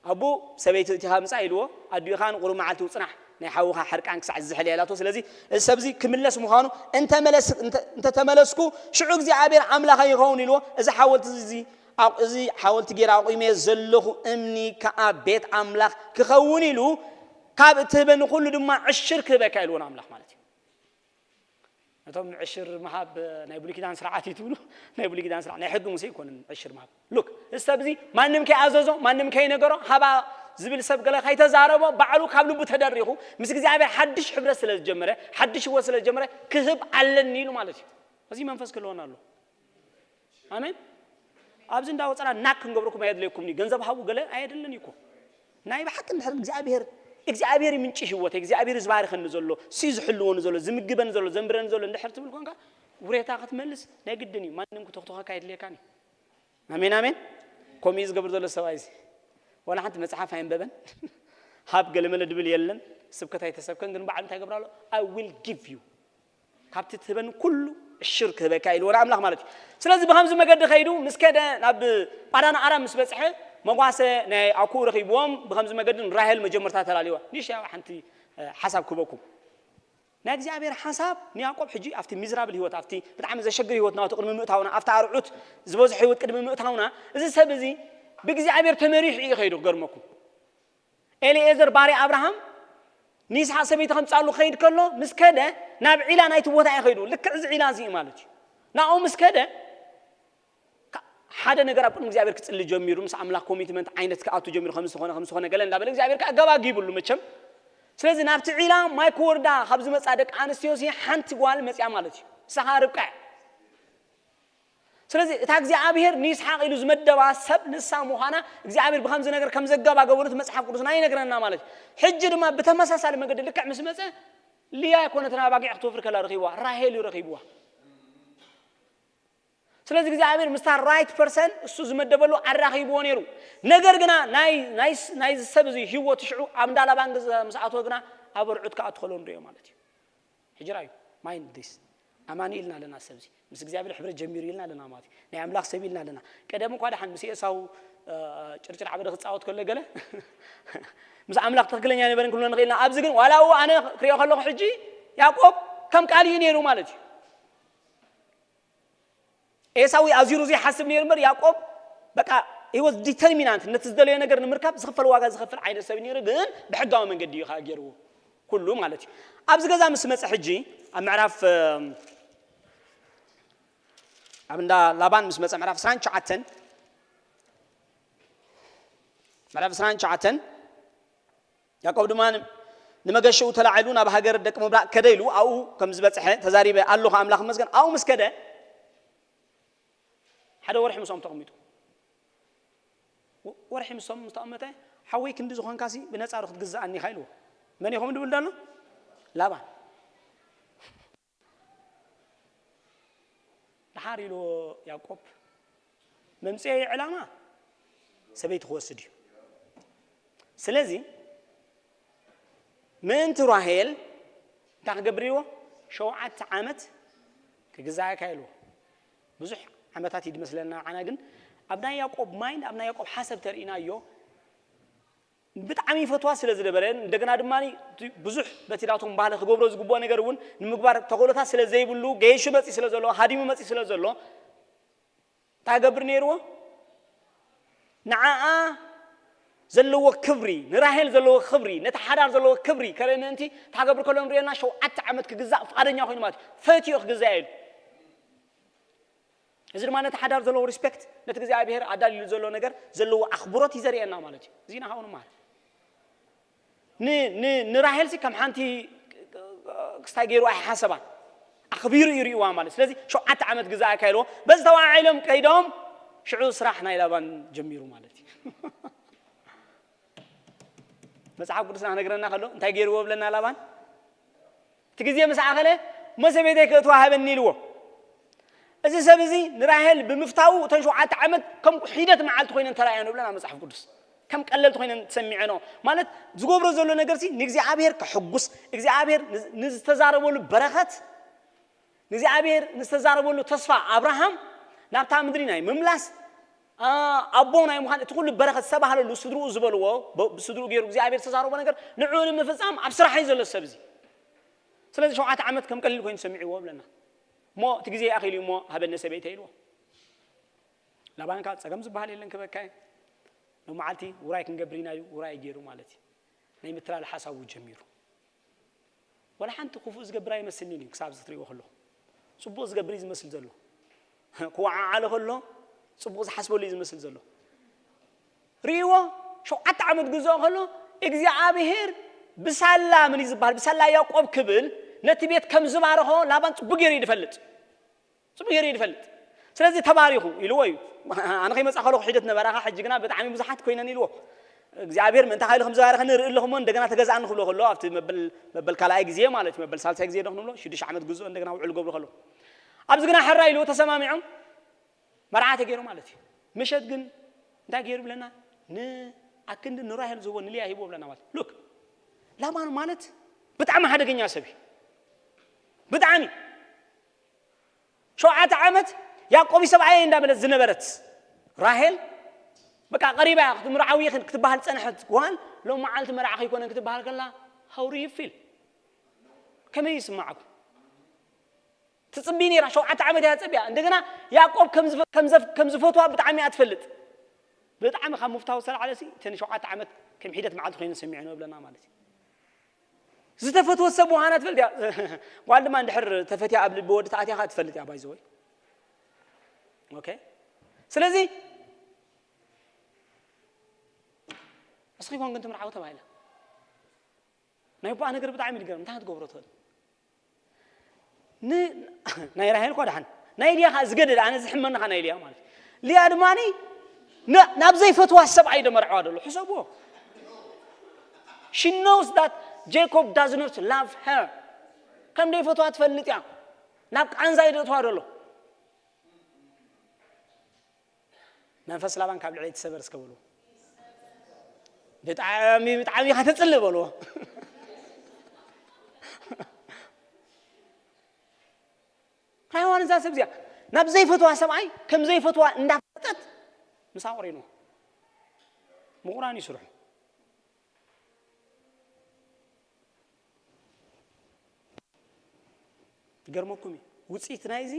ኣቡ ሰበይቲ እቲኻ ምጻእ ኢልዎ፣ ኣዲኡ ኸኣ ንቁሩብ መዓልቲ ውጽናሕ፣ ናይ ሓውኻ ሕርቃን ክሳዕ ዝዝሕል እያ ኢላቶ። ስለዚ እዚ ሰብዚ ክምለስ ምዃኑ፣ እንተመለስ-፣ እንተ-፣ እንተተመለስኩ፣ ሽዑ እግዚኣብሔር ኣምላኸይ ይኸውን ኢልዎ፣ እዚ ሓወልቲ እዚ፣ ኣብ-፣ እዚ ሓወልቲ ገይረ ኣቑመዮ ዘለኹ እምኒ ከኣ ቤት ኣምላኽ ክኸውን ኢሉ፣ ካብ እትህበኒ ኩሉ ድማ ዕሽር ክህበካ ኢልዎ ንኣምላኽ ማለት እዩ። ነቶም ዕሽር ምሃብ ናይ ብሉይ ኪዳን ስርዓት እዩ ትብሉ፣ ናይ ብሉይ ኪዳን ስርዓት፣ ናይ ሕጊ ሙሴ ኣይኮነን ዕሽር ምሃብ። ሉክ፣ እዚ ሰብ እዚ ማንም ከይኣዘዞ፣ ማንም ከይነገሮ፣ ሃባ ዝብል ሰብ ገለ ከይተዛረቦ፣ ባዕሉ ካብ ልቡ ተደሪኹ፣ ምስ እግዚኣብሔር ሓድሽ ሕብረት ስለ ዝጀመረ፣ ሓድሽ ህይወት ስለ ዝጀመረ፣ ክህብ ኣለኒ ኢሉ ማለት እዩ። እዚ መንፈስ ክህልወና ኣሎ። ኣሜን። ኣብዚ እንዳወፀና ናክ ክንገብረኩም ኣየድለየኩም እዩ። ገንዘብ ሃቡ ገለ ኣየድልን እዩ እኮ። ናይ ብሓቂ እንድሕር እግዚኣብሔር፣ እግዚኣብሔር እዩ ምንጪ ህይወት፣ እግዚኣብሔር እዩ ዝባርኸኒ ዘሎ፣ ሲ ዝሕልወኒ ዘሎ፣ ዝምግበኒ ዘሎ፣ ዘንብረኒ ዘሎ እንድሕር ትብል ኮንካ፣ ውሬታ ክትመልስ ናይ ግድን እዩ። ማንም ክተኽተኸካ ኣየድልየካን እዩ። ኣሜን፣ ኣሜን። ከምኡ እዩ ዝገብር ዘሎ ሰብኣይ እዚ። ዋላ ሓንቲ መጽሓፍ ኣየንበበን። ሃብ ገለመለ ድብል የለን። ስብከት ኣይተሰብከን፣ ግን ባዕሉ እንታይ ይገብር ኣሎ? I will give you። ካብቲ ትህበኒ ኩሉ ዕሽር ክህበካ ኢልዎ ንኣምላኽ ማለት እዩ። ስለዚ ብኸምዚ መገዲ ከይዱ ምስ ከደ ናብ ጳዳን ኣራም ምስ በጽሐ መጓሰ ናይ ኣኩኡ ረኺብዎም። ብኸምዚ መገዲ ንራሄል መጀመርታ ተላልይዋ። ንእሽተይ ሓንቲ፣ እ፣ ሓሳብ ክህበኩም። ናይ እግዚኣብሔር ሓሳብ ንያዕቆብ ሕጂ ኣብቲ ሚዝራብል ህይወት፣ ኣብቲ ብጣዕሚ ዘሸግር ህይወት ናቱ ቅድሚ ምእታውና፣ ኣብቲ ኣርዑት ዝበዝሖ ህይወት ቅድሚ ምእታውና፣ እዚ ሰብ እዚ ብእግዚኣብሔር ተመሪሑ እዩ ከይዱ ክገርመኩም። ኤሊኤዘር ባርያ ኣብርሃም ንይስሓቅ ሰበይቲ ከምጻሉ ክኸይድ ከሎ ምስ ከደ ናብ ዒላ ናይቲ ቦታ እዩ ከይዱ። ልክዕ እዚ ዒላ እዚ እዩ ማለት እዩ። ናብኡ ምስ ከደ ካ-፣ ሓደ ነገር ኣብ ቅድሚ እግዚኣብሔር ክጽሊ ጀሚሩ፣ ምስ ኣምላኽ ኮሚትመንት ዓይነት ክኣቱ ጀሚሩ፣ ከም ዝኾነ፣ ከም ዝኾነ ገለ እንዳበለ እግዚኣብሔር ከኣ ገባጊብሉ መቸም። ስለዚ ናብቲ ዒላ ማይ ክወርዳ ካብ ዝመጻ ደቂ ኣንስትዮ እዚ ሓንቲ ጓል መጽያ ማለት እዩ። ንሳ ኸኣ ርብቃ እያ። ስለዚ እታ እግዚኣብሔር ንይስሓቅ ኢሉ ዝመደባ ሰብ ንሳ ምዃና እግዚኣብሔር ብኸምዚ ነገር ከም ዘገባገበሉ እቲ መጽሓፍ ቅዱስና ይነግረና ማለት እዩ። ሕጂ ድማ ብተመሳሳሊ መገዲ ልክዕ ምስ መጸ ልያ ኣይኮነትን ኣብ ኣባጊዕ ክትወፍር ከላ ረኺብዋ፣ ራሄል እዩ ረኺብዋ። ስለዚ እግዚኣብሔር ምስታ ራይት ፐርሰን እሱ ዝመደበሉ ኣራኺብዎ ነይሩ። ነገር ግና ናይ፣ ናይ፣ ናይዚ ሰብ እዚ ህይወት ሽዑ ኣብ እንዳ ላባን ገዛ ምስ ኣተወ ግና ኣብ ኣርዑት ክኣቱ ከሎ ንሪኦ ማለት እዩ። ሕጂ ራዩ፣ ማይንድ ዲስ። ኣማኒ ኢልና ኣለና፣ ሰብዚ ምስ እግዚኣብሔር ሕብረት ጀሚሩ ኢልና ኣለና ማለት እዩ። ናይ ኣምላኽ ሰብ ኢልና ኣለና። ቀደም እኳ ደሓን ምስ ኤሳው፣ እ፣ ጭርጭር ዓበደ ክጻወት ከሎ ገለ ምስ ኣምላኽ ትኽክለኛ ነበርን ክንብሎ ንኽእል ኢና። ኣብዚ ግን ዋላ እው ኣነ ክሪኦ ከለኹ ሕጂ ያዕቆብ ከም ቃል እዩ ነይሩ ማለት እዩ። ኤሳው ኣዚሩ ዘይሓስብ ነይሩ እምበር ያዕቆብ በቃ፣ he was determinant፣ ነቲ ዝደለዮ ነገር ንምርካብ ዝኽፈል ዋጋ ዝኸፍል ዓይነት ሰብ ነይሩ። ግን ብሕጋዊ መንገዲ እዩ ከዓ ገይርዎ ኩሉ ማለት እዩ። ኣብዚ ገዛ ምስ መፀ ሕጂ ኣብ ምዕራፍ ኣብ እንዳ ላባን ምስ መፀ ምዕራፍ ዕስራን ትሽዓተን ምዕራፍ ዕስራን ትሽዓተን ያዕቆብ ድማ ንመገሽኡ ተላዒሉ ናብ ሃገር ደቂ ምብራቕ ከደ ኢሉ ኣብኡ ከም ዝበፅሐ ተዛሪበ ኣለኹ። ኣምላኽ ይመስገን። ኣብኡ ምስ ከደ ሓደ ወርሒ ምስኦም ተቐሚጡ። ወርሒ ምስኦም ምስ ተቐመጠ፣ ሓወይ ክንዲ ዝኾንካሲ ብነፃ ዶ ክትግዝኣኒ ኢኻ ኢልዎ። መን ኢኹም ድብል ደሎ? ላባን። ደሓር ኢልዎ ያዕቆብ፣ መምፅኤ ዕላማ ሰበይቲ ክወስድ እዩ። ስለዚ ምእንቲ ራሄል እንታይ ክገብር ኢልዎ? ሸውዓተ ዓመት ክግዛእካ ኢልዎ። ብዙሕ ዓመታት እዩ ዝመስለና ንዓና፣ ግን ኣብ ናይ ያዕቆብ ማይንድ፣ ኣብ ናይ ያዕቆብ ሓሳብ ተርእናዮ ብጣዕሚ ይፈትዋ ስለ ዝነበረ፣ እንደገና ድማ ብዙሕ በቲ ናቶም ባህሊ ክገብሮ ዝግብኦ ነገር እውን ንምግባር ተኽእሎታት ስለ ዘይብሉ፣ ገይሹ መፂ ስለ ዘሎ፣ ሃዲሙ መፂ ስለ ዘሎ፣ እንታይ ገብር ነይርዎ? ንዓኣ ዘለዎ ክብሪ፣ ንራሄል ዘለዎ ክብሪ፣ ነቲ ሓዳር ዘለዎ ክብሪ ከርኢ ምእንቲ እንታይ ገብር ከሎ ንሪኦ ኣለና? ሸውዓተ ዓመት ክግዛእ ፍቓደኛ ኮይኑ ማለት እዩ። ፈትዮ ክግዛእ ኢሉ። እዚ ድማ ነቲ ሓዳር ዘለዎ ሪስፔክት፣ ነቲ እግዚኣብሔር ኣዳልዩ ዘሎ ነገር ዘለዎ ኣኽብሮት እዩ ዘርእየና ማለት እዩ። እዚ ንኻኡ ንመሃር። ን- ን- ንራሄልሲ ከም ሓንቲ ክስታይ ገይሩ ኣይሓሰባን፣ ኣኽቢሩ እዩ ርእይዋ ማለት። ስለዚ ሸውዓተ ዓመት ግዛእ ኣካይልዎ፣ በዚ ተዋዒሎም ከይዶም ሽዑ ስራሕ ናይ ላባን ጀሚሩ ማለት እዩ። መጽሓፍ ቅዱስና ክነግረና ከሎ እንታይ ገይርዎ ብለና ላባን? እቲ ግዜ ምስ ኣኸለ፣ እሞ ሰበይተይ ክእትዋ ሃበኒ ኢልዎ። እዚ ሰብ እዚ ንራሄል ብምፍታው እተን ሸውዓተ ዓመት ከም ሒደት መዓልቲ ኮይነን ተራእየን ብለና መጽሓፍ ቅዱስ። ከም ቀለልቲ ኮይነን ተሰሚዐንኦ። ማለት ዝገብሮ ዘሎ ነገርሲ ንእግዚኣብሔር ከሕጉስ፣ እግዚኣብሔር ንዝ- ንዝተዛረበሉ በረኸት፣ ንእግዚኣብሔር ንዝተዛረበሉ ተስፋ ኣብርሃም ናብታ ምድሪ ናይ ምምላስ፣ ኣ፣ ኣቦ ናይ ምዃን፣ እቲ ኩሉ በረኸት ዝተባህለሉ ስድርኡ ዝበልዎ፣ ብ- ብስድርኡ ገይሩ እግዚኣብሔር ዝተዛረቦ ነገር ንዕኡ ንምፍጻም ኣብ ስራሕ እዩ ዘሎ ሰብ እዚ። ስለዚ ሸውዓተ ዓመት ከም ቀሊል ኮይኑ ሰሚዕዎ ብለና። እሞ እቲ ግዜ ይኣኽል እዩ እሞ ሃበኒ ሰበይተይ ኢልዎ። ላባን ከኣ ጸገም ዝበሃል የለን ክበካ እየ። ሎም መዓልቲ ውራይ ክንገብር ኢና ኢሉ ውራይ ገይሩ ማለት እዩ። ናይ ምትላል ሓሳቡ ጀሚሩ። ወላ ሓንቲ ክፉእ ዝገብር ኣይመስልንን እዩ ክሳብ እዚ ክትሪእዎ ከለኹም። ጽቡቕ ዝገብር እዩ ዝመስል ዘሎ። ክወዓዓለ ከሎ ጽቡቕ ዝሓስበሉ እዩ ዝመስል ዘሎ። ርእይዎ፣ ሸውዓተ ዓመት ግዝኦ ከሎ እግዚኣብሔር ብሳላ ምን እዩ ዝበሃል? ብሳላ ያዕቆብ ክብል ነቲ ቤት ከም ዝባረኾ ላባን ጽቡቕ ገይሩ እዩ ዝፈልጥ። ጽቡቕ ገይሩ እዩ ዝፈልጥ። ስለዚ ተባሪኹ ኢልዎ እዩ። ኣነ ከይመጽእ ከለኹ ሒደት ነበራኻ፣ ሕጂ ግና ብጣዕሚ ብዙሓት ኮይነን ኢልዎ። እግዚኣብሔር ምእንታ ኢሉ ከም ዝባረኸኒ ርኢ ኣለኹ እሞ እንደገና ተገዛእኒ ክብሎ ከሎ ኣብቲ መበል መበል ካልኣይ ግዜ ማለት እዩ፣ መበል ሳልሳይ ግዜ ዶ ክንብሎ ሽዱሽተ ዓመት ግዝኦ እንደገና ውዕል ገብሩ ከሎ ኣብዚ ግና ሕራይ ኢልዎ ተሰማሚዖም መርዓ ተገይሩ ማለት እዩ። ምሸት ግን እንታይ ገይሩ ብለና? ንኣክንዲ ንራሄል ዝህቦ ንልያ ሂቦ ብለና ማለት ሉክ። ላባን ማለት ብጣዕሚ ሓደገኛ ሰብ እዩ። ብጣዕሚ ሸውዓተ ዓመት ያዕቆብ ሰብኣየ እንዳበለት ዝነበረት ራሄል በቃ ቀሪባ ክትምርዓዊ ክትበሃል ዝጸንሐት ጓል ሎም መዓልቲ መርዓ ከይኮነን ክትበሃል ከላ how do you feel? ከመይ ይስማዓኩም? ትጽቢ ነይራ፣ ሸውዓተ ዓመት እያ ጸቢያ። እንደገና ያዕቆብ ከም ዝፈ- ከም ዘፍ- ከም ዝፈትዋ ብጣዕሚ እያ ትፈልጥ። ብጣዕሚ ካብ ምፍታው ዝተላዕለ ሲ እተን ሸውዓተ ዓመት ከም ሒደት መዓልቲ ኮይነን ሰሚዐን ብለና ማለት እዩ። ዝተፈትወት ሰብ ምዃና ትፈልጥ እያ። ጓል ድማ እንድሕር ተፈትያ ኣብ ልቢ ወዲ ተኣትያ ከኣ ትፈልጥ እያ ባይዘወይ። ኦኬ። ስለዚ እስኺ ኮን ግን ትምርዓዊ ተባሂላ። ናይ ኣቦኣ ነገር ብጣዕሚ ይድገርም። እንታይ ክትገብሮ ትኽእል? ን- ናይ ራሄል እኳ ደሓን፣ ናይ ልያ ከዓ ዝገደደ ኣነ ዝሕመኒ ከዓ ናይ ልያ ማለት እዩ። ልያ ድማ ናብ ዘይፈትዋ ሰብኣይ ደመርዓዋ ደሎ ሕሰብዎ። She knows that Jacob does not love her። ከም ዘይፈትዋ ትፈልጥ እያ። ናብ ቃንዛ እዩ ደእትዋ ደሎ። መንፈስ ላባን ካብ ልዕለይ ትሰበር እስከ በልዎ። ብጣዕሚ ብጣዕሚ ኢኻ ተጽልእ በልዎ። ራይዋን እዛ ሰብ እዚኣ ናብ ዘይፈትዋ ሰብኣይ ከም ዘይፈትዋ እንዳፈለጠት ምሳ ቆሪኑ ምቑራን ይስርሑ። ይገርመኩም እዩ ውፅኢት ናይዚ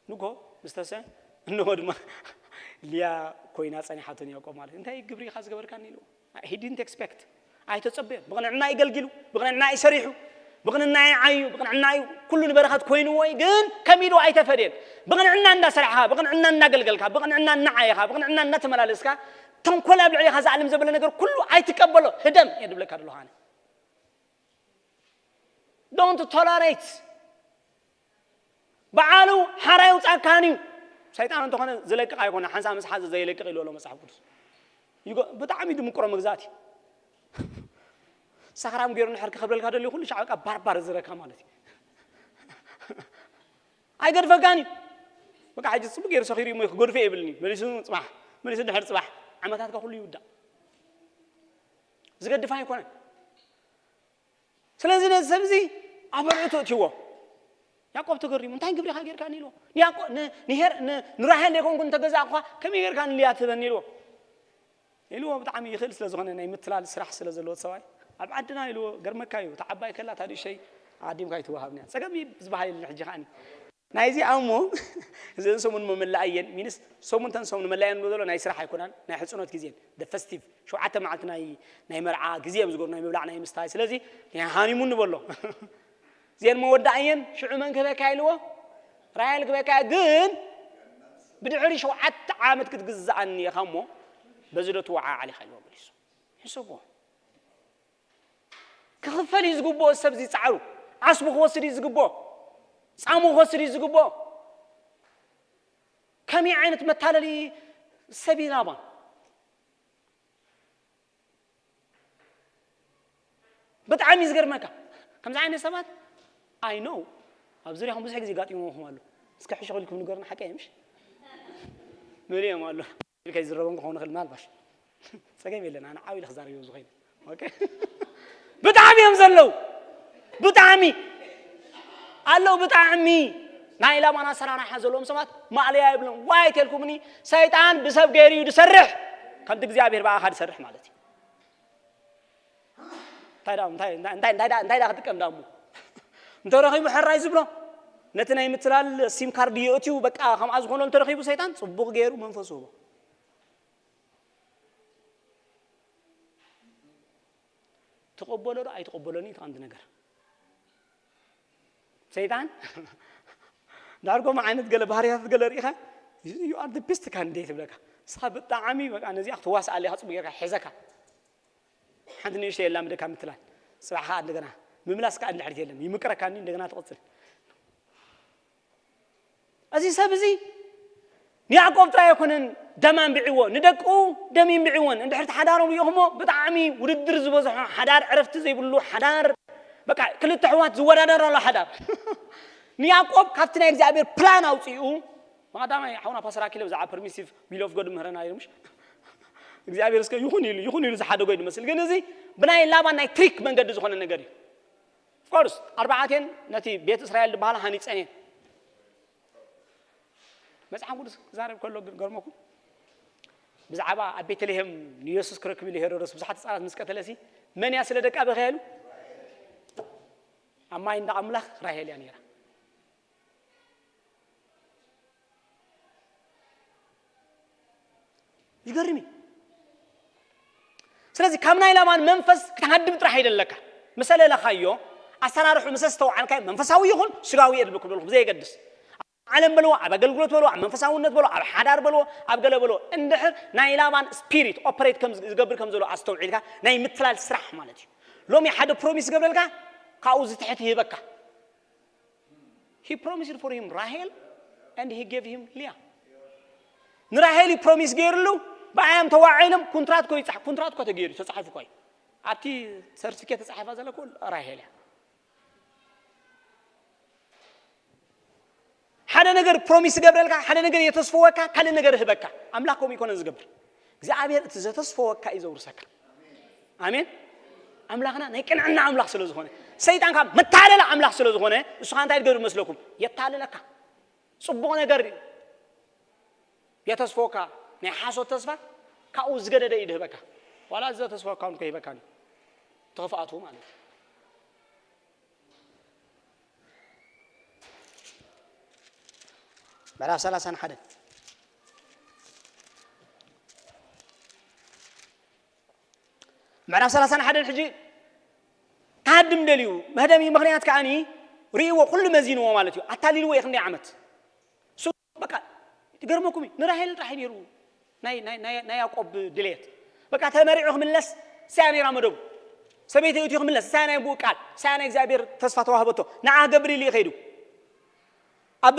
ንጎ ምስተሰ እንሆ ድማ ሊያ ኮይና ጸኒሓቶ ንያዕቆብ ማለት እንታይ ግብሪ ኢኻ ዝገበርካኒ ኢልዎ። He didn't expect። ኣይተጸበዮን። ብቕንዕና እዩ ገልጊሉ፣ ብቕንዕና እዩ ሰሪሑ፣ ብቕንዕና እዩ ዓዩ፣ ብቕንዕና እዩ ኩሉ ንበረኸት ኮይንዎ እዩ። ግን ከሚድዎ ኣይተፈድየን። ብቕንዕና እንዳሰራሕኻ፣ ብቕንዕና እንዳገልገልካ፣ ብቕንዕና እናዓየኻ፣ ብቕንዕና እናተመላለስካ ተንኮል ኣብ ልዕሌኻ ዝኣልም ዘበለ ነገር ኩሉ ኣይትቀበሎ። ህደም እየ ድብለካ ዘለኹ ኣነ። Don't tolerate። በዓሉ ሓራ ይውፃካን እዩ። ሰይጣን እንተኾነ ዝለቅቕ ኣይኮነ ሓንሳ ምስ ሓዘ ዘይለቅቕ ኢሉ ኣሎ መፅሓፍ ቅዱስ። ይጎ- ብጣዕሚ ድምቁሮ መግዛእቲ። ሰኽራም ገይሩ ንሕር ክኸብለልካ ደልዩ ኩሉ ሻዕ በቃ ባርባር ዝረካ ማለት እዩ። ኣይገድፈካን እዩ። በቃ ሕጂ ፅቡቅ ገይሩ ሰኺሩ እሞ ክገድፎ የብልኒ መሊሱ። ፅባሕ መሊሱ ድሕር ፅባሕ ዓመታትካ ኩሉ ይውዳእ። ዝገድፍ ኣይኮነን። ስለዚ ነዚ ሰብ እዚ ኣብ በልዑ ተእትይዎ። ያዕቆብ ተገሪሙ እንታይ ግብሪ ኢኻ ጌርካኒ ኢልዎ። ንያዕቆ- ን- ንሄር- ን- ንራሄል ዘይኮንኩ እንተገዛእኳ ከመይ ጌርካ ንልያ ትህበኒ ኢልዎ። ኢልዎ ብጣዕሚ ይኽእል ስለ ዝኾነ ናይ ምትላል ስራሕ ስለ ዘለዎ ሰብኣይ ኣብ ዓድና ኢልዎ። ገርመካ እዩ እታ ዓባይ ከላ እታ ንእሸይ ዓዲምካ ኣይትወሃብን እያ። ጸገም እዩ ዝበሃል የለን። ሕጂ ከዓኒ ናይዚ ኣሞ እዘን ሰሙን መመላእየን ሚንስ ሰሙን ተን ሰሙን መላእየን ዘሎ ናይ ስራሕ ኣይኮናን ናይ ሕጽኖት ግዜን the festive ሸውዓተ መዓልቲ ናይ ናይ መርዓ ግዜ እዮም ዝገብሩ ናይ ምብላዕ ናይ ምስታይ። ስለዚ ናይ ሃኒሙን ንበሎ እዚአን መወዳእየን ሽዑ መን ክህበካ ኢልዎ ራሄል ክህበካ። ግን ብድሕሪ ሸውዓተ ዓመት ክትግዝኣኒ ኢኻ እሞ በዚ ዶ ትወዓዓል ኢኻ ኢልዎ መሊሱ። ሕሰቦ ክኽፈል እዩ ዝግብኦ ሰብ እዚ ጻዕሩ ዓስቡ ክወስድ እዩ ዝግብኦ ጻሙ ክወስድ እዩ ዝግብኦ። ከመይ ዓይነት መታለሊ ሰብ እዩ ላባን። ብጣዕሚ እዩ ዝገርመካ ከምዚ ዓይነት ሰባት ኣይ ኖ ኣብ ዙሪያኹም ብዙሕ ግዜ ጋጢሞኹም ኣሎ። እስከ ሕሸኹ ኢልኩም ንገሩና ሓቂ እዩ ምሽ መሊኦም ኣሎ። ኢልካ ይዝረቦም ክኸውን ይኽእል ምናልባሽ ጸገም የለን ኣነ ዓው ኢለ ክዛረብ እዮም ዝኾይነ። ብጣዕሚ እዮም ዘለዉ ብጣዕሚ ኣለዉ ብጣዕሚ ናይ ላባን ኣሰራርሓ ዘለዎም ሰባት ማእለያ የብሎም። ዋይ ተልኩምኒ ሰይጣን ብሰብ ገይሩ እዩ ዝሰርሕ ከምቲ እግዚኣብሔር ብኣኻ ዝሰርሕ ማለት እዩ። እንታይ ዳ እንታይ እንታይ እንታይ እንታይ እንታይ ዳ ክጥቀም ዳሞ እንተረኺቡ ሕራይ ዝብሎ ነቲ ናይ ምትላል ሲም ካርድ የእትዩ በቃ ከምኣ ዝኾኖ እንተረኺቡ ሰይጣን ጽቡቕ ገይሩ መንፈሱ ህቦ። ትቐበሎ ዶ ኣይትቐበሎን እዩ እቲ ቀንዲ ነገር። ሰይጣን ዳር ከምኡ ዓይነት ገለ ባህርያታት ገለ ርኢኻ you are the best candidate ይብለካ። ንስኻ ብጣዕሚ በቃ ነዚኣ ክትዋስኣላ ኢኻ ጽቡቕ ጌርካ ሒዘካ። ሓንቲ ንእሽተይ የላምደካ ምትላል። ጽባሕ ከኣ እንደገና ምምላስ ከኣ እንድሕሪት የለን ይምቅረካኒ እንደገና ትቕጽል። እዚ ሰብ እዚ ንያዕቆብ ጥራይ ኣይኮነን ደም ኣንብዕዎ ንደቁ ደም ይንብዕዎን እንድሕር ሓዳሮም ሪኢኹሞ ብጣዕሚ ውድድር ዝበዝሖ ሓዳር ዕረፍቲ ዘይብሉ ሓዳር በቃ ክልተ ኣሕዋት ዝወዳደራሉ ሓዳር ንያዕቆብ ካብቲ ናይ እግዚኣብሔር ፕላን ኣውፅኡ ቀዳማይ ሓውና ፓስተር ኣኪለ ብዛዕባ ፐርሚሲቭ ዊል ኦፍ ጎድ ምህረና ኢሉ ምሽ እግዚኣብሔር እስከ ይኹን ኢሉ ይኹን ኢሉ ዝሓደጎ እዩ ዝመስል ግን እዚ ብናይ ላባን ናይ ትሪክ መንገዲ ዝኾነ ነገር እዩ ኮርስ ኣርባዓቴን ነቲ ቤት እስራኤል ዝበሃል ሃኒፀን እየን መፅሓፍ ቅዱስ ክዛረብ ከሎ ግን ገርመኩም ብዛዕባ ኣብ ቤተልሔም ንየሱስ ክረክብ ኢሉ ሄሮዶስ ብዙሓት ህፃናት ምስ ቀተለሲ መን እያ ስለ ደቃ በኸያ ኢሉ ኣብ ማይ እንዳ ኣምላኽ ራሄል እያ ነይራ ይገርም እዩ ስለዚ ካብ ናይ ላባን መንፈስ ክትሃድም ጥራሕ ይደለካ መሰለለኻዮ ኣሰራርሑ ምስ ኣስተውዓልካዮ መንፈሳዊ ይኹን ስጋዊ እየ ድብልኩም ዘለኹ ብዘየገድስ ዓለም በልዎ ኣብ ኣገልግሎት በልዎ ኣብ መንፈሳውነት በልዎ ኣብ ሓዳር በልዎ ኣብ ገለ በልዎ እንድሕር ናይ ላባን ስፒሪት ኦፐሬት ዝገብር ከም ዘሎ ኣስተውዒልካ ናይ ምትላል ስራሕ ማለት እዩ ሎሚ ሓደ ፕሮሚስ ዝገብረልካ ካብኡ ዝትሕት ይህበካ He promised for him Rahel and he gave him Leah ንራሄል እዩ ፕሮሚስ ገይርሉ ብኣያም ተዋዒሎም ኩንትራት ኮ ይፃሕ ኩንትራት ኮ ተገይሩ ተፃሒፉ ኮ ኣብቲ ሰርቲፊኬት ተፃሒፋ ዘለ ራሄል እያ ሓደ ነገር ፕሮሚስ ዝገብረልካ ሓደ ነገር የተስፈወካ ካልእ ነገር ህበካ ኣምላክ ከምኡ ይኮነን ዝገብር እግዚኣብሔር እቲ ዘተስፈወካ እዩ ዘውርሰካ ኣሜን ኣምላክና ናይ ቅንዕና ኣምላክ ስለ ዝኾነ ሰይጣን ካብ መታለል ኣምላክ ስለ ዝኾነ እሱኻ እንታይ ትገብር መስለኩም የታልለካ ፅቡቕ ነገር የተስፈወካ ናይ ሓሶት ተስፋ ካብኡ ዝገደደ እዩ ድህበካ ዋላ ዘተስፈወካ እውን ከይበካ ትኽፍኣቱ ማለት እዩ ምዕራፍ ሰላሳን ሓደን ምዕራፍ ሰላሳን ሓደን ሕጂ ክሃድም ደልዩ። መህደሚ ምኽንያት ከዓኒ ርእይዎ፣ ኩሉ መዚንዎ ማለት እዩ። ኣታሊልዎ እዩ ክንደይ ዓመት። እሱ በቃ ይገርመኩም እዩ። ንራሄል ጥራሕ እዩ ነይሩ ናይ፣ ናይ፣ ናይ፣ ናይ ያዕቆብ ድሌት። በቃ ተመሪዑ ክምለስ እሳያ ነይራ መደቡ። ሰበይቲ እትዩ ክምለስ እሳያ ናይ ብኡ ቃል፣ እሳያ ናይ እግዚኣብሔር ተስፋ ተዋህበቶ። ንዓ ገብር ኢሉ እዩ ከይዱ። ኣብ፣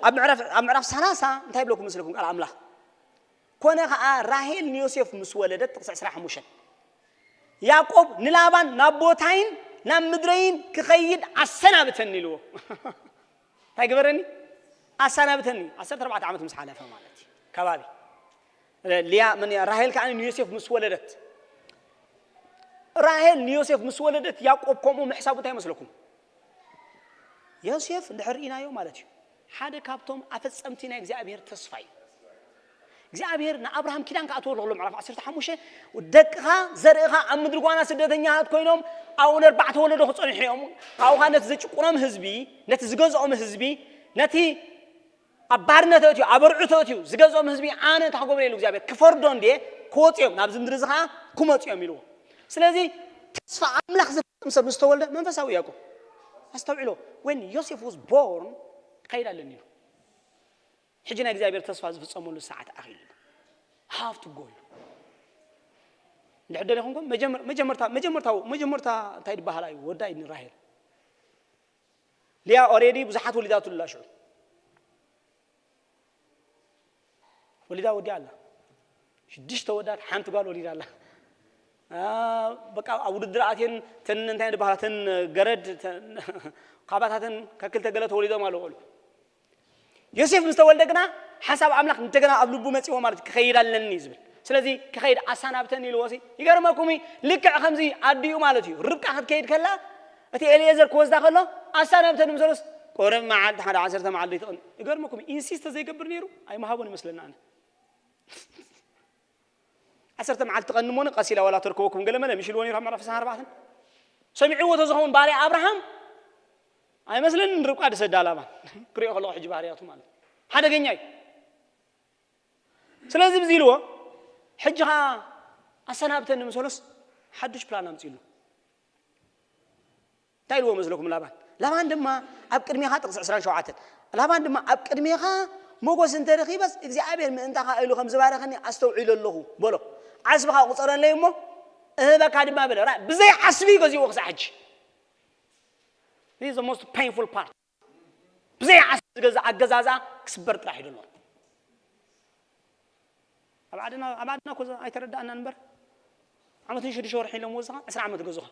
ኣብ ምዕራፍ፣ ኣብ ምዕራፍ ሰላሳ እንታይ ይብለኩም መስለኩም ቃል ኣምላኽ? ኮነ ኸዓ ራሄል ንዮሴፍ ምስ ወለደት፣ ጥቕሲ ዕስራን ሓሙሽተን፣ ያዕቆብ ንላባን ናብ ቦታይን ናብ ምድረይን ክኸይድ ኣሰናብተኒ ኢልዎ። እንታይ ግበረኒ? ኣሰናብተኒ። ዓሰርተ ኣርባዕተ ዓመት ምስ ሓለፈ ማለት እዩ ከባቢ። ልያ፣ መን እያ? ራሄል ከዓ ንዮሴፍ ምስ ወለደት፣ ራሄል ንዮሴፍ ምስ ወለደት ያዕቆብ ከምኡ ምሕሳቡ እንታይ ይመስለኩም? ዮሴፍ እንድሕር ርኢናዮ ማለት እዩ፣ ሓደ ካብቶም ኣፈጸምቲ ናይ እግዚኣብሔር ተስፋ እዩ። እግዚኣብሔር ንኣብርሃም ኪዳን ክኣትወሉ ከሎ፣ ምዕራፍ ዓሰርተ ሓሙሽተ፣ ደቅኻ፣ ዘርእኻ ኣብ ምድሪ ጓና ስደተኛታት ኮይኖም ኣብኡ ነርባዕተ ወለዶ ክጸንሑ እዮም። ካብኡ ኸኣ ነቲ ዝጭቁኖም ህዝቢ፣ ነቲ ዝገዝኦም ህዝቢ፣ ነቲ ኣብ ባርነት ኣእትዩ፣ ኣብ ኣርዑት ኣእትዩ ዝገዝኦም ህዝቢ ኣነ እንታይ ክገብሮ ኢሉ እግዚኣብሔር ክፈርዶ እንድየ፣ ክወጽኡ እዮም፣ ናብዚ ምድሪ እዚ ኸኣ ክመጹ እዮም ኢልዎ። ስለዚ ተስፋ ኣምላኽ ዝፍጽም ሰብ ምስ ተወልደ መንፈሳዊ እዩ ያዕቆብ። ኣስተውዕሎ። When Joseph was born፣ ክኸይድ ኣለኒ ኢሉ። ሕጂ ናይ እግዚኣብሔር ተስፋ ዝፍጸመሉ ሰዓት ኣኺሉ። ሃፍቱ ጎዩ። እንድሕር ደሊኹም ኮም መጀመር-፣ መጀመርታ፣ መጀመርታ፣ መጀመርታ እንታይ ዝበሃላ እዩ? ወዳ እዩ ንራሄል። ሊያ ኦሬዲ ብዙሓት ወሊዳትሉ ኣላ ሽዑ። ወሊዳ ወዲኣ ኣላ። ሽዱሽተ ወዳት ሓንቲ ጓል ወሊዳ ኣላ። ኣ፣ በቃ ኣብ ውድድር ኣትየን ተን እንታይ ዝበሃላ ተን ገረድ ተን ካባታተን ከክልተ ገለ ተወሊዶም ኣለዉ ቆልዑ። ዮሴፍ ምስ ተወልደ ግና ሓሳብ ኣምላኽ እንደገና ኣብ ልቡ መጺዎ ማለት እዩ፣ ክኸይድ ኣለኒ ዝብል። ስለዚ ክኸይድ ኣሰናብተኒ ኢልዎ ሲ ይገርመኩም እዩ። ልክዕ ከምዚ ኣዲኡ ማለት እዩ። ርብቃ ክትከይድ ከላ እቲ ኤልኤዘር ክወስዳ ከሎ ኣሰናብተኒ ምስ በሎስ ቁሩብ መዓልቲ ሓደ ዓሰርተ መዓልቲ ይትቕን። ይገርመኩም እዩ። ኢንሲስት ዘይገብር ነይሩ ኣይምሃቦን ይመስለና ኣነ። ዓሰርተ መዓልቲ ቀንሞኒ ቀስ ኢላ ዋላ ተርከበኩም ገለ መለ ምሽ ኢልዎ ነይሩ ኣብ ምዕራፍ ዕስራን ኣርባዕተን። ሰሚዕዎ ተዝኸውን ባርያ ኣብርሃም ኣይመስለንን ርብቃ ድሰዳ ላባን። ክሪኦ ከለኹ ሕጂ ባህርያቱ ማለት ሓደገኛ እዩ። ስለዚ ብዚ ኢልዎ ሕጂ ኸዓ ኣሰናብተኒ ምስ በሎስ ሓዱሽ ፕላን ኣምጺእሉ። እንታይ ኢልዎ መስለኩም ላባን? ላባን ድማ ኣብ ቅድሜኻ ጥቕሲ ዕስራን ሸውዓተን፣ ላባን ድማ ኣብ ቅድሜኻ ሞገስ እንተረኺበስ እግዚኣብሔር ምእንታኻ ኢሉ ከም ዝባረኸኒ ኣስተውዒለ ኣለኹ በሎ። ዓስብኻ ቁጸረለይ እሞ እህበካ ድማ በለ። ራ-፣ ብዘይ ዓስቢ እዩ ገዚእዎ ክሳዕ ሕጂ። This is the most painful part። ብዘይ ዓስቢ ዝገዛእ ኣገዛዝኣ ክስበር ጥራሕ እዩ ዘሎ። ኣብ ዓድና፣ ኣብ ዓድና እኮ ኣይተረዳእናን እምበር ዓመትን ሽዱሽተ ወርሒ ኢሎም ወዝኻ ዕስራ ዓመት ገዙኻ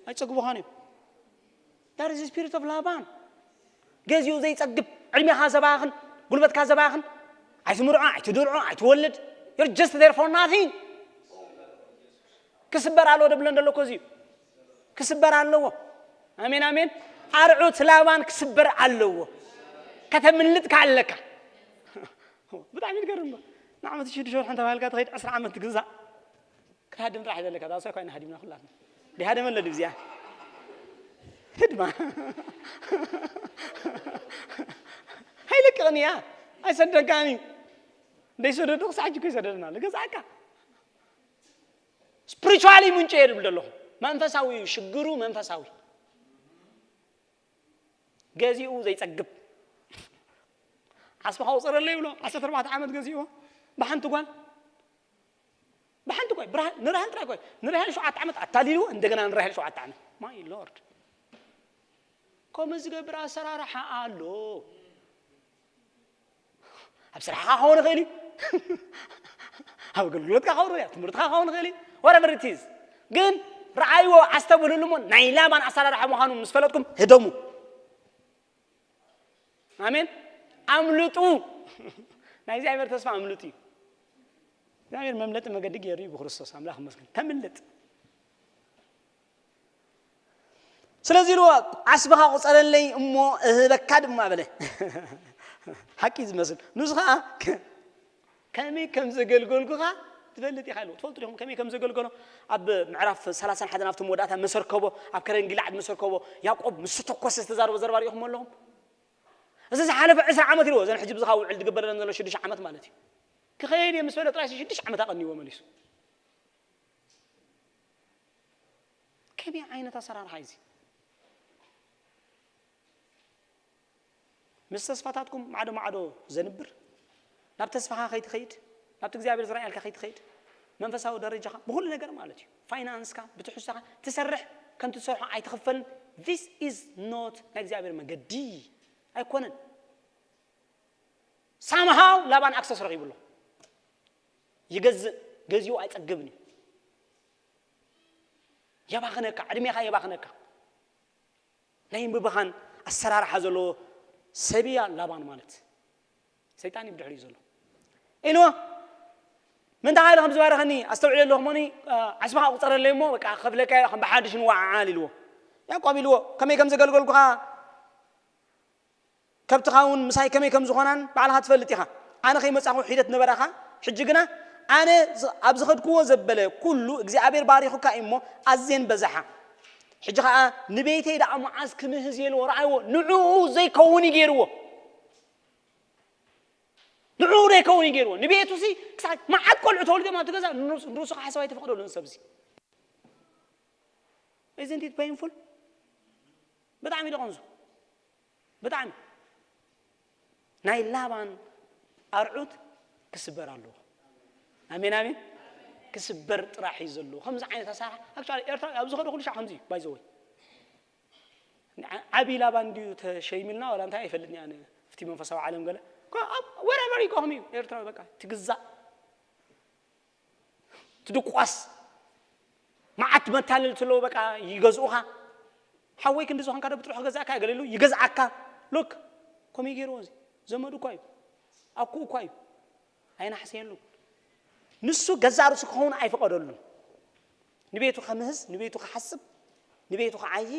ኣይጸግቡኻን እዮም። That is the spirit of ላባን። ገዚኡ ዘይጸግብ፣ ዕድሜኻ ዘባኽን፣ ጉልበትካ ዘባኽን፣ ኣይትምርዖ፣ ኣይትድርዖ፣ ኣይትወልድ። You're just there for nothing። ክስበር ኣለዎ ደብለን ደሎ እኮ እዚ እዩ። ክስበር ኣለዎ። ኣሜን፣ ኣሜን። ኣርዑት ላባን ክስበር ኣለዎ። ከተምልጥ ከኣለካ። ብጣዕሚ ትገርም እባ። ንዓመት ሽዱሽተ ወርሒ እንተባሂልካ ትኸይድ ዕስራ ዓመት ትግዛእ። ክትሃድም ጥራሕ ዘለካ። ዳሳ እኳ ኢና ሃዲምና ኩላትና። ዲሃደመ ኣሎ ድብዚኣ። ህድማ። ኣይለቅቕን እያ። ኣይሰደካን እዩ። እንደይሰደዱ ክሳዕ ሕጂ እኮ ይሰደድና ኣሎ። ገዛእካ። ስፕሪቹዋሊ ምንጮ እየ ድብል ዘለኹ። መንፈሳዊ እዩ ሽግሩ፣ መንፈሳዊ። ገዚኡ ዘይጸግብ። ዓስብኻ ውጸረለይ ይብሎ። ዓሰርተ ኣርባዕተ ዓመት ገዚእዎ። ብሓንቲ ጓል። ብሓንቲ ጓል። ብርሃ-፣ ንራሄል ጥራይ ጓል። ንራሄል ሸውዓተ ዓመት ኣታሊልዎ፣ እንደገና ንራሄል ሸውዓተ ዓመት። My Lord። ከምኡ ዝገብር ኣሰራርሓ ኣሎ። ኣብ ስራሕኻ ክኸውን ይኽእል እዩ። ኣብ ኣገልግሎትካ ክኸውን ይኽእል እዩ። ኣብ ትምህርትኻ ክኸውን ይኽእል እዩ። Whatever it is። ግን ረኣይዎ፣ ኣስተብህልሉ እሞ ናይ ላባን ኣሰራርሓ ምዃኑ ምስ ፈለጥኩም ህደሙ። ኣሜን። ኣምልጡ። ናይ እግዚኣብሔር ተስፋ ኣምልጡ እዩ። እግዚኣብሔር መምለጢ መገዲ ገይሩ እዩ ብክርስቶስ። ኣምላኽ ይመስገን። ተምልጥ። ስለዚ ኢልዎ፣ ዓስብኻ ቁጸረለይ እሞ እህበካ ድማ በለ። ሓቂ ዝመስል። ንሱ ኸዓ ከ-፣ ከመይ ከም ዘገልገልኩኻ ትፈልጥ ኢኻ ኢልዎ። ትፈልጡ ዲኹም ከመይ ከም ዘገልገሎ? ኣብ ምዕራፍ ሰላሳን ሓደን ኣብቲ መወዳእታ መሰርከቦ፣ ኣብ ከረን ጊልዓድ መሰርከቦ፣ ያዕቆብ ምስ ተኮሰ ዝተዛረቦ ዘረባ ርኢኹም ኣለኹም? እዚ ዝሓለፈ ዕስራ ዓመት ኢልዎ፣ እዘን ሕጂ ብዝኻ ውዕል ዝግበረለን ዘሎ ሽዱሽተ ዓመት ማለት እዩ። ክኸይድ እየ ምስ በለ ጥራይ ሽዱሽተ ዓመት ኣቐንይዎ መሊሱ። ከመይ ዓይነት ኣሰራርሓ እዩ እዚ? ምስ ተስፋታትኩም ማዕዶ ማዕዶ ዘንብር፣ ናብ ተስፋኻ ከይትኸይድ፣ ናብቲ እግዚኣብሔር ዝረኣየልካ ከይትኸይድ፣ መንፈሳዊ ደረጃኻ ብኹሉ ነገር ማለት እዩ፣ ፋይናንስካ፣ ብትሕዝቶኻ ትሰርሕ፣ ከም ትሰርሖ ኣይትኽፈልን። This is not ናይ እግዚኣብሔር መገዲ ኣይኮነን። ሳምሃው ላባን ኣክሰስ ረኺቡ ኣሎ። ይገዝእ፣ ገዚኡ ኣይጸግብን እዩ። የባኽነካ፣ ዕድሜኻ የባኽነካ። ናይ ምብኻን ኣሰራርሓ ዘለዎ ሰብ እያ ላባን ማለት። ሰይጣን እዩ ብድሕሪኡ ዘሎ። ኢልዎ፣ "ምንታይ ኢሉ ከም ዝባረኸኒ ኣስተውዕል ኣለኹ እሞኒ፣ እ፣ ዓስብኻ ቁጸረለይ እሞ፣ በቃ፣ ከፍለካ እየ፣ ከም ብሓድሽ ንወዓዓል" ኢልዎ። ያዕቆብ ኢልዎ፣ "ከመይ ከም ዘገልገልኩኻ ከብትኻ እውን ምሳይ ከመይ ከም ዝኾናን ባዕልኻ ትፈልጥ ኢኻ። ኣነ ከይመጻኹ ሒደት ነበራኻ፣ ሕጂ ግና ኣነ ዝ-፣ ኣብ ዝኸድክዎ ዘበለ ኩሉ እግዚኣብሔር ባሪኹካ እዩ እሞ ኣዝየን በዛሓ። ሕጂ ኸኣ ንቤተይ ደኣ መዓዝ ክምህዝ ኢልዎ፣ ረኣይዎ፣ ንዕኡ ዘይከውን እዩ ገይርዎ። ንዕኡ ዘይከውን እዩ ገይርዎ። ንቤቱሲ ክሳብ መዓት ቆልዑ ተወሊዶም ኣብቲ ገዛ ንርእሱ፣ ንርእሱ ክሓስብ ኣይተፈቕደሉን ሰብዚ። Isn't it painful? ብጣዕሚ ደቐንዙ። ብጣዕሚ ናይ ላባን ኣርዑት ክስበር ኣለዎ። ኣሜን፣ ኣሜን። ክስበር ጥራሕ እዩ ዘለዎ። ከምዚ ዓይነት ኣሰራርሓ፣ actually፣ ኤርትራ ኣብ ዝኸዶ ኩሉ ሻዕ ከምዚ እዩ፣ by the way። ዓቢ ላባን እንድዩ ተሸይሚልና፣ ዋላ እንታይ ኣይፈልጥን እየ ኣነ፣ ኣብቲ መንፈሳዊ ዓለም ገለ። ኮ-፣ ኣብ፣ wherever you go፣ ከምኡ እዩ። ኤርትራ በቃ ትግዛእ፣ ትድቋስ፣ መዓት መታለልቲ ኣለዉ፣ በቃ ይገዝኡኻ። ሓወይ ክንዲ ዝኾንካ ዶ ብጥርሑ ክገዝኣካ እየ ገለ ኢሉ ይገዝኣካ። ሉክ፣ ከምኡ እዩ ገይርዎ። እዚ ዘመዱ እኳ እዩ፣ ኣኩኡ እኳ እዩ፣ ኣይናሕሰየሉን። ንሱ ገዛእ ርእሱ ክኸውን ኣይፈቐደሉን። ንቤቱ ከምህዝ፣ ንቤቱ ክሓስብ፣ ንቤቱ ክዓዪ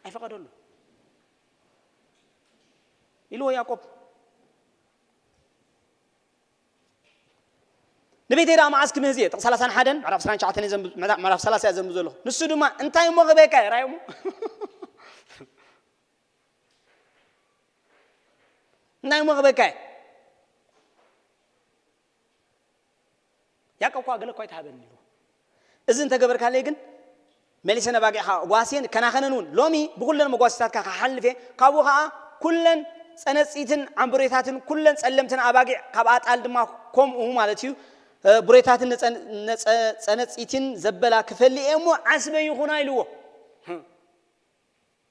ኣይፈቐደሉን። ኢልዎ ያዕቆብ። ንቤተይ ደኣ መዓስ ክምህዝ እየ? ጥቕሲ ሰላሳን ሓደን፣ ምዕራፍ ዕስራን ትሽዓተን እየ ዘንብ-፣ ምዕራፍ፣ ምዕራፍ ሰላሳ እየ ዘንብብ ዘለኹ። ንሱ ድማ፣ "እንታይ እሞ ክበካ እየ?" ራእይ እሞ። "እንታይ እሞ ክበካ እየ?" ያዕቆብ እኳ ገለ እኳ ኣይትሃበኒ ኢልዎ። "እዚ እንተገበርካለይ ግን፣ መሊሰ ነባጊዕኻ ጓስየን እከናኸነን እውን። ሎሚ ብኹለን መጓሲታትካ ክሓልፍ እየ፣ ካብኡ ኸዓ ኩለን ጸነጺትን ዓምብሬታትን ኩለን ጸለምትን ኣባጊዕ፣ ካብ ኣጣል ድማ ከምኡ ማለት እዩ፣ እ፣ ቡሬታትን ነጸ-፣ ነጸ-፣ ጸነጺትን ዘበላ ክፈሊ እየ እሞ ዓስበ ይኹና" ኢልዎ።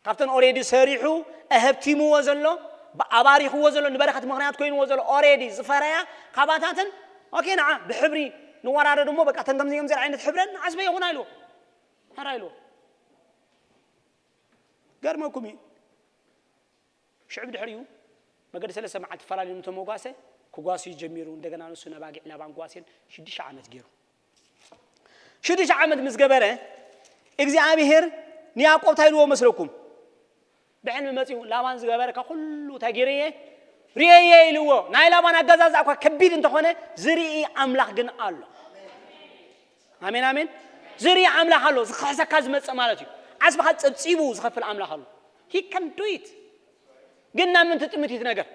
ካብተን ኦሬዲ ሰሪሑ ኣሀብቲምዎ ዘሎ፣ ኣባሪኽዎ ዘሎ፣ ንበረኸት ምኽንያት ኮይንዎ ዘሎ ኦሬዲ ዝፈረያ ካባታተን፣ ኦኬ፣ ንዓ ብሕብሪ ንወራረድ እሞ፣ በቃ፣ ተን ከምዚ ከምዚ ዓይነት ሕብረን ዓስበ ይኹና ኢልዎ። ሕራ ኢልዎ። ገርመኩም እዩ። ሽዑ ብድሕሪኡ መገዲ ሰለስተ መዓልቲ ፈላልዩ እንተመጓሰ፣ ክጓስዩ ጀሚሩ። እንደገና ንሱ ነባጊዕ ላባን ጓስየን ሽዱሽተ ዓመት ገይሩ። ሽዱሽተ ዓመት ምስ ገበረ፣ እግዚኣብሄር ንያዕቆብ እንታይ ኢልዎ መስለኩም? ብሕልሚ መጺኡ፣ "ላባን ዝገበረካ ኩሉ እንታይ ገይረየ? ርእየየ" ኢልዎ። ናይ ላባን ኣገዛዝኣ እኳ ከቢድ እንተኾነ፣ ዝርኢ ኣምላኽ ግን ኣሎ። ኣሜን፣ ኣሜን። ዝርኢ ኣምላኽ ኣሎ፣ ዝኽሕሰካ ዝመጽእ ማለት እዩ። ዓስብኻ ጸብጺቡ ዝኸፍል ኣምላኽ ኣሎ። He can do it። ግን ናብ ምንቲ ጥምት እዩ እቲ ነገር?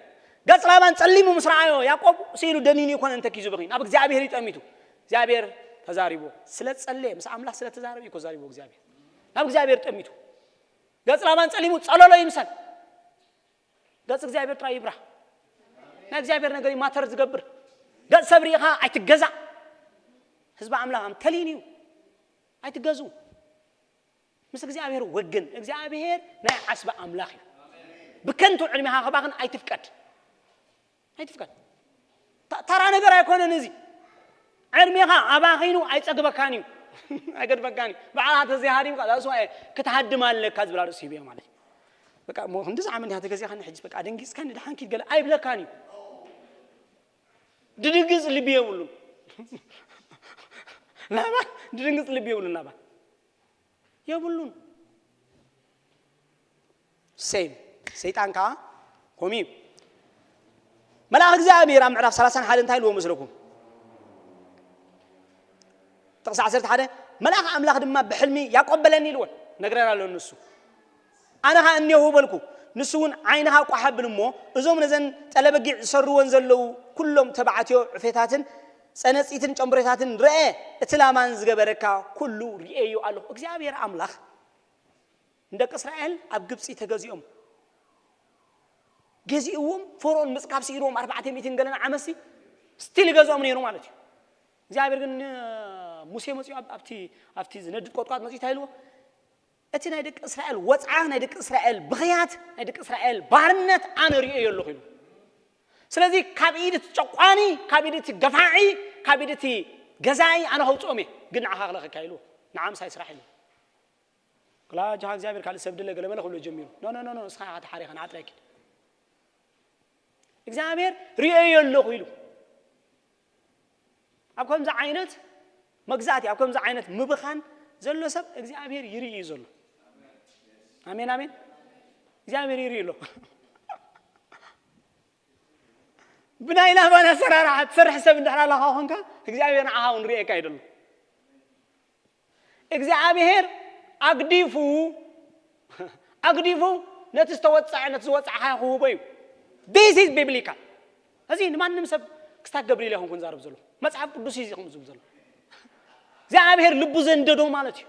ገጽ ላባን ጸሊሙ ምስ ረኣዮ፣ ያዕቆብ ስኢሉ ደኒኑ ይኮነ እንተኪዙ ብኺ፣ ናብ እግዚኣብሔር እዩ ጠሚቱ። እግዚኣብሔር ተዛሪቦ። ስለ ጸለየ፣ ምስ ኣምላኽ ስለ ተዛረበ እዩ እኮ ዛሪቦ እግዚኣብሔር። ናብ እግዚኣብሔር ጠሚቱ። ገጽ ላባን ጸሊሙ ጸለሎ ይምሰል። ገጽ እግዚኣብሔር ጥራይ ይብራህ። ናይ እግዚኣብሔር ነገር እዩ ማተር ዝገብር። ገጽ ሰብ ርኢኻ ኣይትገዛእ። ህዝቢ ኣምላኽ ኣም ተሊን እዩ። ኣይትገዙ። ምስ እግዚኣብሔር ወግን። እግዚኣብሔር ናይ ዓስቢ ኣምላኽ እዩ። ብከንቱ ዕድሜኻ ከባኽን ኣይትፍቀድ። ኣይትፍቀድ። ታ-፣ ተራ ነገር ኣይኮነን እዚ። ዕድሜኻ ኣባኺኑ ኣይጸግበካን እዩ። ኣይገድፈካን እዩ። ባዕልኻ ተዘይሃዲምካ፣ that's why ክትሃድም ኣለካ ዝብል ኣርእስቲ ሂበዮ ማለት እዩ። በቃ፣ እሞ ክንዲ ዝዓመት እንዲኻ ተገዚእካኒ፣ ሕጂ በቃ፣ ደንጊጽካኒ፣ ደሓን ኪድ ገለ ኣይብለካን እዩ። ድድንግጽ ልቢ የብሉን። ላባን ድድንግጽ ልቢ የብሉን ላባን። የብሉን። ሴም። ሰይጣን ከኣ ከምኡ እዩ። መልኣኽ እግዚኣብሔር ኣብ ምዕራፍ ሰላሳን ሓደን እንታይ ኢልዎ መስለኩም? ጥቕሲ ዓሰርተ ሓደ፣ "መልኣኽ ኣምላኽ ድማ ብሕልሚ ያዕቆብ በለኒ" ኢልዎ። ነግረና ኣሎ ንሱ። ኣነ ኸኣ እኔሁ በልኩ። ንሱ እውን ዓይንኻ ቋሕ ኣብል እሞ፣ እዞም ነዘን ጠለበጊዕ ዝሰርወን ዘለዉ ኩሎም ተባዕትዮ ዕፌታትን ጸነጺትን ጨምብሬታትን ርአ፣ እቲ ላባን ዝገበረካ ኩሉ ርእየዮ ኣለኹ። እግዚኣብሔር ኣምላኽ ንደቂ እስራኤል ኣብ ግብፂ ተገዚኦም፣ ገዚእዎም፣ ፈርኦን ምፅካብ ስኢርዎም፣ ኣርባዕተ ሚእትን ገለን ዓመትሲ ስቲል ይገዝኦም ነይሩ ማለት እዩ። እግዚኣብሔር ግን ሙሴ መፅኡ ኣብቲ ኣብቲ ዝነድድ ቆጥቋጥ መፅኡ እንታይ ኢልዎ? እቲ ናይ ደቂ እስራኤል ወፅዓ፣ ናይ ደቂ እስራኤል ብኽያት፣ ናይ ደቂ እስራኤል ባርነት ኣነ ርእዮ ኣለኹ ኢሉ። ስለዚ ካብ ኢድ እቲ ጨቋኒ፣ ካብ ኢድ እቲ ገፋዒ፣ ካብ ኢድ እቲ ገዛኢ ኣነ ከውፅኦም እየ፣ ግን ንዓኻ ክለኸካ ኢልዎ። ንዓ ምሳይ ስራሕ ኢሉ። ክላ ጅሃ እግዚኣብሔር ካልእ ሰብ ድለ ገለ መለ ክብሎ ጀሚሩ። ኖ ኖ ኖ ኖ፣ እስኻ ኢኻ ተሓሪኻ ንዓጥራይ ኪድ። እግዚኣብሔር ርእዮ ኣለኹ ኢሉ። ኣብ ከምዚ ዓይነት መግዛእቲ፣ ኣብ ከምዚ ዓይነት ምብኻን ዘሎ ሰብ እግዚኣብሔር ይርኢ እዩ ዘሎ። ኣሜን ኣሜን። እግዚኣብሔር ይርኢ ኣሎ። ብናይ ላባን ኣሰራርሓ ትሰርሕ ሰብ እንድሕር ኣለኻ ኾንካ እግዚኣብሔር ንዓኻ እውን ርእየካ እዩ ዘሎ። እግዚኣብሔር ኣግዲፉ ኣግዲፉ ነቲ ዝተወፀዐ ነቲ ዝወፀዕካ ክህቦ እዩ። This is biblical። እዚ ንማንም ሰብ ክስታት ገብር ኢለ ይኹንኩን ዛረብ ዘሎ መፅሓፍ ቅዱስ እዩ ከምኡ ዝብል ዘሎ። እግዚኣብሔር ልቡ ዘንደዶ ማለት እዩ።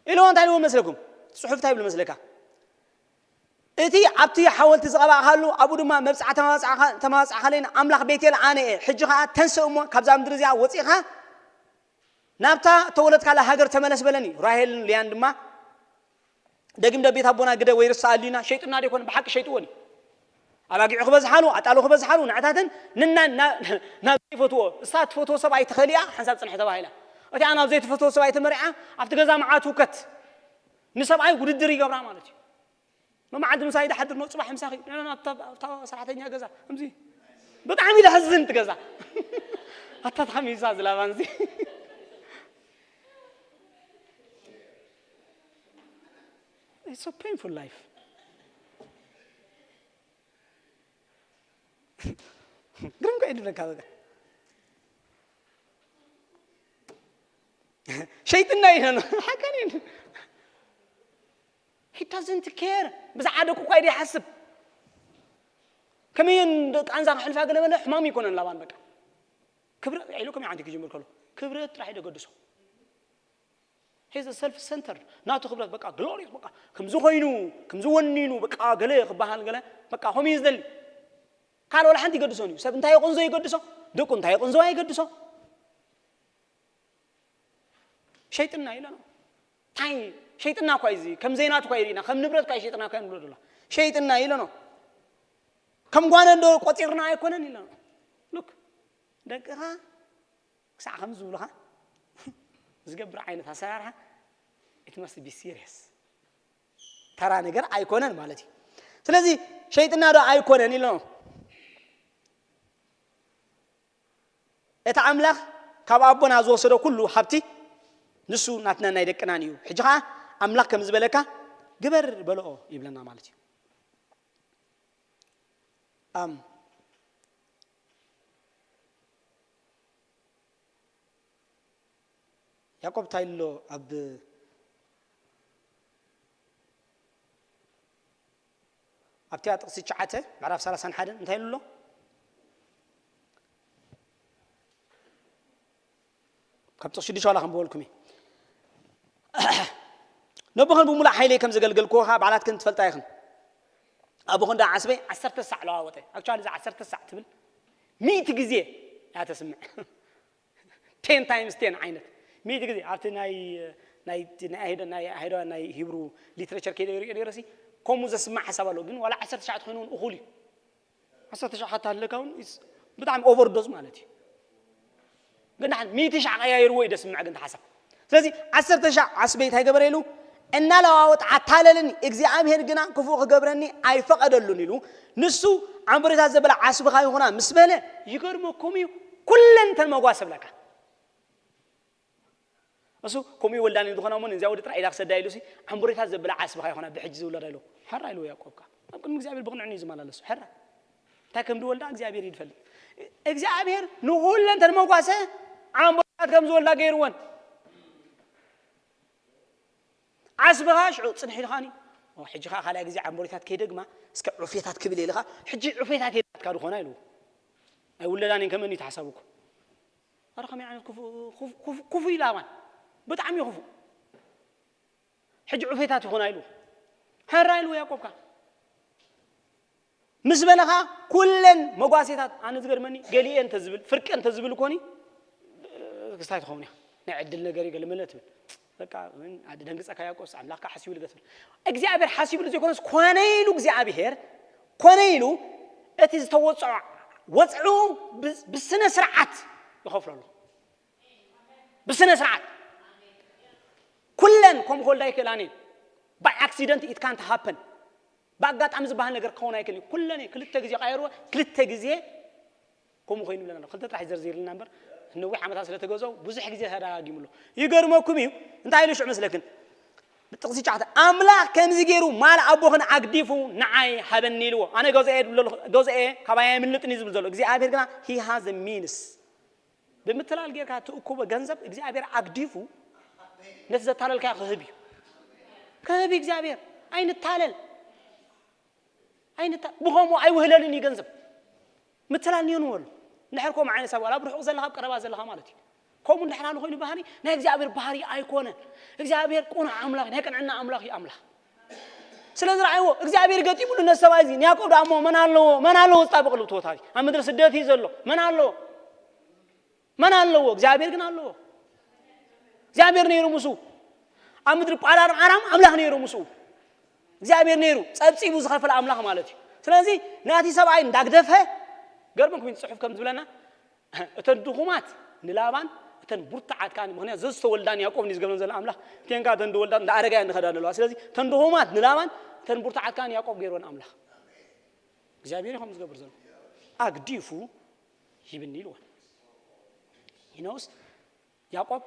ኢሉ እንታይ ኢልዎ መስለኩም? ጽሑፍ እንታይ ይብል መስለካ? እቲ ኣብቲ ሓወልቲ ዝቐባእካሉ ኣብኡ ድማ መብጽዓ ተማብጻዕካ- ተማብጻዕካለይ ኣምላኽ ቤቴል ኣነ እየ። ሕጂ ኸኣ ተንስእ እሞ ካብዛ ምድሪ እዚኣ ወጺእኻ ናብታ ተወለድካላ ሃገር ተመለስ በለኒ። ራሄልን ልያን ድማ ደጊም ደቤት ኣቦና ግደ ወይ ርሳ ኣልዩና ሸይጥና ዶ ይኮን ብሓቂ ሸይጥዎ ድዩ? ኣባጊዑ ክበዝሓሉ ኣጣሉ ክበዝሓሉ ንዕታተን ንና ናብ ዘይፈትዎ እሳ ትፈትዎ ሰብኣይ ተኸሊኣ ሓንሳብ ፅንሒ ተባሂላ። እቲኣ ናብ ዘይትፈትዎ ሰብኣይ ተመሪዓ ኣብቲ ገዛ መዓት ውከት ንሰብኣይ ውድድር ይገብራ ማለት እዩ። መመዓልቲ ምሳይ ድሓድር ነው ፅባሕ ምሳኺ ኣብታ ሰራሕተኛ ገዛ ከምዚ ብጣዕሚ ደሕዝን ትገዛ ኣታ ተኸሚሳ ዝላባን እዚ It's so painful life. ግርም ከ ይድረካ በቃ ሸይጥና ይነ ነው ሓቀን ይነ He doesn't care ብዛዕባ ደቁ እኳ ይደ ይሓስብ ከመየን ቃንዛ ክሕልፋ ገለ በለ ሕማም ይኮነን ላባን በቃ ክብረት ኢሉ ከመይ ዓንቲ ክጅምር ከሎ ክብረት ጥራሕ ይደገድሶ He's self centered ናቱ ክብረት በቃ ግሎሪስ በቃ ከምዚ ኮይኑ ከምዚ ወኒኑ በቃ ገለ ክበሃል ገለ በቃ ከምኡ እዩ ዝደሊ ካልእ ወላ ሓንቲ ይገድሶን እዩ ሰብ እንታይ ይቆንዞ ይገድሶ ደቁ እንታይ ይቆንዞ ይገድሶ ሸይጥና ኢለ ነው ታይ ሸይጥና እኳ እዚ ከም ዘይናቱ እኳ ይርኢና ከም ንብረት እኳ ሸይጥና እኳ ንብሎ ዶላ ሸይጥና ኢለ ነው ከም ጓነ እንዶ ቆፂርና ኣይኮነን ኢለ ነው ሉክ ደቅኻ ክሳዕ ከም ዝብሉኻ ዝገብር ዓይነት ኣሰራርሓ it must be serious ተራ ነገር ኣይኮነን ማለት እዩ ስለዚ ሸይጥና ዶ ኣይኮነን ኢሎ እቲ ኣምላኽ ካብ ኣቦና ዝወሰዶ ኩሉ ሃብቲ ንሱ ናትና ናይ ደቅናን እዩ ሕጂ ኸዓ ኣምላኽ ከም ዝበለካ ግበር በልኦ ይብለና ማለት እዩ ኣም ያዕቆብ እንታይ ኣሎ ኣብ ኣብቲያ ጥቕሲ ትሽዓተ ምዕራፍ ሰላሳን ሓደን እንታይ ኢሉ ኣሎ ካብ ጥቕሲ ሽዱሽተ ዋላ ከም በልኩም ነብኽን ብምሉእ ሓይለይ ከም ዘገልገልክዎ ከዓ ባዕላትክን ትፈልጣ ኢኽን ኣቦኽን ዳ ዓስበይ ዓሰርተ ሳዕ ለዋወጠ ኣክቹዋሊ እዛ ዓሰርተ ሳዕ ትብል ሚእቲ ግዜ እያ ተስምዕ ten times ten ዓይነት ሚእቲ ግዜ ኣብቲ ናይ ናይ ናይ ኣይሁዳ ናይ ኣይሁዳ ናይ ሂብሩ ሊትሬቸር ከይደ ይሪኦ ነይረ ሲ ከምኡ ዘስማዕ ሓሳብ ኣለዎ ግን ዋላ ዓሰርተ ሻዕ ትኾይኑ እውን እኹል እዩ ዓሰርተ ሻዕ ሓታ ኣለካ እውን ብጣዕሚ ኦቨርዶዝ ማለት እዩ ግን ሓደ ሚእቲ ሻዕ ቀያይርዎ እዩ ደስምዕ ግን ሓሳብ ስለዚ ዓሰርተ ሻዕ ዓስበይ እንታይ ገበረ ኢሉ እናለዋወጥ ኣታለልኒ እግዚኣብሔር ግና ክፉእ ክገብረኒ ኣይፈቐደሉን ኢሉ ንሱ ዓምቦሬታት ዘበላ ዓስብኻ ይኹና ምስ በለ ይገርመኩም እዩ ኩለን ተን መጓሰ ብለካ እሱ ከምኡ ይወልዳን ዝኾና እሞ ንዚያ ወዲ ጥራይ ኢዳ ክሰዳ ኢሉ ዓምቦሬታት ዘበላ ዓስብኻ ይኹና ብሕጂ ዝውለዳ ኢሉ ሕራ ኢሉ ያዕቆብካ ኣብ ቅድሚ እግዚኣብሔር ብቕንዕኒ እዩ ዝመላለሱ ሕራ እንታይ ከም ዝወልዳ እግዚኣብሔር ይፈልጥ እግዚኣብሔር ንኹለን ተን መጓሰ ዓምቦሬታት ከም ዝወልዳ ገይርወን ዓስብኻ ሽዑ ፅንሕ ኢልኻኒ ሕጂ ከዓ ካልኣይ ግዜ ዓምቦሬታት ከይደግማ እስከ ዑፌታት ክብል ኢልኻ ሕጂ ዑፌታት የላትካ ዝኾና ኢልዎ ኣይውለዳን ከመን እዩ ተሓሳብኩ ኣረ ከመይ ዓይነት ክፉ ኢላማን ብጣዕሚ ክፉ ሕጂ ዑፌታት ይኾና ኢሉ። ሕራ ኢሉ ያዕቆብ ከኣ። ምስ በለኻ ኩለን መጓሴታት፣ ኣነ ዝገርመኒ፣ ገሊኤ እንተዝብል፣ ፍርቂ እንተዝብል ኮኒ፣ ክስታይ ትኸውን እያ። ናይ ዕድል ነገር እዩ፣ ገለ መለ ትብል። በቃ፣ ምን ኣደ ደንግጸካ ያዕቆብስ፣ ኣምላኽ ከኣ ሓሲቡሉ ገ ትብል። እግዚኣብሔር ሓሲቡሉ ዘይኮነስ፣ ኮነ ኢሉ እግዚኣብሔር፣ ኮነ ኢሉ እቲ ዝተወጽዖ ወጽዑ ብ-፣ ብስነ ስርዓት ይኸፍሎ ኣሎ። ብስነ ስርዓት። ኩለን ከምኡ ክወልዳ ኣይክእላን እየን። By accident it can't happen። ብኣጋጣሚ ዝበሃል ነገር ክኸውን ኣይክእል እዩ። ኩለን እየ ክልተ ግዜ ቀየርዎ፣ ክልተ ግዜ ከምኡ ኮይኑ ብለና ኣሎ። ክልተ ጥራሕ ዘርዚርልና እምበር፣ ነዊሕ ዓመታት ስለ ተገዝኦ ብዙሕ ግዜ ተደጋጊሙ ኣሎ። ይገርመኩም እዩ። እንታይ ኢሉ ሽዑ መስለክን? ብጥቕሲ ጫዕተ፣ ኣምላኽ ከምዚ ገይሩ ማል ኣቦኽን ኣግዲፉ ንዓይ ሃበኒ ኢልዎ። ኣነ ገዝኦ እየ ዝብል ዘለኹ፣ ገዝኦ እየ፣ ካባይ ኣይምልጥን እዩ ዝብል ዘሎ። እግዚኣብሔር ግና he has a means። ብምትላል ጌርካ ትእክቦ ገንዘብ እግዚኣብሔር ኣግዲፉ ነቲ ዘታለልካዮ ክህብ እዩ። ክህብ እዩ እግዚኣብሔር። ኣይንታለል። ኣይንታ-፣ ብኸምኡ ኣይውህለልን እዩ ገንዘብ። ምትላል ንየንወሉ። እንድሕር ከምኡ ዓይነት ሰብ ዋላ ኣብ ርሑቕ ዘለኻ፣ ኣብ ቀረባ ዘለኻ ማለት እዩ። ከምኡ እንድሕር ኣሎ ኮይኑ ባህሪ ናይ እግዚኣብሔር ባህሪ ኣይኮነን። እግዚኣብሔር ቅኑዕ ኣምላኽ፣ ናይ ቅንዕና ኣምላኽ እዩ ኣምላኽ። ስለ ዝረኣይዎ እግዚኣብሔር ገጢሙሉ ነዚ ሰብኣይ እዚ፣ ንያዕቆብ ደኣ እሞ መን ኣለዎ? መን ኣለዎ ዝጣበቕሉ? ብትወታሪ ኣብ ምድሪ ስደት እዩ ዘሎ። መን ኣለዎ? መን ኣለዎ? እግዚኣብሔር ግን ኣለዎ። እግዚኣብሔር ነይሩ ምስኡ። ኣብ ምድሪ ጳዳን ኣራም ኣምላኽ ነይሩ ምስኡ። እግዚኣብሔር ነይሩ፣ ጸብጺቡ ዝኸፈለ ኣምላኽ ማለት እዩ። ስለዚ ናቲ ሰብኣይ እንዳግደፈ፣ ገርመኩም እዩ፣ ጽሑፍ ከም ዝብለና፣ እተን ድኹማት ንላባን እተን ብርቱዓት ከኣ፣ ምኽንያቱ ዘዝተወልዳን ያዕቆብ ንዝገብረን ዘሎ ኣምላኽ፣ እተን ከኣ እተን ድወልዳን እንዳኣረጋያ እንኸዳ ዘለዋ። ስለዚ እተን ድኹማት ንላባን እተን ብርቱዓት ከኣ ያዕቆብ ገይርወን ኣምላኽ። እግዚኣብሔር እዩ ከም ዝገብር ዘሎ። ኣግዲፉ ሂብኒ ኢልወን። ይነውስ ያዕቆብ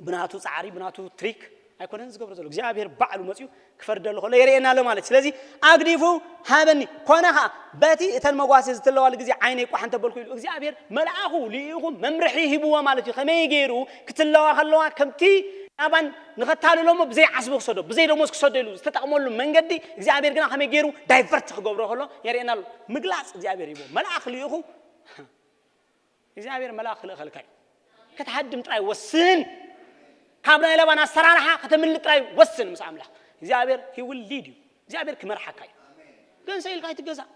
ብናቱ ጻዕሪ፣ ብናቱ ትሪክ ኣይኮነን ዝገብሮ ዘሎ። እግዚኣብሔር ባዕሉ መጺኡ ክፈርደሉ ከሎ የርእየና ኣሎ ማለት እዩ። ስለዚ ኣግዲፉ ሃበኒ። ኮነ ኸኣ በቲ እተን መጓሴ ዝትለዋሉ ግዜ ዓይነይ ቋሕ እንተበልኩ ኢሉ እግዚኣብሔር መልኣኹ ልኢኹ መምርሒ ሂብዎ ማለት እዩ። ከመይ ገይሩ ክትለዋ ከለዋ ከምቲ ላባን ንኸታልሎ እሞ ብዘይ ዓስቢ ክሰዶ፣ ብዘይ ደሞዝ ክሰዶ ኢሉ ዝተጠቕመሉ መንገዲ እግዚኣብሔር ግና ከመይ ገይሩ ዳይቨርት ክገብሮ ከሎ የርእየና ኣሎ። ምግላጽ እግዚኣብሔር ሂብዎ። መልኣኽ ልኢኹ እግዚኣብሔር መልኣኽ ክልእኸልካ እዩ። ክትሃድም ጥራይ ወስን። ካብ ናይ ላባን ኣሰራርሓ ከተምልጥ ጥራይ ወስን ምስ ኣምላኽ። እግዚኣብሔር he will lead you። እግዚኣብሔር ክመርሓካ እዩ። ገንዘብ ኢልካ ኣይትገዛእ።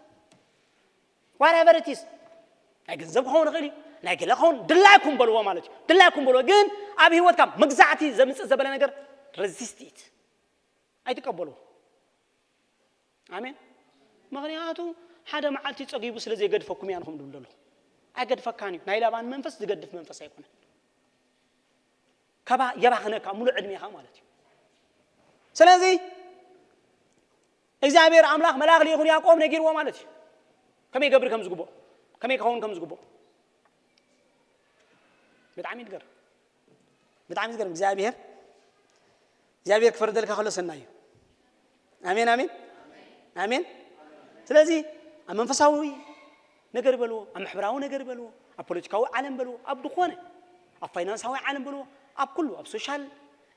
Whatever it is። ናይ ገንዘብ ክኸውን ይኽእል እዩ። ናይ ገለ ክኸውን፣ ድላይኩም በልዎ ማለት እዩ። ድላይኩም በልዎ። ግን ኣብ ህይወትካ መግዛዕቲ ዘምጽእ ዘበለ ነገር resist it። ኣይትቀበልዎ። ኣሜን። ምኽንያቱ ሓደ መዓልቲ ጸጊቡ ስለ ዘይገድፈኩም እያ ንኹም ድብል ዘለኹ። ኣይገድፈካን እዩ። ናይ ላባን መንፈስ ዝገድፍ መንፈስ ኣይኮነን። ከባ-፣ የባኽነካ ሙሉእ ዕድሜኻ ማለት እዩ። ስለዚ እግዚኣብሔር ኣምላኽ መልኣኽ ልኢኹ ንያዕቆብ ነጊርዎ ማለት እዩ። ከመይ ይገብር ከም ዝግብኦ፣ ከመይ ክኸውን ከም ዝግብኦ። ብጣዕሚ ይድገር። ብጣዕሚ ይገርም። እግዚኣብሔር፣ እግዚኣብሔር ክፈርደልካ ከሎ ሰናይ እዩ። ኣሜን፣ ኣሜን፣ ኣሜን። ስለዚ ኣብ መንፈሳዊ ነገር በልዎ፣ ኣብ ማሕበራዊ ነገር በልዎ፣ ኣብ ፖለቲካዊ ዓለም በልዎ፣ ኣብ ዝኾነ፣ ኣብ ፋይናንሳዊ ዓለም በልዎ፣ ኣብ ኩሉ፣ ኣብ ሶሻል፣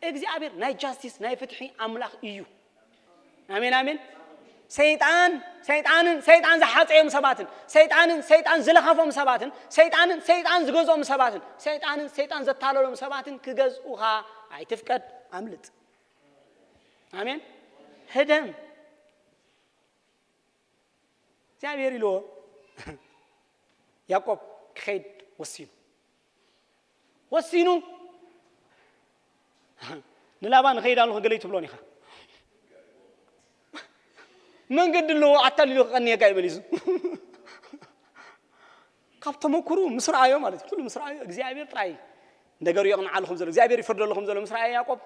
እግዚኣብሔር ናይ ጃስቲስ፣ ናይ ፍትሒ ኣምላኽ እዩ። ኣሜን፣ ኣሜን። ሰይጣን፣ ሰይጣንን ሰይጣን ዝሓጸዮም ሰባትን፣ ሰይጣንን ሰይጣን ዝለኸፎም ሰባትን፣ ሰይጣንን ሰይጣን ዝገዝኦም ሰባትን፣ ሰይጣንን ሰይጣን ዘታለሎም ሰባትን ክገዝኡኻ ኣይትፍቀድ። ኣምልጥ። ኣሜን። ህደም። እግዚኣብሔር ኢልዎ ያዕቆብ ክኸይድ ወሲኑ። ወሲኑ ንላባን ንኸይድ ኣለኹ ገለ ኣይትብሎን ኢኻ። መንገዲ ኣለዎ ኣታሊሉ ክቐንየካ እዩ መሊሱ። ካብ ተመኩሩ ምስ ረኣዮ ማለት እዩ። ኩሉ ምስ ረኣዮ እግዚኣብሔር ጥራይ ነገሩ የቕንዓሉ ከም ዘሎ፣ እግዚኣብሔር ይፈርደሉ ከም ዘሎ ምስ ረኣዮ ያዕቆብ፣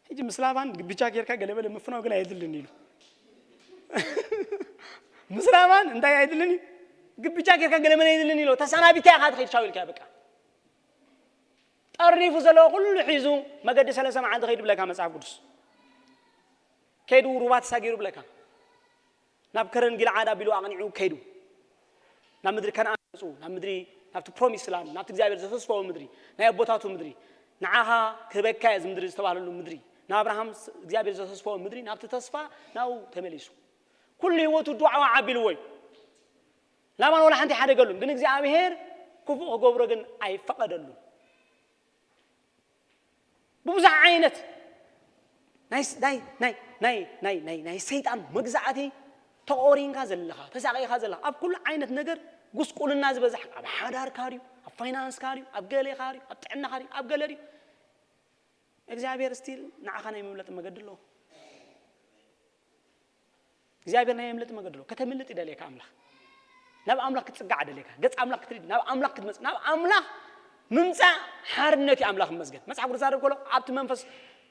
ሕጂ ምስ ላባን ግብቻ ጌርካ ገለ በለ ምፍናው ግን ኣየድልን ኢሉ። ምስ ላባን እንታይ ኣይድልን እዩ? ግብቻ ጌርካ ገለ መለ ኣይድልን ኢሉ። ተሰናቢታ ኢኻ ትኸይድ ቻው ኢልካ በቃ። ጠርኒፉ ዘለዎ ኩሉ ሒዙ መገዲ ሰለስተ መዓልቲ ኸይዱ ብለካ መጽሓፍ ቅዱስ። ከይዱ ሩባ ተሳጊሩ ብለካ። ናብ ከረን ጊልዓድ ኣቢሉ ኣቕኒዑ ከይዱ። ናብ ምድሪ ከነኣን መጹ። ናብ ምድሪ፣ ናብቲ ፕሮሚስ ላንድ፣ ናብቲ እግዚኣብሔር ዘተስፈዎ ምድሪ፣ ናይ ኣቦታቱ ምድሪ፣ ንዓኻ ክህበካ እየ እዚ ምድሪ ዝተባህለሉ ምድሪ፣ ንኣብርሃም ስ-፣ እግዚኣብሔር ዘተስፈዎ ምድሪ፣ ናብቲ ተስፋ ናብኡ ተመሊሱ። ኩሉ ህይወቱ ዱዓዋ ዓቢልዎ እዩ። ላባን ወላ ሓንቲ ሓደገሉን፣ ግን እግዚኣብሔር ክፉእ ክገብሮ ግን ኣይፈቐደሉን። ብብዙሕ ዓይነት ናይ ስ- ናይ ናይ ናይ ናይ ናይ ናይ ሰይጣን መግዛእቲ ተቆሪንካ ዘለኻ፣ ተሳቂኻ ዘለኻ፣ ኣብ ኩሉ ዓይነት ነገር ጉስቁልና ዝበዛሕ፣ ኣብ ሓዳርካ ድዩ፣ ኣብ ፋይናንስካ ድዩ፣ ኣብ ገሌኻ ድዩ፣ ኣብ ጥዕናኻ ድዩ፣ ኣብ ገለ ድዩ? እግዚኣብሔር ስቲል ንዓኻ ናይ መምለጢ መገዲ ኣለዎ። እግዚኣብሔር ናይ መምለጢ መገዲ ኣለዎ። ከተምልጥ ይደልየካ ኣምላኽ። ናብ ኣምላኽ ክትጽጋዕ ደልየካ፣ ገጽ ኣምላኽ ክትርኢ፣ ናብ ኣምላኽ ክትመጽእ፣ ናብ ኣምላኽ ምምጻእ ሓርነት እዩ። ኣምላኽ ይመስገን። መጽሓፍ ቅዱስ ዝዛረብ ከሎ ኣብቲ መንፈስ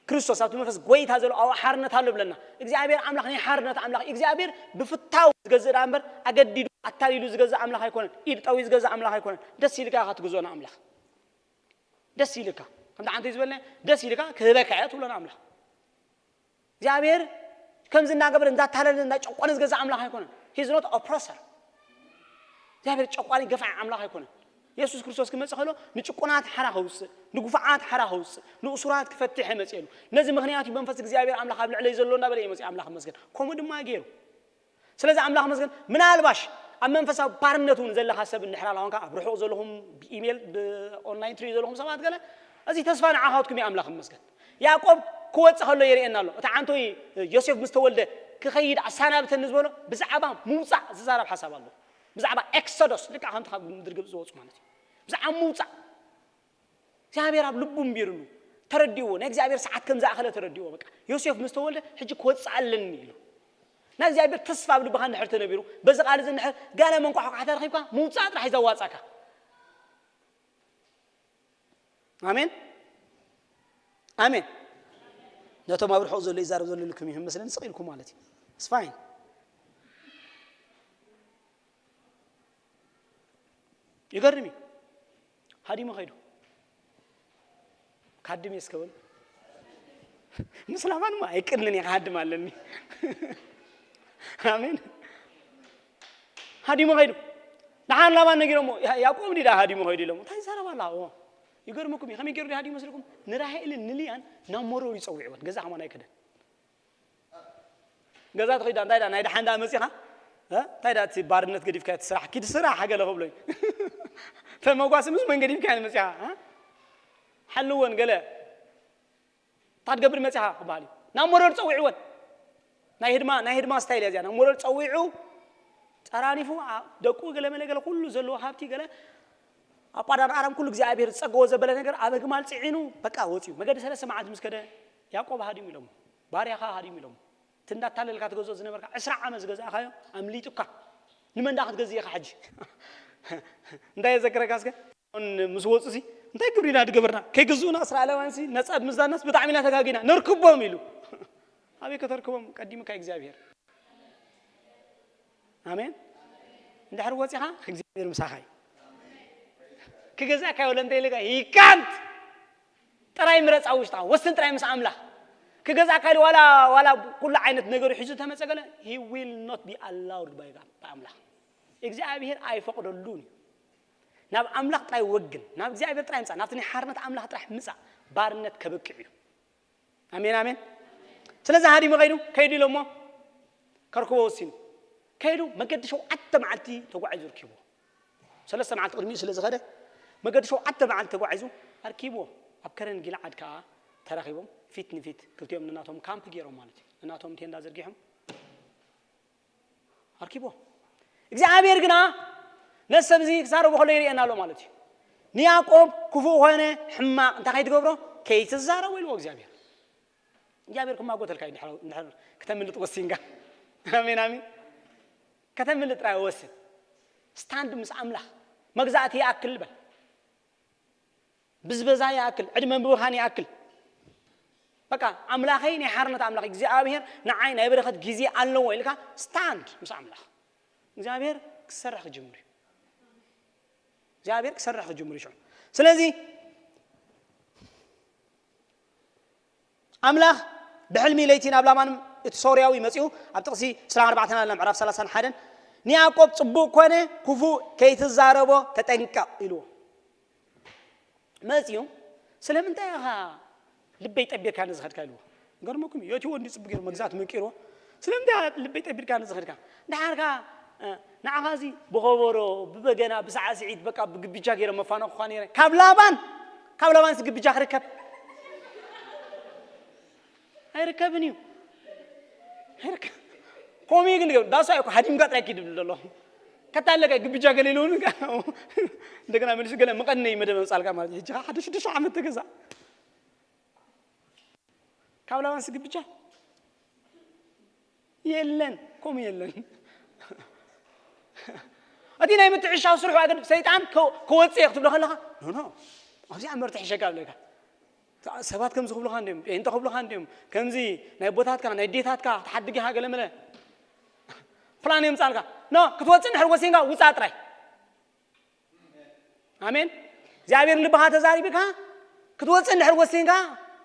ክርስቶስ፣ ኣብቲ መንፈስ ጎይታ ዘሎ ኣብኡ ሓርነት ኣሎ ብለና። እግዚኣብሔር ኣምላኽ ናይ ሓርነት ኣምላኽ እዩ። እግዚኣብሔር ብፍታው ዝገዝእ ደኣ እምበር ኣገዲዱ ኣታሊሉ ዝገዝእ ኣምላኽ ኣይኮነን። ኢድ ጠዊ ዝገዝእ ኣምላኽ ኣይኮነን። ደስ ኢልካ ኢኻ ትግዞ ንኣምላኽ። ደስ ኢልካ ከምቲ ሓንቲ ዝበልና ደስ ኢልካ ክህበካ እየ ትብሎ ንኣምላኽ። እግዚኣብሔር ከምዚ እናገበረ እንዳታለለ እንዳጨቆነ ዝገዛ ኣምላኽ ኣይኮነን። He's not oppressor። እግዚኣብሔር ጨቋኒ ገፋዒ ኣምላኽ ኣይኮነን። የሱስ ክርስቶስ ክመጽእ ከሎ ንጭቁናት ሓራ ከውፅእ፣ ንጉፋዓት ሓራ ከውፅእ፣ ንእሱራት ክፈትሕ እየ መፅኤሉ። ነዚ ምኽንያት እዩ መንፈስ እግዚኣብሔር ኣምላኽ ኣብ ልዕለይ ዘሎ እንዳበለ እዩ መፅእ ኣምላኽ መስገን። ከምኡ ድማ ገይሩ። ስለዚ ኣምላኽ መስገን። ምናልባሽ ኣብ መንፈሳዊ ባርነት እውን ዘለኻ ሰብ እንድሕር ኣለኹንካ፣ ኣብ ርሑቕ ዘለኹም ብኢሜል ብኦንላይን ትሪኡ ዘለኹም ሰባት ገለ፣ እዚ ተስፋ ንዓኻትኩም እዩ። ኣምላኽ መስገን። ያዕቆብ ክወፅእ ከሎ የርእየና ኣሎ። እቲ ዓንቶይ ዮሴፍ ምስ ተወልደ ክኸይድ ኣሰናብተኒ ዝበሎ ብዛዕባ ምውፃእ ዝዛረብ ሓሳብ ኣሎ። ብዛዕባ ኤክሶዶስ፣ ልክዕ ከምቲ ካብ ምድሪ ግብፂ ዝወፁ ማለት እዩ። ብዛዕባ ምውፃእ እግዚኣብሔር ኣብ ልቡ እምቢርሉ ተረዲእዎ። ናይ እግዚኣብሔር ሰዓት ከም ዝኣኸለ ተረዲእዎ። በቃ ዮሴፍ ምስ ተወልደ ሕጂ ክወፅእ ኣለኒ ኢሉ ናይ እግዚኣብሔር ተስፋ ኣብ ልብኻ እንድሕር ተነቢሩ፣ በዚ ቃል እዚ እንድሕር ገለ መንቋሕቋሕታ ረኺብካ ምውፃእ ጥራሕ እዩ ዘዋፃካ። ኣሜን ኣሜን። ነቶም ኣብ ርሑቕ ዘሎ ይዛረብ ዘሎ ልኩም ይህም መስለኒ ስቕ ኢልኩም ማለት እዩ። It's fine። ይገርም እዩ። ሃዲሙ ኸይዱ። ካድም እየ እስከ በሉ። ምስ ላባን እሞ ኣይቅንን እየ፣ ክሃድም ኣለኒ። ኣሜን። ሃዲሙ ኸይዱ። ደሓን ላባን ነጊሮሞ፣ ያ- ያዕቆብ እንዲዳ ሃዲሙ ኸይዱ ኢሎሞ። እንታይ ይዛረብ ኣላ? እዎ። ይገርመኩም እዩ። ከመይ ገይሩ ሃዲሙ መስልኩም? ንራሄልን ንልያን ናብ መሮር ይጸውዕወን። ገዛ ከማን ኣይከደን። ገዛ ትኸይዳ እንታይ ዳ ናይ ደሓን ዳ መጺኻ? እ? እንታይ ዳ እቲ ባርነት ገዲፍካ እቲ ስራሕ ኪድ ስራሕ ገለ ክብሎ እዩ። ተመጓሲ ምስ መን ገዲፍካ መጺኻ? እ? ሓልወን ገለ እንታይ ትገብር መጺኻ ክበሃል እዩ። ናብ መሮር ጸዊዕወን። ናይ ህድማ ናይ ህድማ ስታይል እያ እዚኣ። ናብ መሮር ጸዊዑ ጸራሪፉ ኣ- ደቁ ገለ መለ ገለ ኩሉ ዘለዎ ሃብቲ ገለ ኣቋዳር ኣራም ኩሉ እግዚኣብሔር ዝጸገዎ ዘበለ ነገር ኣብ ኣግማል ጽዒኑ በቃ ወጺኡ። መገዲ ሰለስተ መዓልቲ ምስ ከደ ያዕቆብ ሃዲሙ ኢሎሞ። ባርያኻ ሃዲሙ ኢሎሞ። እቲ እንዳታለልካ ትገዝኦ ዝነበርካ ዕስራ ዓመት ዝገዛእካዮ ኣምሊጡካ። ንመን ደኣ ክትገዝእ ኢኻ ሕጂ? እንታይ የዘክረካ እስከ? ምስ ወፁ ሲ እንታይ ግብር ኢና ዝገበርና? ከይግዝኡና እስራኤላውያን ሲ ነፃ ብምዛናስ ብጣዕሚ ኢና ተጋጊና። ነርክቦም ኢሉ። ኣበይ ከተርክቦም? ቀዲምካ እግዚኣብሔር። ኣሜን። እንድሕር ወፂኻ እግዚኣብሔር ምሳኻ እዩ። ክገዛእካ ይወለ እንተ ኢልካ ይካንት ጥራይ ምረፃ ውሽጣ ወስን ጥራይ ምስ ኣምላኽ ክገዛእካ ኢሉ ዋላ ዋላ ኩሉ ዓይነት ነገሩ ሒዙ ተመፀ ገለ he will not be allowed by God ብኣምላኽ እግዚኣብሔር ኣይፈቕደሉን እዩ። ናብ ኣምላኽ ጥራይ ወግን ናብ እግዚኣብሔር ጥራይ ምፃእ ናብቲ ናይ ሓርነት ኣምላኽ ጥራሕ ምፃእ ባርነት ከበቅዕ እዩ። ኣሜን ኣሜን። ስለዚ ሃዲሙ ከይዱ ከይዱ ኢሎሞ ከርክቦ ወሲኑ ከይዱ መገዲ ሸውዓተ መዓልቲ ተጓዒዙ ርኪብዎ። ሰለስተ መዓልቲ ቅድሚኡ ስለ ዝኸደ መገዲ ሸውዓተ መዓልቲ ተጓዒዙ ኣርኪብዎ። ኣብ ከረን ጊልዓድ ከዓ ተራኺቦም ፊት ንፊት ክልቲኦም ንናቶም ካምፕ ገይሮም ማለት እዩ። ንናቶም ቴንዳ ዘርጊሖም ኣርኪብዎ። እግዚኣብሔር ግና ነዚ ሰብ እዚ ክዛረቦ ከሎ ይርእየና ኣሎ ማለት እዩ። ንያዕቆብ ክፉእ ኾነ ሕማቕ እንታይ ከይትገብሮ ከይትዛረቦ ኢልዎ እግዚኣብሔር። እግዚኣብሔር ክማጎተልካ እዩ። ድሕር ድሕር ክተምልጥ ወሲንካ ኣሜን ኣሜን። ከተምልጥ ጥራይ ወስን። ስታንድ ምስ ኣምላኽ መግዛእቲ ይኣክል በል። ብዝበዛ ይኣክል ዕድመ ምብኻን ይኣክል። በቃ ኣምላኸይ ናይ ሓርነት ኣምላኽ እግዚኣብሔር ንዓይ ናይ በረኸት ግዜ ኣለዎ ኢልካ ስታንድ ምስ ኣምላኽ እግዚኣብሔር ክሰርሕ ክጅምር እዩ። እግዚኣብሔር ክሰርሕ ክጅምር እዩ ሽዑ። ስለዚ ኣምላኽ ብሕልሚ ለይቲ ናብ ላማን እቲ ሶርያዊ መጺኡ ኣብ ጥቕሲ ዕስራን ኣርባዕተን ኣለ ምዕራፍ ሰላሳን ሓደን ንያዕቆብ ጽቡቕ ኮነ ክፉእ ከይትዛረቦ ተጠንቀቕ ኢልዎ። መጺኡ ስለምንታይ ኢኻ ልበይ ጠቢርካ ንዝኸድካ ኢልዎ። ገርመኩም እዩ። የእትዎ እንዲ ጽቡቕ ገይሩ መግዛእቲ መቂርዎ። ስለምንታይ ኢኻ ልበይ ጠቢርካ ንዝኸድካ? ደሓርካ ንዓኻ እዚ ብኸበሮ ብበገና ብሳዕስዒት በቃ ብግብጃ ገይረ መፋነኹኻ ነይረ ካብ ላባን ካብ ላባንስ ግብጃ ክርከብ ኣይርከብን እዩ። ኣይርከብ። ከምኡ ግን ዳሱ ኣይኮ ሃዲምካ ጥራይ ኪድ ዝብል ዘሎ። ከታለቀ ግብጃ ገለ ኢሉ እውን እንደገና መልሱ ገለ መቐነይ መደብ መጻልካ ማለት እዩ። ሕጂ ሓደ ሽዱሽተ ዓመት ተገዛ። ካብ ላባንስ ግብጃ የለን፣ ከምኡ የለን። እቲ ናይ ምትዕሻው ስርሑ ኣገድ ሰይጣን ከ-፣ ከወፅእ እየ ክትብሎ ከለኻ፣ ኖ፣ ኖ፣ ኣብዚኣ እምበር ትሕሸካ ኣለካ። ሰባት ከምዚ ክብሉኻ እንዲዮም፣ ጴንጠ ክብሉኻ እንዲዮም፣ ከምዚ ናይ ቦታትካ፣ ናይ ዴታትካ ክትሓድግ ኢኻ ገለ መለ። ፕላን የምጻልካ። ኖ፣ ክትወፅእ እንድሕር ወሲንካ ውፃእ ጥራይ። ኣሜን። እግዚኣብሔር ልብኻ ተዛሪብካ ክትወፅእ እንድሕር ወሲንካ፣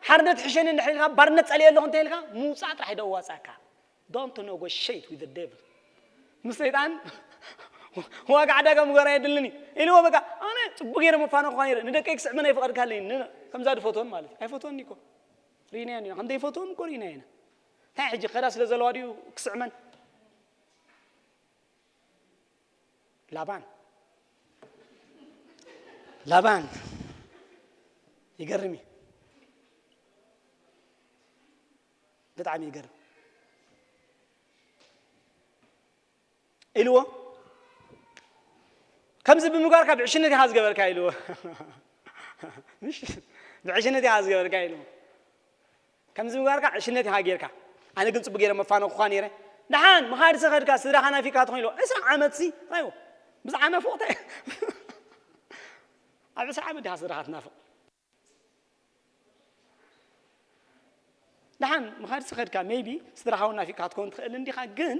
ሓርነት ሕሸኒ እንድሕር ኢልካ፣ ባርነት ጸልየ ኣለኹ እንተ ኢልካ፣ ምውፃእ ጥራሕ ደዋፃካ። Don't negotiate with the devil። ምስ ሰይጣን ዋጋ ዕዳጋ ምግባር ኣየድልን እዩ። ኢልዎ በቃ፣ ኣነ ጽቡቅ ገይረ መፋነኹኻ ነይረ። ንደቀይ ክስዕመን ኣይፈቐድካለይን። ን-፣ ከምዛ ድፈትወን ማለት እዩ። ኣይፈትወን እኮ። ርኢናዮ ኢና። ከም ዘይፈትወን እኮ ርኢናዮ ኢና። እንታይ ሕጂ ከዳ ስለ ዘለዋ ድዩ ክስዕመን? ላባን። ላባን። ይገርም እዩ። ብጣዕሚ ይገርም። ኢልዎ፣ ከምዚ ብምግባርካ ብዕሽነት ኢኻ ዝገበርካ ኢልዎ። ምሽ? ብዕሽነት ኢኻ ዝገበርካ ኢልዎ። ከምዚ ምግባርካ ዕሽነት ኢኻ ጌርካ። ኣነ ግን ጽቡቅ ገይረ መፋነኹኻ ነይረ። ደሓን ምኻድ ዝኸድካ ስድራኻ ናፊቃትኹም ኢልዎ። ዕስራ ዓመት ሲ ራይዎ። ብዛዕባ ናፍቆት ኣብ ዕስራ ዓመት ዲኻ ስድራኻ ትናፍቕ? ደሓን ምኻድ ዝኸድካ ሜይቢ ስድራኻ እውን ናፊቃ ክትከውን ትኽእል እንዲኻ፣ ግን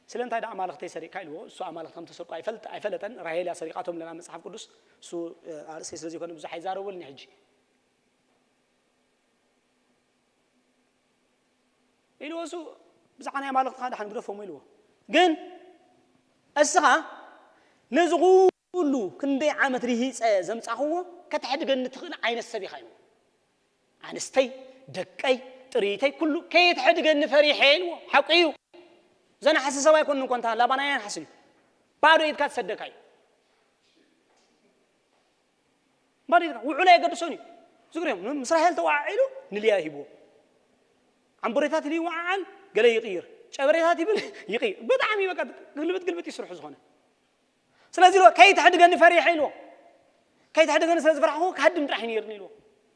ስለምንታይ ደኣ ኣማልኽተይ ሰሪቕካ ኢልዎ። እሱ ኣማልኽቲ ከም ተሰርቁ ኣይፈልጥ-፣ ኣይፈለጠን። ራሄል እያ ሰሪቓቶም ለና መጽሓፍ ቅዱስ። እሱ፣ እ፣ ኣርእስቲ ስለ ዘይኮነ ብዙሕ ኣይዛረበሉን ሕጂ። ኢልዎ እሱ ብዛዕባ ናይ ኣማልኽትኻ ደሓን ግደፎም ኢልዎ። ግን እስኻ ነዚ ኩሉ ክንደይ ዓመት ርሂጸ ዘምጻኽዎ ከተሕድገኒ ትኽእል ዓይነት ሰብ ኢኻ ኢልዎ። ኣንስተይ፣ ደቀይ፣ ጥሪተይ ኩሉ ከየትሕድገኒ ፈሪሐ ኢልዎ። ሓቁ እዩ። ዘናሕሲ ሰብ ኣይኮንን እኮ እንታ ላባን ኣየናሕስን እዩ። ባዶ ኢድካ ትሰደካ እዩ። ባዶ ኢድካ ውዕሎ ኣየገድሶን እዩ። ዝግርም ምስ ራሄል ተዋዓዒሉ ንልያ ሂብዎ። ዓምቦሬታት ኢሉ ይወዓዓል፣ ገለ ይቕይር። ጨበሬታት ይብል፣ ይቕይር። ብጣዕሚ በቃ ግልብጥ ግልብጥ ይስርሑ ዝኾነ። ስለዚ ኢልዎ፣ "ከይትሕድገኒ ፈሪሐ" ኢልዎ። "ከይትሕድገኒ ስለ ዝፈራሕኹ ክሃድም ጥራሕ እዩ ነይርኒ" ኢልዎ።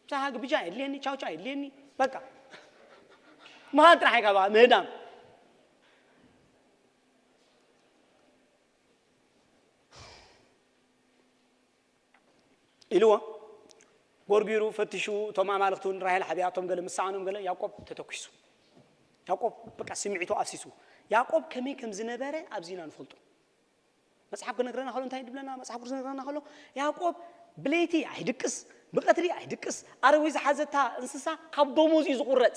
ምሳኻ ግብጃ የድልየኒ፣ ቻውቻው የድልየኒ፣ በቃ። ምኻድ ጥራሕ እዩ ካባኻ፣ ምህዳም። ኢልዎ። ጎርጊሩ ፈቲሹ፣ እቶም ኣማልኽቲ እውን ራሄል ሓቢኣቶም ገለ ምስ ሰኣኖም ገለ ያዕቆብ ተተኲሱ። ያዕቆብ በቃ ስምዒቱ ኣፍሲሱ። ያዕቆብ ከመይ ከም ዝነበረ ኣብዚ ኢና ንፈልጦ። መጽሓፍ ክነግረና ከሎ እንታይ ድብለና? መጽሓፍ ቅዱስ ክነግረና ከሎ ያዕቆብ ብለይቲ ኣይድቅስ፣ ብቐትሪ ኣይድቅስ፣ ኣረዊ ዝሓዘታ እንስሳ ካብ ደሞዙ እዩ ዝቑረጽ።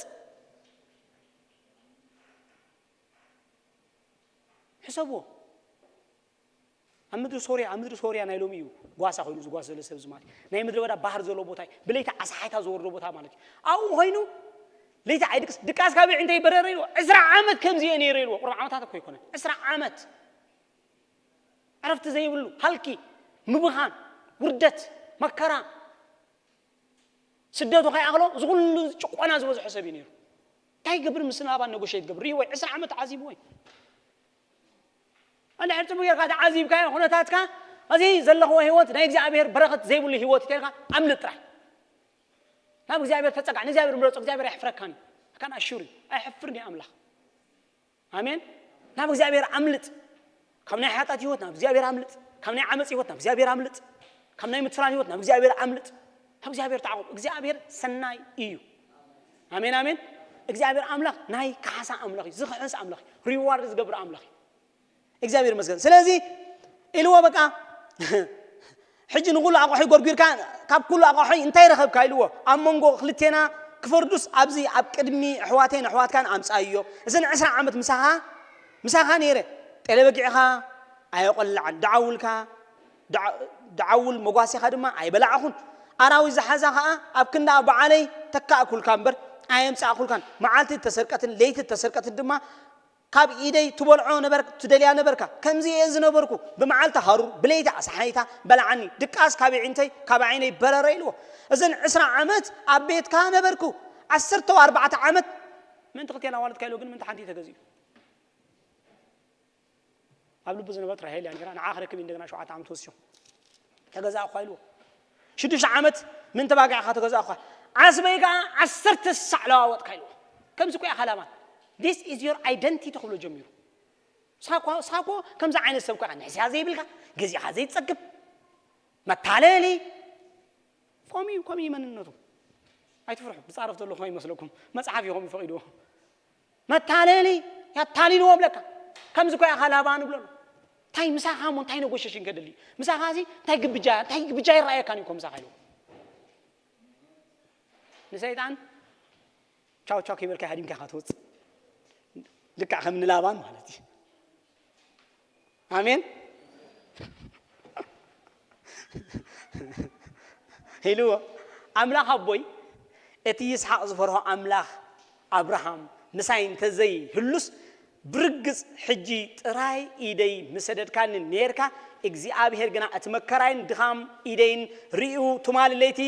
ሕሰብዎ። ኣብ ምድሪ ሶርያ፣ ኣብ ምድሪ ሶርያ ናይ ሎሚ እዩ ጓሳ ኮይኑ ዝጓስ ዘሎ ሰብ እዚ ማለት እዩ። ናይ ምድረ በዳ ባህር ዘሎ ቦታ እዩ። ብለይቲ ዓሳ ሓይታ ዝወርዶ ቦታ ማለት እዩ። ኣብኡ ኮይኑ ለይቲ ኣይድቅስ፣ ድቃስ ካብ ኣዒንተይ በረረ ኢልዎ። ዕስራ ዓመት ከምዚ እየ ነይረ ኢልዎ። ቁሩብ ዓመታት እኮ ኣይኮነን። ዕስራ ዓመት ዕረፍቲ ዘይብሉ ሃልኪ፣ ምብኻን፣ ውርደት፣ መከራ፣ ስደቱ ከይኣኽሎ እዚ ኩሉ ጭቆና ዝበዝሖ ሰብ እዩ ነይሩ። እንታይ ይገብር? ምስ ላባን ነጎሸት ይገብር። ሪእዎ፣ ዕስራ ዓመት ተዓዚብዎ እዩ። እንድሕር ጽቡቕ ጌርካ ተዓዚብካዮ ኩነታትካ፣ እዚ ዘለኽዎ ህይወት ናይ እግዚኣብሔር በረኸት ዘይብሉ ህይወት እዩ ተልካ፣ ኣምልጥ ጥራይ። ናብ እግዚኣብሔር ተጸጋዕ፣ ንእግዚኣብሔር ምረጾ፣ እግዚኣብሔር ኣየሕፍረካን እዩ። I can assure you፣ ኣየሕፍርን እዩ ኣምላኽ። ኣሜን። ናብ እግዚኣብሔር ኣምልጥ። ካብ ናይ ሓጢኣት ህይወት ናብ እግዚኣብሔር ኣምልጥ። ካብ ናይ ዓመፅ ህይወት ናብ እግዚኣብሔር ኣምልጥ። ካብ ናይ ምትፍራን ህይወት ናብ እግዚኣብሔር ኣምልጥ። ካብ እግዚኣብሔር ተዓቆብ። እግዚኣብሔር ሰናይ እዩ። ኣሜን፣ ኣሜን። እግዚኣብሔር ኣምላኽ ናይ ካሕሳ ኣምላኽ እዩ። ዝኽሕስ ኣምላኽ እዩ። ሪዋርድ ዝገብር ኣምላኽ እዩ። እግዚኣብሔር ይመስገን። ስለዚ ኢልዎ በቃ ሕጂ ንኹሉ ኣቑሑ ጎርጒርካ ካብ ኩሉ ኣቑሑ እንታይ ረኸብካ ኢልዎ። ኣብ መንጎ ክልቴና ክፈርዱስ ኣብዚ ኣብ ቅድሚ ኣሕዋተይን ኣሕዋትካን ኣምጻእዮ። እዘን ዕስራ ዓመት ምሳኻ፣ ምሳኻ ነይረ። ጤለ በጊዕኻ ኣየቆላዕን፣ ደዓውልካ፣ ደዓ-፣ ደዓውል መጓሴኻ ድማ ኣይበላዕኹን። ኣራዊት ዝሓዛ ኸኣ ኣብ ክንዳ በዓለይ ተካእኩልካ እምበር ኣየምጻእኩልካን። መዓልቲ እተሰርቀትን ለይቲ እተሰርቀትን ድማ ካብ ኢደይ ትበልዖ ነበርካ፣ ትደልያ ነበርካ። ከምዚ እየ ዝነበርኩ። ብመዓልቲ ሃሩር፣ ብለይቲ ኣስሓይታ በልዓኒ። ድቃስ ካብ ኣዒንተይ፣ ካብ ዓይነይ በረረ ኢልዎ። እዘን ዕስራ ዓመት ኣብ ቤትካ ነበርኩ። ዓሰርተ ኣርባዕተ ዓመት ምእንቲ ክልቴና ዋለትካ ኢሉ ግን ምእንቲ ሓንቲ ተገዚኡ። ኣብ ልቡ ዝነበረት ራሄል እያ ነይራ። ንዓ ክረክብ እዩ እንደገና ሸውዓተ ዓመት ወሲኹ። ተገዛእኳ ኢልዎ። ሽዱሽተ ዓመት ምን ተባጊዕካ ተገዛእኳ። ዓስበይ ከኣ ዓሰርተ ሳዕ ለዋወጥካ ኢልዎ። ከምዚ እኮ ኢኻ ላባን። This is your identity ክብሎ ጀሚሩ። ሳኮ ሳኮ ከምዚ ዓይነት ሰብ እኮ ኢኻ። ንሕስያ ዘይብልካ፣ ገዚኻ ዘይትጸግብ፣ መታለሊ። ከምኡ እዩ፣ ከምኡ እዩ መንነቱ። ኣይትፍርሑ፣ ዝጻረፍ ዘለኹ ኣይመስለኩም። መጽሓፍ እዩ ከምኡ ፈቒድዎ። መታለሊ፣ ያታሊልዎ ብለካ። ከምዚ እኮ ኢኻ ላባን ብሎ ኣሎ። እንታይ ምሳኻ እሞ እንታይ ነጎሸሽን ከድሊ? ምሳኻ እዚ እንታይ ግብጃ፣ እንታይ ግብጃ ይረኣየካን እዩ እኮ ምሳኻ ኢልዎ። ንሰይጣን ቻው ቻው ከይበልካ ሃዲምካ ኢኻ ትወጽእ። ልክዕ ከም ንላባን ማለት እዩ። ኣሜን። ኢልዎ፣ ኣምላኽ ኣቦይ፣ እቲ ይስሓቅ ዝፈርሆ ኣምላኽ ኣብርሃም ምሳይ እንተዘይህሉስ፣ ብርግጽ ሕጂ ጥራይ ኢደይ ምሰደድካኒ ኔርካ፣ እግዚኣብሄር ግና እቲ መከራይን ድኻም ኢደይን ርእዩ፣ ትማሊ ለይቲ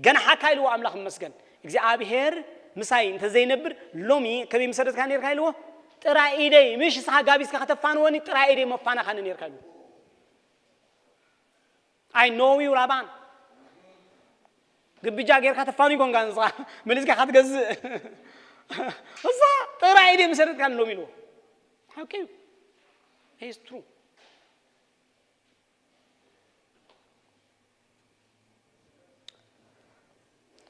ገናሓካ ኢልዎ። ኣምላኽ ይመስገን። እግዚኣብሄር ምሳይ እንተዘይነብር፣ ሎሚ ከመይ ምሰደድካ ኔርካ ኢልዎ? ጥራይ ኢደይ፣ ምሽ ንስኻ ጋቢዝካ ከተፋንወኒ፣ ጥራይ ኢደይ መፋነኻኒ ኔርካ ኢልዎ። I know you ላባን። ግብጃ ጌርካ ተፋኑ ይኮንካ ንስኻ። መሊስካ ኢኻ ትገዝእ። እሳ ጥራይ ኢደይ ምሰደድካኒ ሎሚ ኢልዎ። ሓቂ እዩ። It's true።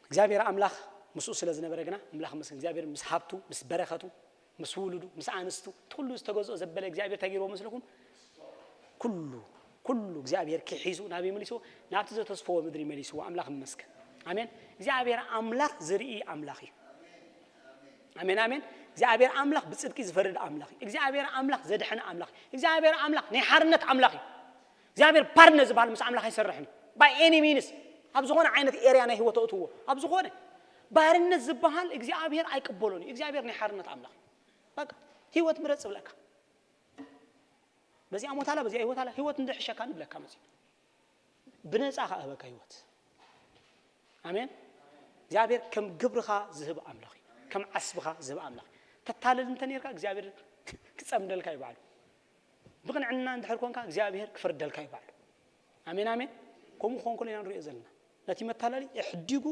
እግዚኣብሔር ኣምላኽ ምስኡ ስለ ዝነበረ ግና፣ ኣምላኽ ይመስገን፣ እግዚኣብሔር ምስ ሃብቱ፣ ምስ በረኸቱ፣ ምስ ውሉዱ፣ ምስ ኣንስቱ፣ እቲ ኩሉ ዝተገዝኦ ዘበለ እግዚኣብሔር እንታይ ገይርዎ መስለኩም? ኩሉ፣ ኩሉ እግዚኣብሔር ኪሒሱ ናበይ መሊስዎ? ናብቲ ዘተስፈዎ ምድሪ መሊስዎ። ኣምላኽ ይመስገን። ኣሜን። እግዚኣብሔር ኣምላኽ ዝርኢ ኣምላኽ እዩ። ኣሜን፣ ኣሜን። እግዚኣብሔር ኣምላኽ ብጽድቂ ዝፈርድ ኣምላኽ እዩ። እግዚኣብሔር ኣምላኽ ዘድሕን ኣምላኽ እዩ። እግዚኣብሔር ኣምላኽ ናይ ሓርነት ኣምላኽ እዩ። እግዚኣብሔር ባርነት ዝበሃል ምስ ኣምላኽ ኣይሰርሕን እዩ። By any means፣ ኣብ ዝኾነ ዓይነት ኤርያ ናይ ህይወት ኣእትዎ፣ ኣብ ዝኾነ ባርነት ዝበሃል እግዚኣብሔር ኣይቅበሎን እዩ። እግዚኣብሔር ናይ ሓርነት ኣምላኽ እዩ። በቃ፣ ህይወት ምረጽ ይብለካ። በዚኣ ሞት ኣላ፣ በዚኣ ህይወት ኣላ፣ ህይወት እንድሕሸካ ንብለካ መጺኡ። ብነጻ ከኣ ህበካ ህይወት። ኣሜን። እግዚኣብሔር ከም ግብርኻ ዝህብ ኣምላኽ እዩ። ከም ዓስብኻ ዝህብ ኣምላኽ እዩ። ተታልል እንተ ኔርካ እግዚኣብሔር ክጸምደልካ እዩ ባዕሉ። ብቕንዕና እንድሕር ኮንካ እግዚኣብሔር ክፈርደልካ እዩ ባዕሉ። ኣሜን፣ ኣሜን። ከምኡ ክኾን ከሎ ኢና ንሪኦ ዘለና። ነቲ መታለሊ ኣሕዲጉ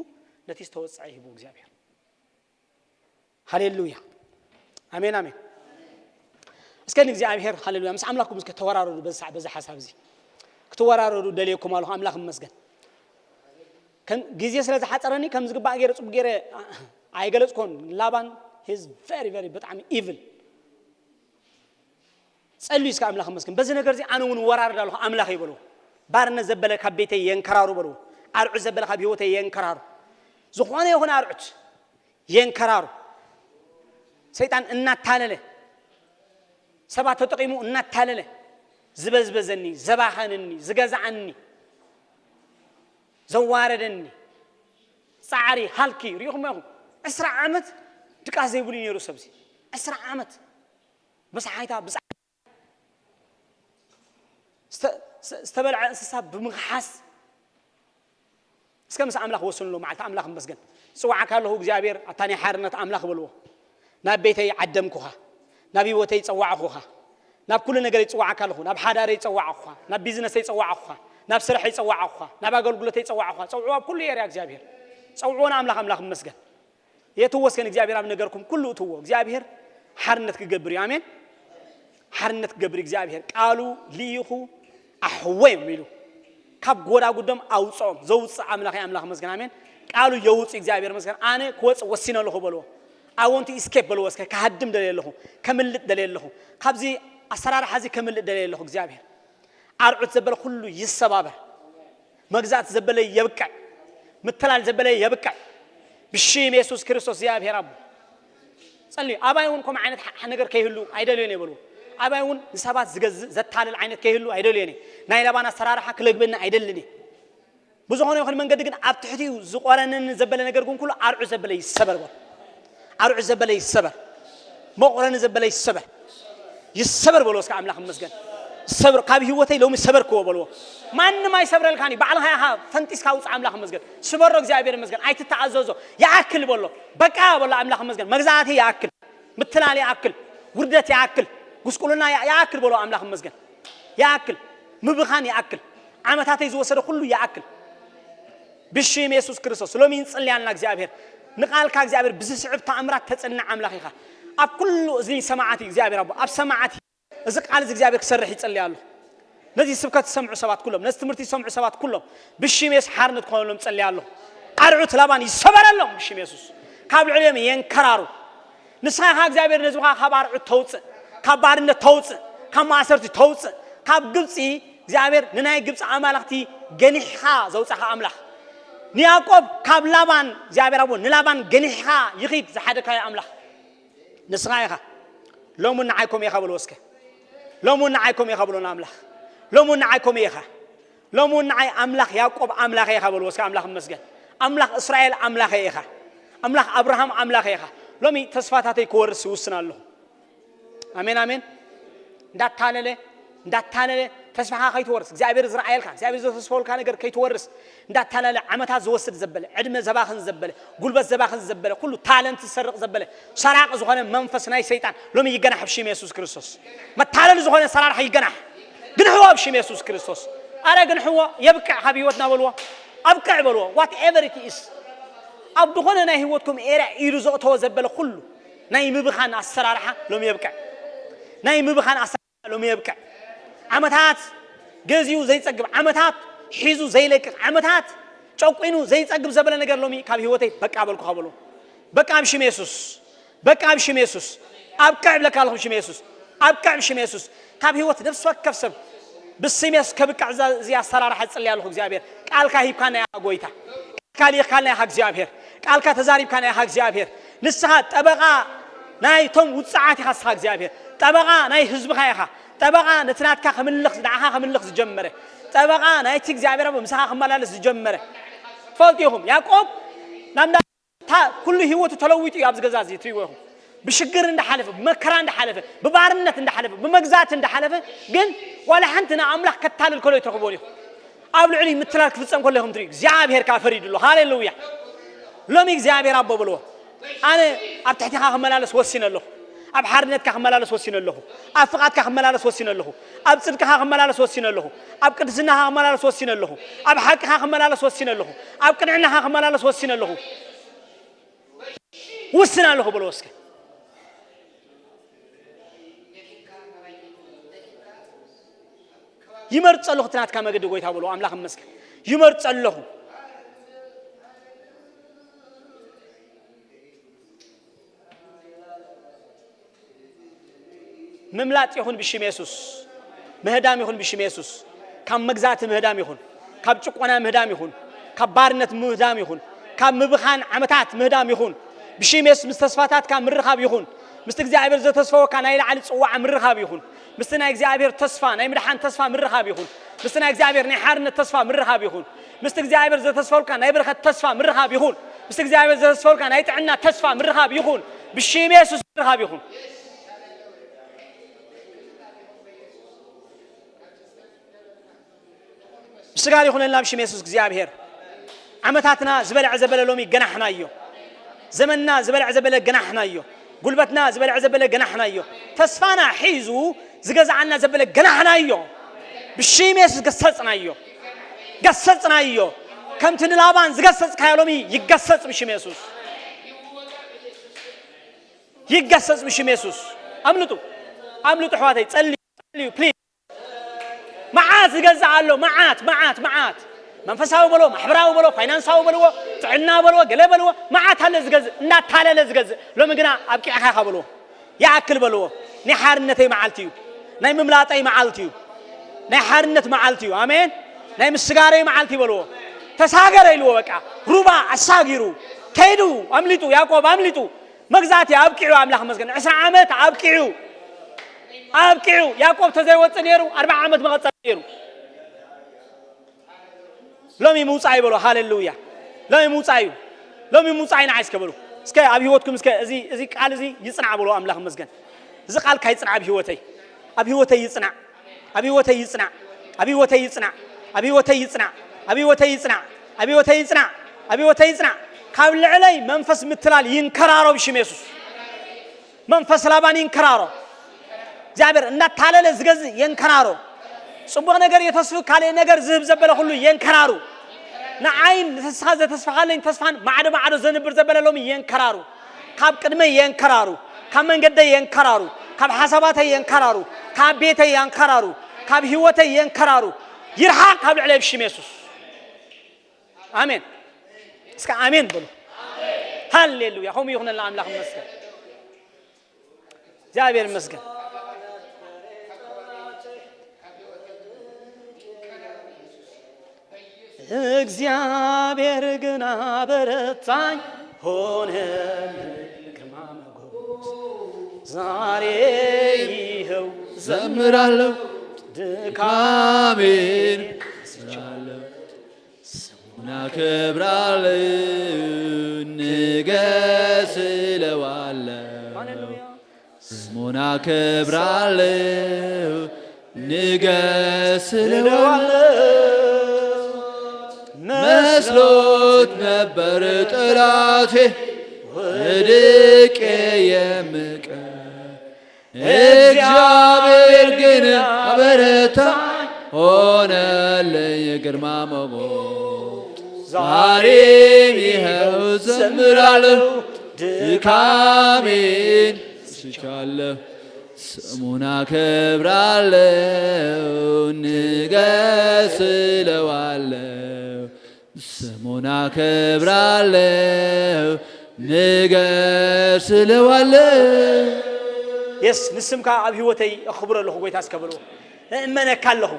ነቲ ዝተወጽዐ ይህቡ እግዚኣብሔር። ሃሌሉያ። ኣሜን፣ ኣሜን። እስከ ንእግዚኣብሔር ሃሌሉያ። ምስ ኣምላኽኩም እስከ ተወራረዱ በዚ ሰዓ-፣ በዚ ሓሳብ እዚ። ክትወራረዱ ደልየኩም ኣለኹ። ኣምላኽ ይመስገን። ከም ግዜ ስለ ዝሓጸረኒ ከም ዝግባእ ገይረ ጽቡቅ ገይረ ኣይገለጽኩን። ላባን he's very, very ብጣዕሚ evil። ጸልዩ እስከ ኣምላኽ ይመስገን። በዚ ነገር እዚ ኣነ እውን እወራረድ ኣለኹ ኣምላኽ ይበልዎ። ባርነት ዘበለ ካብ ቤተይ የንከራሩ በልዎ። ኣርዑት ዘበለ ካብ ህይወተይ የንከራሩ። ዝኾነ ይኹን ኣርዑት የንከራሩ። ሰይጣን እናታለለ፣ ሰባት ተጠቒሙ እናታለለ፣ ዝበዝበዘኒ፣ ዘባኸነኒ፣ ዝገዝኣኒ፣ ዘዋረደኒ፣ ጻዕሪ፣ ሃልኪ፣ ርኢኹሞ ኢኹም። ዕስራ ዓመት ድቃስ ዘይብሉ እዩ ነይሩ ሰብዚ። ዕስራ ዓመት ብሰሓይታ፣ ብጻዕሪ፣ ዝተ-፣ ዝተ-፣ ዝተበልዐ እንስሳ ብምኽሓስ፣ እስከ ምስ ኣምላኽ ወስንሉ። መዓልቲ ኣምላኽ እመስገን። ዝጽዋዓካ ኣለኹ እግዚኣብሔር፣ ኣታ ናይ ሓርነት ኣምላኽ በልዎ። ናብ ቤተይ ዓደምኩኻ፣ ናብ ህይወተይ ጸዋዕኹኻ፣ ናብ ኩሉ ነገረይ ዝጽዋዓካ ኣለኹ፣ ናብ ሓዳረይ ጸዋዕኹኻ፣ ናብ ቢዝነሰይ ጸዋዕኹኻ፣ ናብ ስርሐይ ጸዋዕኹኻ፣ ናብ ኣገልግሎተይ ጸዋዕኹኻ። ጸውዕዎ ኣብ ኩሉ ኤርያ እግዚኣብሔር። ጸውዕዎ ንኣምላኽ፣ ኣምላኽ እመስገን። የትወስከን እግዚኣብሔር ኣብ ነገርኩም ኩሉ እትዎ። እግዚኣብሔር ሓርነት ክገብር እዩ። ኣሜን። ሓርነት ክገብር እዩ እግዚኣብሔር። ቃሉ ልኢኹ ኣሕወዮም ኢሉ ካብ ጎዳጉዶም ኣውፅኦም ዘውፅእ ኣምላኽ እዩ። ኣምላኽ መስገን። ኣሜን። ቃሉ የውፅእ እግዚኣብሔር መስገን። ኣነ ክወፅእ ወሲነ ኣለኹ በልዎ። I want to escape በልዎ። እስከ ክሃድም ደልየ ኣለኹ። ከምልጥ ደልየ ኣለኹ። ካብዚ ኣሰራርሓ እዚ ከምልጥ ደልየ ኣለኹ እግዚኣብሔር። ኣርዑት ዘበለ ኩሉ ይሰባበር። መግዛእቲ ዘበለ የብቅዕ። ምትላል ዘበለ የብቅዕ። ብሽም የሱስ ክርስቶስ እግዚኣብሔር ኣቦ ጸልዩ። ኣባይ እውን ከምኡ ዓይነት ሓ-፣ ነገር ከይህሉ ኣይደልዮን እየ በልዎ። ኣባይ እውን ንሰባት ዝገዝእ ዘታልል ዓይነት ከይህሉ ኣይደልዮን እየ። ናይ ላባን ኣሰራርሓ ክለግበኒ ኣይደልን እየ። ብዝኾነ ይኹን መንገዲ ግን ኣብ ትሕቲኡ ዝቆረነኒ ዘበለ ነገር ግን ኩሉ ኣርዑት ዘበለ ይሰበር በሎ። ኣርዑት ዘበለ ይሰበር። መቑረኒ ዘበለ ይሰበር። ይሰበር በሎ እስከ ኣምላኽ ይመስገን። ሰብር፣ ካብ ህይወተይ ሎሚ ሰበርክዎ በልዎ። ማንም ኣይሰብረልካን እዩ። ባዕልኻ ኢኻ ፈንጢስካ ውፅእ ኣምላኽ ይመስገን። ስበሮ እግዚኣብሔር ይመስገን። ኣይትተኣዘዞ። ይኣክል በሎ። በቃ በሎ ኣምላኽ ይመስገን። መግዛእቲ ይኣክል። ምትላል ይኣክል፣ ውርደት ይኣክል፣ ጉስቁልና ይኣ- ይኣክል በሎ። ኣምላኽ ይመስገን። ይኣክል፣ ምብኻን ይኣክል፣ ዓመታተይ ዝወሰደ ኩሉ ይኣክል። ብሽም የሱስ ክርስቶስ ሎሚ ንጽልያልና እግዚኣብሔር፣ ንቓልካ እግዚኣብሔር ብዝስዕብ ተኣምራት ተጽንዕ ኣምላኽ ኢኻ። ኣብ ኩሉ እዚ ሰማዓት እዩ እግዚኣብሔር ኣቦ፣ ኣብ ሰማዓት እዚ ቃል እዚ እግዚኣብሔር ክሰርሕ ይጽልይ ኣሎ። ነዚ ስብከት ዝሰምዑ ሰባት ኩሎም፣ ነዚ ትምህርቲ ዝሰምዑ ሰባት ኩሎም ብሽም የሱስ ሓርነት ክኾነሎም ጸልይ ኣሎ። ኣርዑት ላባን ይሰበረሎም ብሽም የሱስ። ካብ ልዕሊኦም የንከራሩ። ንስኻ ኢኻ እግዚኣብሔር ነዚ ካብ ኣርዑት ተውጽእ፣ ካብ ባርነት ተውጽእ፣ ካብ ማእሰርቲ ተውጽእ። ካብ ግብጺ እግዚኣብሔር ንናይ ግብጺ ኣማልኽቲ ገኒሕኻ ዘውጻኻ ኣምላኽ፣ ንያዕቆብ ካብ ላባን እግዚኣብሔር ኣቦ ንላባን ገኒሕኻ ይኺድ ዝሓደካዮ ኣምላኽ ንስኻ ኢኻ። ሎሚ ንዓይ ከምኡ ኢኻ በልዎ እስከ። ሎሚ ንዓይ ከምኡ ኢኻ በልዎ ንኣምላኽ። ሎሚ ንዓይ ከምኡ ኢኻ። ሎሚ ንዓይ ኣምላኽ ያዕቆብ ኣምላኸ ኢኻ በልዎ እስከ። ኣምላኽ ይመስገን። ኣምላኽ እስራኤል ኣምላኸ ኢኻ። ኣምላኽ ኣብርሃም ኣምላኸ ኢኻ። ሎሚ ተስፋታተይ ክወርስ ይውስን ኣለኹ። ኣሜን ኣሜን። እንዳታለለ እንዳታለለ ተስፋኻ ከይትወርስ፣ እግዚኣብሔር ዝረኣየልካ እግዚኣብሔር ዝተስፈወልካ ነገር ከይትወርስ እንዳታለለ ዓመታት ዝወስድ ዘበለ፣ ዕድመ ዘባኽን ዘበለ፣ ጉልበት ዘባኽን ዘበለ፣ ኩሉ ታለንት ዝሰርቕ ዘበለ ሰራቂ ዝኾነ መንፈስ ናይ ሰይጣን ሎሚ ይገናሕ ብሽም የሱስ ክርስቶስ። መታለል ዝኾነ ሰራርሓ ይገናሕ። ግንሕዎ ብሽም የሱስ ክርስቶስ። ኣረ ግንሕዎ፣ የብቅዕ ካብ ህይወትና በልዎ። ኣብቅዕ በልዎ። Whatever it is፣ ኣብ ዝኾነ ናይ ህይወትኩም ኤርያ ኢሉ ዘእተዎ ዘበለ ኩሉ ናይ ምብኻን ኣሰራርሓ ሎሚ የብቅዕ። ናይ ምብኻን ኣሰራርሓ ሎሚ የብቅዕ። ዓመታት ገዚኡ ዘይጸግብ፣ ዓመታት ሒዙ ዘይለቅቕ፣ ዓመታት ጨቂኑ ዘይጸግብ ዘበለ ነገር ሎሚ ካብ ህይወተይ በቃ በልኩ ከበሎ። በቃ ብሽም የሱስ። በቃ ብሽም የሱስ። ኣብቅዕ ብለካ ኣለኹ ብሽም የሱስ። ኣብቅዕ ብሽም የሱስ። ካብ ህይወት ነፍሲ ወከፍ ሰብ ብስም የሱስ ከብቅዕ እዛ- እዚ ኣሰራርሓ ዝጽልይ ኣለኹ እግዚኣብሔር። ቃልካ ሂብካና ኢኻ ጎይታ። ቃል ይኻልና ኢኻ እግዚኣብሔር። ቃልካ ተዛሪብካና ኢኻ እግዚኣብሔር። ንስኻ ጠበቓ ናይቶም ውጽዓት ኢኻ ንስኻ እግዚኣብሔር። ጠበቓ ናይ ህዝብኻ ኢኻ። ጠበቓ ነቲ ናትካ ከምልኽ፣ ንዓኻ ከምልኽ ዝጀመረ። ጠበቓ ናይቲ እግዚኣብሔር ኣብ ምሳኻ ክመላለስ ዝጀመረ። ትፈልጡ ኢኹም፣ ያዕቆብ ናብ እንዳ- እታ ኩሉ ህይወቱ ተለዊጡ እዩ ኣብዚ ገዛ እዚ ትሪእዎ ኢኹም። ብሽግር እንዳሓለፈ፣ ብመከራ እንዳሓለፈ፣ ብባርነት እንዳሓለፈ፣ ብመግዛእቲ እንዳሓለፈ፣ ግን ዋላ ሓንቲ ንኣምላኽ ከታልል ከሎ ኣይትረኽቦን ኢኹም። ኣብ ልዕሊ ምትላል ክፍጸም ከሎ ኢኹም ትሪኡ። እግዚኣብሔር ከኣ ፈሪዱ ኣሎ። ሃሌሉያ። ሎሚ እግዚኣብሔር ኣቦ በልዎ። ኣነ ኣብ ትሕቲኻ ክመላለስ ወሲነ ኣለኹ። ኣብ ሓርነትካ ክመላለስ ወሲነ ኣለኹ። ኣብ ፍቓድካ ክመላለስ ወሲነ ኣለኹ። ኣብ ጽድቅኻ ክመላለስ ወሲነ ኣለኹ። ኣብ ቅድስናኻ ክመላለስ ወሲነ ኣለኹ። ኣብ ሓቅኻ ክመላለስ ወሲነ ኣለኹ። ኣብ ቅንዕናኻ ክመላለስ ወሲነ ኣለኹ። ውስን ኣለኹ በሎ እስከ። ይመርጸ ኣለኹ እቲ ናትካ መገዲ ጎይታ በሎ። ኣምላኽ ይመስገን። ይመርጸ ኣለኹ። ምምላጥ ይኹን ብሽም የሱስ። ምህዳም ይኹን ብሽም የሱስ። ካብ መግዛእቲ ምህዳም ይኹን። ካብ ጭቆና ምህዳም ይኹን። ካብ ባርነት ምህዳም ይኹን። ካብ ምብኻን ዓመታት ምህዳም ይኹን። ብሽም የሱስ ምስ ተስፋታትካ ምርኻብ ይኹን። ምስቲ እግዚኣብሔር ዘተስፈወካ ናይ ላዕሊ ጽዋዓ ምርኻብ ይኹን። ምስቲ ናይ እግዚኣብሔር ተስፋ፣ ናይ ምድሓን ተስፋ ምርኻብ ይኹን። ምስቲ ናይ እግዚኣብሔር ናይ ሓርነት ተስፋ ምርኻብ ይኹን። ምስቲ እግዚኣብሔር ዘተስፈወልካ ናይ በረኸት ተስፋ ምርኻብ ይኹን። ምስቲ እግዚኣብሔር ዘተስፈወልካ ናይ ጥዕና ተስፋ ምርኻብ ይኹን። ብሽም የሱስ ምርኻብ ይኹን። ምስጋና ይኹነልና ብሽም የሱስ እግዚኣብሔር። ዓመታትና ዝበልዐ ዘበለ ሎሚ ገናሕናዮ። ዘመንና ዝበልዐ ዘበለ ገናሕናዮ። ጉልበትና ዝበልዐ ዘበለ ገናሕናዮ። ተስፋና ሒዙ ዝገዝኣና ዘበለ ገናሕናዮ። ብሽም የሱስ ገሰጽናዮ። ገሰጽናዮ። ከምቲ ንላባን ዝገሰጽካዮ ሎሚ ይገሰጽ ብሽም የሱስ። ይገሰጽ ብሽም የሱስ። ኣምልጡ። ኣምልጡ ኣሕዋተይ፣ ጸልዩ፣ ጸልዩ፣ ፕሊዝ። መዓት ዝገዝእ ኣሎ፣ መዓት፣ መዓት፣ መዓት። መንፈሳዊ በሎ፣ ማሕበራዊ በሎ፣ ፋይናንሳዊ በልዎ፣ ጥዕና በልዎ፣ ገለ በልዎ፣ መዓት ኣሎ ዝገዝእ፣ እንዳታለለ ዝገዝእ። ሎሚ ግና ኣብቂዕኻ ኢኻ በልዎ። ይኣክል በልዎ። ናይ ሓርነተይ መዓልቲ እዩ። ናይ ምምላጠይ መዓልቲ እዩ። ናይ ሓርነት መዓልቲ እዩ። ኣሜን። ናይ ምስጋረይ መዓልቲ በልዎ። ተሳገረ ኢልዎ በቃ። ሩባ ኣሳጊሩ። ከይዱ፣ ኣምሊጡ፣ ያዕቆብ ኣምሊጡ። መግዛእቲ ኣብቂዑ፣ ኣምላኽ ይመስገን። ዕስራ ዓመት ኣብቂዑ። ኣብቂዑ። ያዕቆብ ተዘይወጽእ ነይሩ፣ ኣርብዓ ዓመት መቐጸል ነይሩ። ሎሚ ምውጻእ ይበሎ። ሃሌሉያ። ሎሚ ምውጻእ እዩ። ሎሚ ምውጻእ እዩ ንዓይ እስከ በሉ። እስከ ኣብ ህይወትኩም እስከ እዚ፣ እዚ ቃል እዚ ይጽናዕ በሎ። ኣምላኽ ይመስገን። እዚ ቃልካ ይጽናዕ ኣብ ህይወተይ። ኣብ ህይወተይ ይጽናዕ። ኣብ ህይወተይ ይጽናዕ። ኣብ ህይወተይ ይጽናዕ። ኣብ ህይወተይ ይጽናዕ። ኣብ ህይወተይ ይጽናዕ። ኣብ ህይወተይ ይጽናዕ። ኣብ ህይወተይ ይጽናዕ። ካብ ልዕለይ መንፈስ ምትላል ይንከራሮ ብሽም የሱስ። መንፈስ ላባን ይንከራሮ። እግዚኣብሔር እናታለለ ዝገዝእ የንከራሮ። ጽቡቕ ነገር የተስፉ ካልእ ነገር ዝህብ ዘበለ ኩሉ የንከራሩ። ንዓይን ንስኻ ዘተስፋኻለኝ ተስፋን ማዕዶ ማዕዶ ዘንብር ዘበለ ሎሚ የንከራሩ። ካብ ቅድመይ የንከራሩ። ካብ መንገደይ የንከራሩ። ካብ ሓሳባተይ የንከራሩ። ካብ ቤተይ የንከራሩ። ካብ ህይወተይ የንከራሩ። ይርሓቕ ካብ ልዕለይ ብሽም የሱስ። ኣሜን። እስከ ኣሜን በሉ። ሃሌሉያ። ከምኡ ይኹነልና ኣምላኽ ይመስገን። እግዚኣብሔር ይመስገን። እግዚኣብሔር ግን አበረታኝ ሆነልኝ ግርማ ሞገስ። ዛሬ ይኸው ዘምራለሁ ድካሜን ስቻለሁ። ስሙን አከብራለሁ፣ ንገስ እለዋለሁ። ስሙን አከብራለሁ፣ ንገስ እለዋለሁ። መስሎት ነበር ጠላቴ ወድቄ የምቀር፣ እግዚአብሔር ግን አበረታኝ፣ ሆነልኝ ግርማ ሞገስ። ዛሬም ይኸው ዘምራለሁ፣ ድካሜን ስቻለሁ። ስሙን አከብራለሁ፣ ንገስ እለዋለሁ። ስሙን አከብራለሁ፣ ንገስ እለዋለሁ። የስ ንስምካ ኣብ ህይወተይ እኽብሮ ኣለኹ ጎይታ እስከ በልዎ። እእመነካ ኣለኹ፣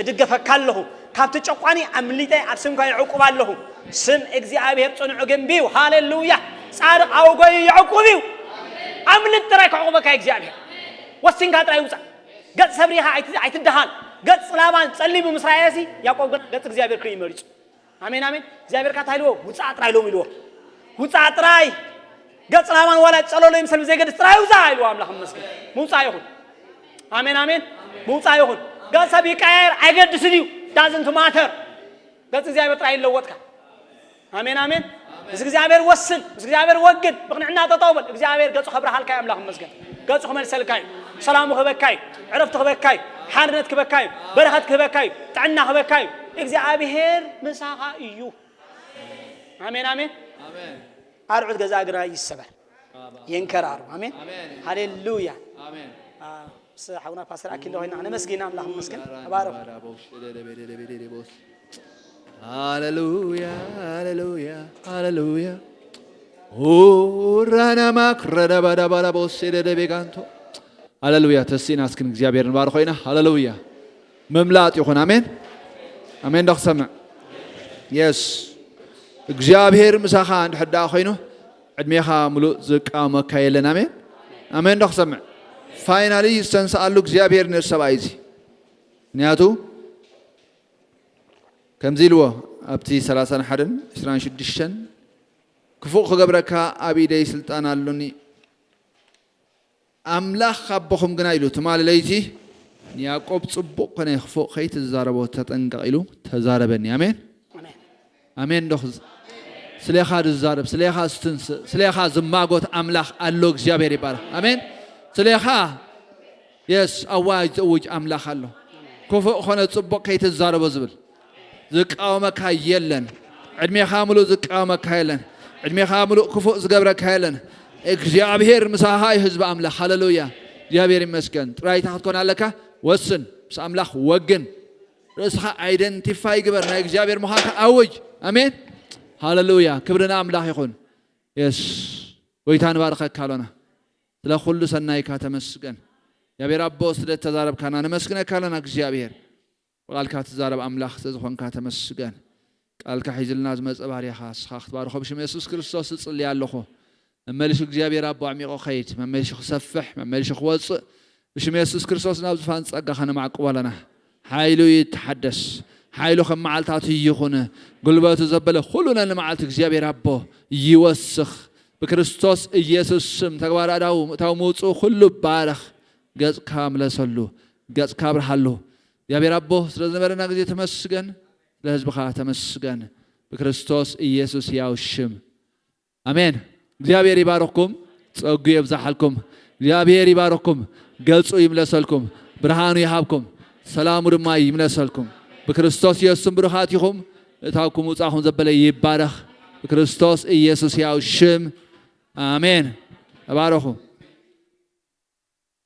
እድገፈካ ኣለኹ። ካብቲ ጨቋኒ ኣምሊጠ ኣብ ስምካ ይዕቁብ ኣለኹ። ስም እግዚኣብሔር ጽኑዕ ግንቢ እዩ። ሃሌሉያ። ጻድቕ ኣውጎዩ ይዕቁብ እዩ። ኣምልጥ ጥራይ ከዕቁበካ እዩ እግዚኣብሔር። ወሲንካ ጥራይ ውጻእ። ገጽ ሰብ ርኢኻ ኣይት- ኣይትደሃል። ገጽ ላባን ጸሊሙ ምስ ረኣየሲ ያዕቆብ ግን ገጽ እግዚኣብሔር ክርኢ መሪጹ። ኣሜን ኣሜን። እግዚኣብሔር ካታ ኢልዎ ውፃእ ጥራይ ኢሎም ኢልዎ። ውፃእ ጥራይ። ገፅ ላባን ዋላ ጸለሎ ይምሰል ብዘይገድስ ጥራይ ውፃእ ኢልዎ ኣምላኽ ይመስገን። ምውፃእ ይኹን። ኣሜን ኣሜን። ምውፃእ ይኹን። ገፅ ሰብ ይቀያየር ኣይገድስን እዩ። Doesn't matter። ገፅ እግዚኣብሔር ጥራይ ይለወጥካ። ኣሜን ኣሜን። ምስ እግዚኣብሔር ወስን፣ ምስ እግዚኣብሔር ወግን፣ ብቕንዕና ጠጠው በል። እግዚኣብሔር ገፁ ከብርሃልካ እዩ ኣምላኽ ይመስገን። ገፁ ክመልሰልካ እዩ። ሰላሙ ክህበካ እዩ። ዕረፍቲ ክህበካ እዩ። ሓርነት ክህበካ እዩ። በረኸት ክህበካ እዩ። ጥዕና ክህበካ እዩ። እግዚኣብሔር ምሳኻ እዩ። ኣሜን ኣሜን። ኣሜን። ኣርዑት ገዛ ግራ ይሰበር። ኣባ። የንከራሩ። ኣሜን። ኣሜን። ሃሌሉያ። ኣሜን። አ፣ ምስ ሓውና ፓስተር ኣኪለ ኮይና ነመስግን ኣምላኽ ይመስገን። ተባረኹ። ሃሌሉያ፣ ሃሌሉያ፣ ሃሌሉያ። ኡራና ማክረዳ ባዳ ባዳ ቦሴ ደደ ቤጋንቶ። ሃሌሉያ። ተሲእና እስክን እግዚኣብሔር ንባርኾ ኢና። ሃሌሉያ። ምምላጥ ይኹን። ኣሜን። ኣሜን ዶ ክሰምዕ? የስ። እግዚኣብሔር ምሳኻ እንድሕር ደኣ ኮይኑ ዕድሜኻ ምሉእ ዝቃወመካ የለን። ኣሜን። ኣሜን ዶ ክሰምዕ? ፋይናሊ ዝተንስኣሉ እግዚኣብሔር ነዚ ሰብኣይ እዚ። ምክንያቱ ከምዚ ኢልዎ ኣብቲ ሰላሳን ሓደን ዕስራን ሽዱሽተን ክፉእ ክገብረካ ኣብ ኢደይ ስልጣን ኣሎኒ። ኣምላኽ ኣቦኹም ግና ኢሉ ትማሊ ለይቲ ንያዕቆብ ጽቡቕ ኮነ ክፉእ ከይትዛረቦ ተጠንቀቕ ኢሉ ተዛረበኒ። ኣሜን። ኣሜን። ኣሜን ዶ ክዝ-፣ ስሌኻ ዝዛረብ፣ ስሌኻ ዝትንስእ፣ ስሌኻ ዝማጎት ኣምላኽ ኣሎ። እግዚኣብሔር ይባረኽ። ኣሜን። ስሌኻ የስ ኣዋጅ ዝእውጅ ኣምላኽ ኣሎ። ክፉእ ኮነ ጽቡቕ ከይትዛረቦ ዝብል ዝቃወመካ የለን። ዕድሜኻ ምሉእ ዝቃወመካ የለን። ዕድሜኻ ምሉእ ክፉእ ዝገብረካ የለን። እግዚኣብሔር ምሳኻ እዩ ህዝቢ ኣምላኽ። ሃሌሉያ። እግዚኣብሔር ይመስገን። ጥራይ እንታይ ክትኮን ኣለካ? ወስን። ምስ ኣምላኽ ወግን። ርእስኻ ኣይደንቲፋይ ግበር። ናይ እግዚኣብሔር ምዃንካ ኣውጅ። ኣሜን። ሃሌሉያ። ክብሪ ንኣምላኽ ይኹን። የስ። ጎይታ ንባርኸካ ኣሎና። ስለ ኩሉ ሰናይካ ተመስገን። እግዚኣብሔር ኣቦ ስለ ተዛረብካና ነመስግነካ ኣለና። እግዚኣብሔር ብቓልካ ትዛረብ ኣምላኽ ስለ ዝኾንካ ተመስገን። ቃልካ ሒዝልና ዝመጸ ባርያኻ ንስኻ ክትባርኾ ብሽም የሱስ ክርስቶስ እጽሊ ኣለኹ። መመልሹ እግዚኣብሔር ኣቦ ኣዕሚቑ ኸይድ፣ መመልሹ ክሰፍሕ፣ መመልሹ ክወጽእ ብሽም የሱስ ክርስቶስ ናብ ዝፋን ጸጋኻ ነማዕቁቦ ኣለና። ሓይሉ ይተሓደስ፣ ሓይሉ ከም መዓልታቱ ይኹን። ጉልበቱ ዘበለ ኩሉ ነንመዓልቱ እግዚኣብሔር ኣቦ ይወስኽ። ብክርስቶስ ኢየሱስ ስም ተግባር ኣዳው ምእታው ምውጽኡ ኩሉ ባረኽ። ገጽካ ምለሰሉ፣ ገጽካ ኣብርሃሉ። እግዚኣብሔር ኣቦ ስለ ዝነበረና ግዜ ተመስገን፣ ስለ ህዝብኻ ተመስገን። ብክርስቶስ ኢየሱስ ያው ሽም ኣሜን። እግዚኣብሔር ይባርኽኩም፣ ጸጉ የብዛሓልኩም። እግዚኣብሔር ይባርኩም፣ ገጹ ይምለሰልኩም፣ ብርሃኑ ይሃብኩም፣ ሰላሙ ድማ ይምለሰልኩም። ብክርስቶስ ኢየሱስም ብሩኻት ኢኹም። እታውኩም ውጻኹም ዘበለ ይባረኽ። ብክርስቶስ ኢየሱስ ያው ሽም ኣሜን። ተባረኹ።